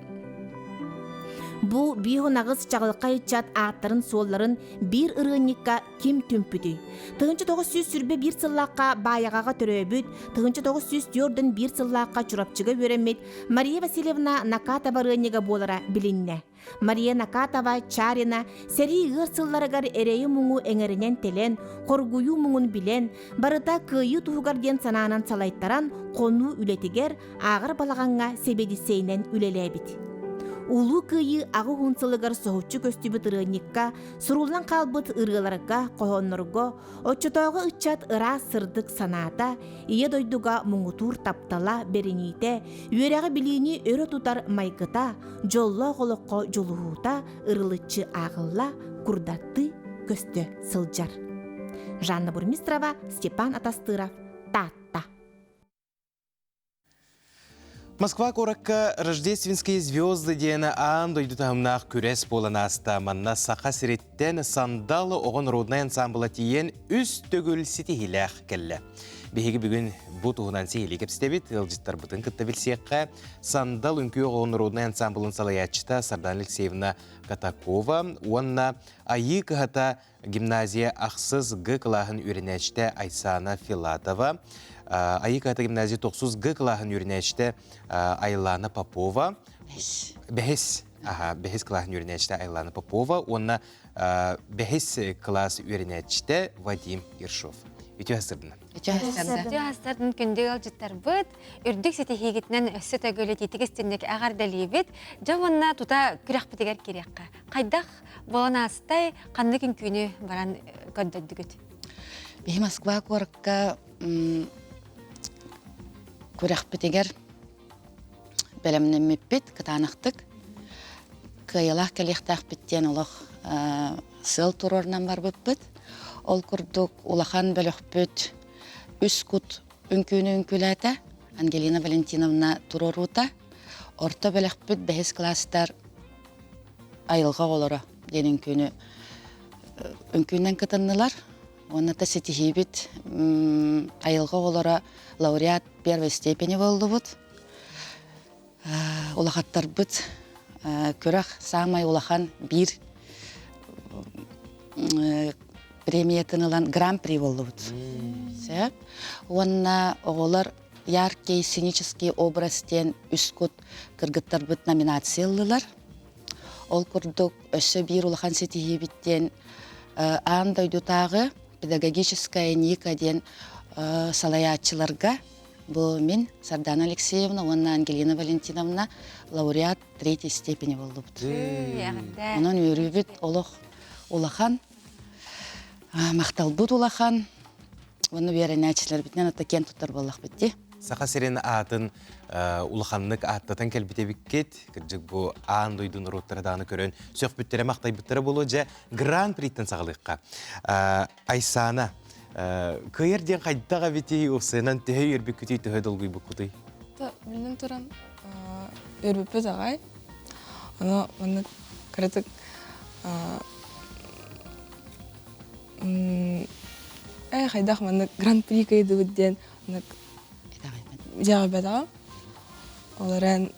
Бу биир аҕыс чаҕылхай ыччат ааттарын-суолларын биир ырыанньыкка ким түмпүтүй? 1921 сыллаахха Баайаҕаҕа төрөөбүт, 1941 сыллаахха Чурапчыга үөрэммит Мария Васильевна Накатова ырыанньыга буолара билиннэ. Мария Накатова, Чарина сэрии ыар сылларыгар эрэйи-муҥу эҥэринэн тэлэн, хоргуйуу муҥун билэн, барыта кыайыы туһугар диэн санаанан салайтаран, хонуу үлэтигэр, ааҕар балаҕаҥҥа сэбиэдиссэйинэн үлэлээбит. Улуу Кыайыы аҕыс сылыгар соһуччу көстүбүт ырыанньыкка суруллан хаалбыт ырыаларга, хоһооннорго Оччотооҕу ыччат ыраас сырдык санаата, Ийэ дойдуга муҥутуур таптала, бэриниитэ, үөрэҕи-билиини өрө тутар майгыта, дьоллоох олоххо дьулуһуута ырылыччы ааҕылла, курдаттыы көстө сылдьар. Жанна Бурмистрова, Степан Атастыров, Таатта. Москва куоракка «Рождественские звезды» диэн аан дойду таһымнаах күрэс буолан ааста. Манна Саха сириттэн «Сандал» оҕо народнай ансаамбыла тиийэн үс төгүл ситиһиилээх кэллэ. Биһиги бүгүн бу туһунан сиһилии кэпсэтэбит, ыалдьыттарбытын кытта билсиэххэ. «Сандал» үҥкүү оҕо народнай ансаамбылын салайааччыта Сардана Алексеевна Катакова уонна Айыы кыһата Гимназия ахсыс Г кылааһын үөрэнээччитэ Айсана Филатова, Айыы Кыһата гимназия тохсус Г кылааһын үөрэнээччитэ Айлана Попова, бэһис аха, бэһис кылааһын үөрэнээччитэ Айлана Попова уонна бэһис кылаас үөрэнээччитэ Вадим Ершов. Үтүө сырдына. Үтүө сырдын күндү ыалдьыттарбыт, үрдүк ситиһиигитинэн өссө төгүл итиитик истинник эҕэрдэлиибит. Дьэ уонна тута күрэхпитигэр кириэххэ. Хайдах буолан аастай, ханнык үҥкүүнү баран көрдөрдүгүт? Биһи Москва куоракка күрэхпитигэр бэлэмнэммиппит кытаанахтык. Кыайыылаах кэлиэхтээхпит диэн олох сыал туруорунан барбыппыт. Ол курдук улахан бөлөхпүт үс кут үҥкүүнү үҥкүүлээтэ. Ангелина Валентиновна туруоруута. Орто бөлөхпүт бэһис класстар айылҕа оҕолоро диэн үҥкүүнү үҥкүүнэн кытыннылар. Уонна та ситиһиибит айылҕа оҕолоро лауреат первой степени буоллубут. Улахаттарбыт күрэх саамай улахан биир премиятын ылан гран-при буоллубут. Сөп. Уонна оҕолор яркий сценический образ диэн үс кут кыргыттарбыт номинация ыллылар. Ол курдук өссө биир улахан ситиһиибит диэн аан дойдутааҕы педагогическая Ника диэн салайааччыларга бу мин Сардана Алексеевна уонна Ангелина Валентиновна лауреат третьей степени буоллубут. Онон үөрүүбүт олох улахан, махталбыт улахан. Уонна үөрэнээччилэрбитинэн ата киэн туттар буоллахпыт дии. Саха сирин аатын улаханнык ааттатан кэлбит эбиккит. Кырдьык бу аан дойду норуоттара даҕаны көрөн сөхпүттэрэ, махтайбыттара буолуо. Дьэ, гран-приттэн саҕалыахха. Айсана, кыайар диэн хайдах эбитий, уопсайынан төһө үөрбүккүтүй, төһө долгуйбуккутуй? Билэн туран үөрбүппүт аҕай. Ону маннык кыратык э хайдах маннык гран-при кыайдыбыт диэн маннык итэҕэйбэтэҕим. Ол эрэн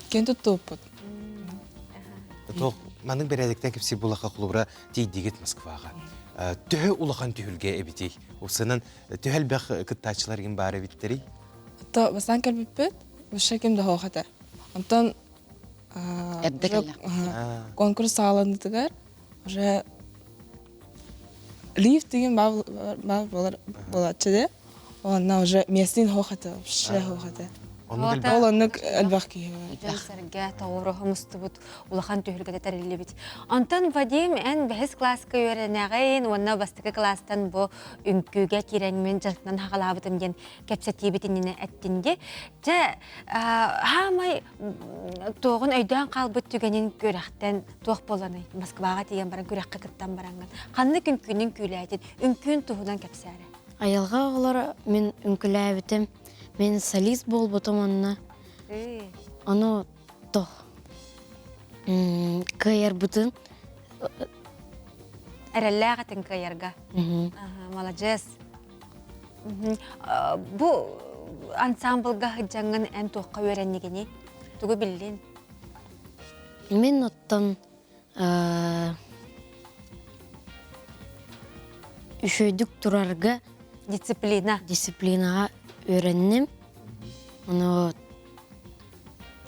киэн туттубуппут. Туох маннык бэрээдэктэн кэпсиир булаха холобура тиийдигит Москваҕа. Төһө улахан түһүлгэ эбитий? Упсанан төһө элбэх кыттааччылар игин баар эбиттэрий? То бастаан кэлбиппит, вообще ким да суох этэ. Онтон Эрдэ кэллэ. Конкурс саҕаланыытыгар уже лифт деген баар болар болааччы да. Онно уже местный суох этэ, вообще суох этэ. Ол оннук элбэх киһи бар. Дьон-сэргэ тоҕуоруһа мустубут улахан түһүлгэтэ тэриллибит. Онтон Вадим эн бэһис кылааска үөрэнэҕин уонна бастакы кылаастан бу үҥкүүгэ киирэҥмин дьарыктанан хаҕалаабытым диэн кэпсэтиибит иннинэ эттин дии. Дьэ, хаамай туоҕун өйдөөн хаалбыт түгэнин күрэхтэн туох буоланый? Москваҕа тиийэн баран күрэххэ кыттан бараҥҥын. Ханнык үҥкүүнүн күүлээтин, үҥкүүн туһунан кэпсээрэ. Айылҕа оҕолоро мин үҥкүүлээбитим. Мин солист буолбутум онно. Ону тох кыайарбытын Эрэллээх этин кыайарга. Маладьыас. Бу ансамблга сылдьаҥҥын эн туохха үөрэннигиний? Тугу биллин? Мин оттон үчүгэйдик турарга дисциплина дисциплинаҕа үөрэнним. Ону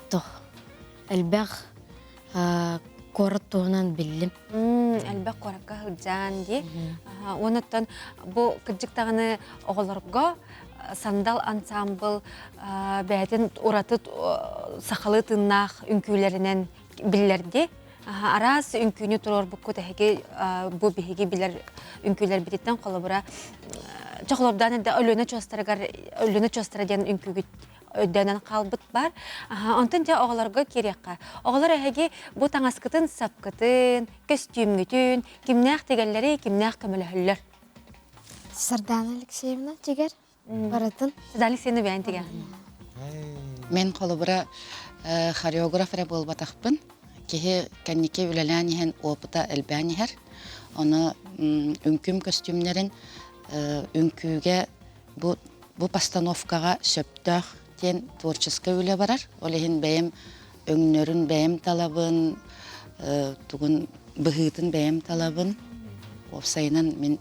тох элбэх куорат туһунан биллим. Элбэх куоракка сылдьан дии. Онуттан бу кырдьык даҕаны оҕолорго Сандал ансамбл бэйэтин ураты сахалыы тыыннаах үҥкүүлэринэн биллэрди. Араас үҥкүүнү туруорбуккут эһиги бу биһиги билэр үҥкүүлэрбититтэн холобура чохолордоон эрдэ Өлүөнэ чуостарыгар Өлүөнэ чуостара диэн үҥкүүгүт өйдөнөн хаалбыт бар. Онтон дьэ оҕолорго киириэххэ. Оҕолор эһиги бу таҥаскытын, сапкытын, көстүүмҥүтүн кимнээх тигэллэрий, кимнээх көмөлөһөллөр? Сардана Алексеевна тигэр барытын. Сардана Алексеевна бэйэн тигэр. Мен холобура хореограф эрэ буолбатахпын. Киһи кэнники үлэлээн иһэн опыта элбээн иһэр. Ону үҥкүүм көстүүмнэрин үҥкүүгэ бу бу постановкаҕа сөптөөх диэн творческай үлэ барар. Ол иһин бэйэм өҥнөрүн бэйэм талабын, тугун быһыытын бэйэм талабын. Уопсайынан мин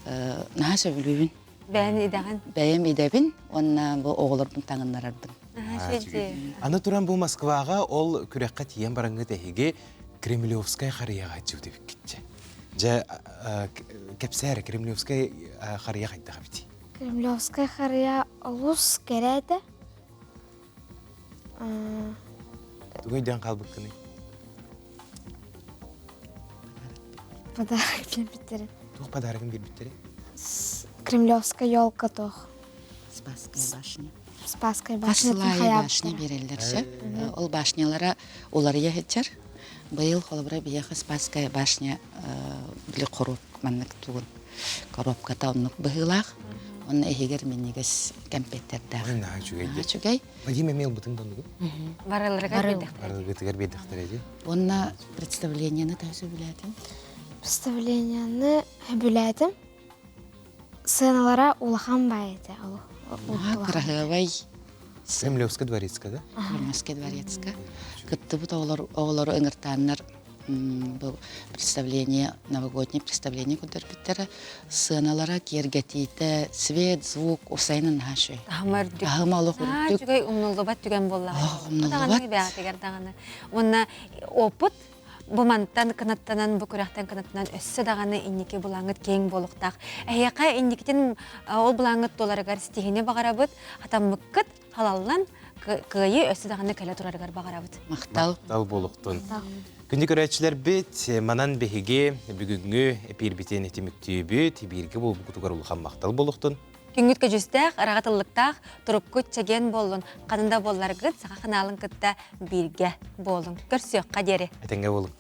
наһаа сөбүлүүбүн. Бэйэн идэҕин? Бэйэм идэбин уонна бу оҕолорбун таҥыннарарбын. Аны туран бу Москваҕа ол күрэххэ тиийэн бараҥҥыт эһиги Кремлевскай харыйаҕа дьиутибиккитчэ. Дьэ, кэпсээ эрэ, Кремлевскай харыйа хайдах эбитий? Кремлевскай харыйа олус кэрэ этэ. Тугу өйдөөн хаалбыккыный? Подарок биэрбиттэрэ. Туох подарогын биэрбиттэрэ? Кремлевская елка туох. Спасская башня. Спасская башня. Хас башня биэрэллэр сөп. Ол башнялара уларыйа сылдьар. Быйыл холобура биһиэхэ Спасская башня били хоруоп маннык тугун коробката оннук быһыылаах. Онно иһигэр минньигэс кэмпиэттэрдээх. Наһаа үчүгэй. Наһаа үчүгэй. Вадим эмиэ ылбытыҥ да оннугу? Барыларыгар биэрдэхтэрэ. Барыларгытыгар биэрдэхтэрэ дии. Уонна представлениены төһө сөбүлээтиҥ? Представлениены сөбүлээтим. Сыаналара улахан баай этэ. Кыраһыабай. Кремлевская дворецка, да? Кремлевская дворецка. Кыттыбыт оҕолор оҕолору ыҥыртааннар бу представление, новогоднее представление көрдөрбүттэрэ. Сыаналара киэргэтиитэ, свет, звук, усайынан наһаа үчүгэй. Таһыма үрдүк. Таһыма олох үрдүк. Үчүгэй умнуллубат түгэн буоллаҕа. Олох умнуллубат. Даҕаны даҕаны. Уонна опыт Бу мантан кынаттанан, бу күрэхтэн кынаттанан өссө даҕаны инники былааҥҥыт киэҥ буолуохтаах. Эһиэхэ инникитин ол былааҥҥыт туоларыгар ситиһиини баҕарабыт, хатаммыккыт халаллан кыайыы өссө даҕаны кэлэ турарыгар баҕарабыт. Махтал. Махтал буолуохтун. Күндү көрөөччүлэрбит, манан биһиги бүгүҥҥү эпиирбитин түмүктүүбүт. Бииргэ буолбуккутугар улахан махтал буолуохтун. Күҥҥүт көдьүүстээх, ыраҕа тыллыктаах, туруккут чэгиэн буоллун, ханна да буолларгыт, саха ханаалын кытта бииргэ буолуҥ. Көрсүөххэ диэри. Этэҥҥэ буолуҥ.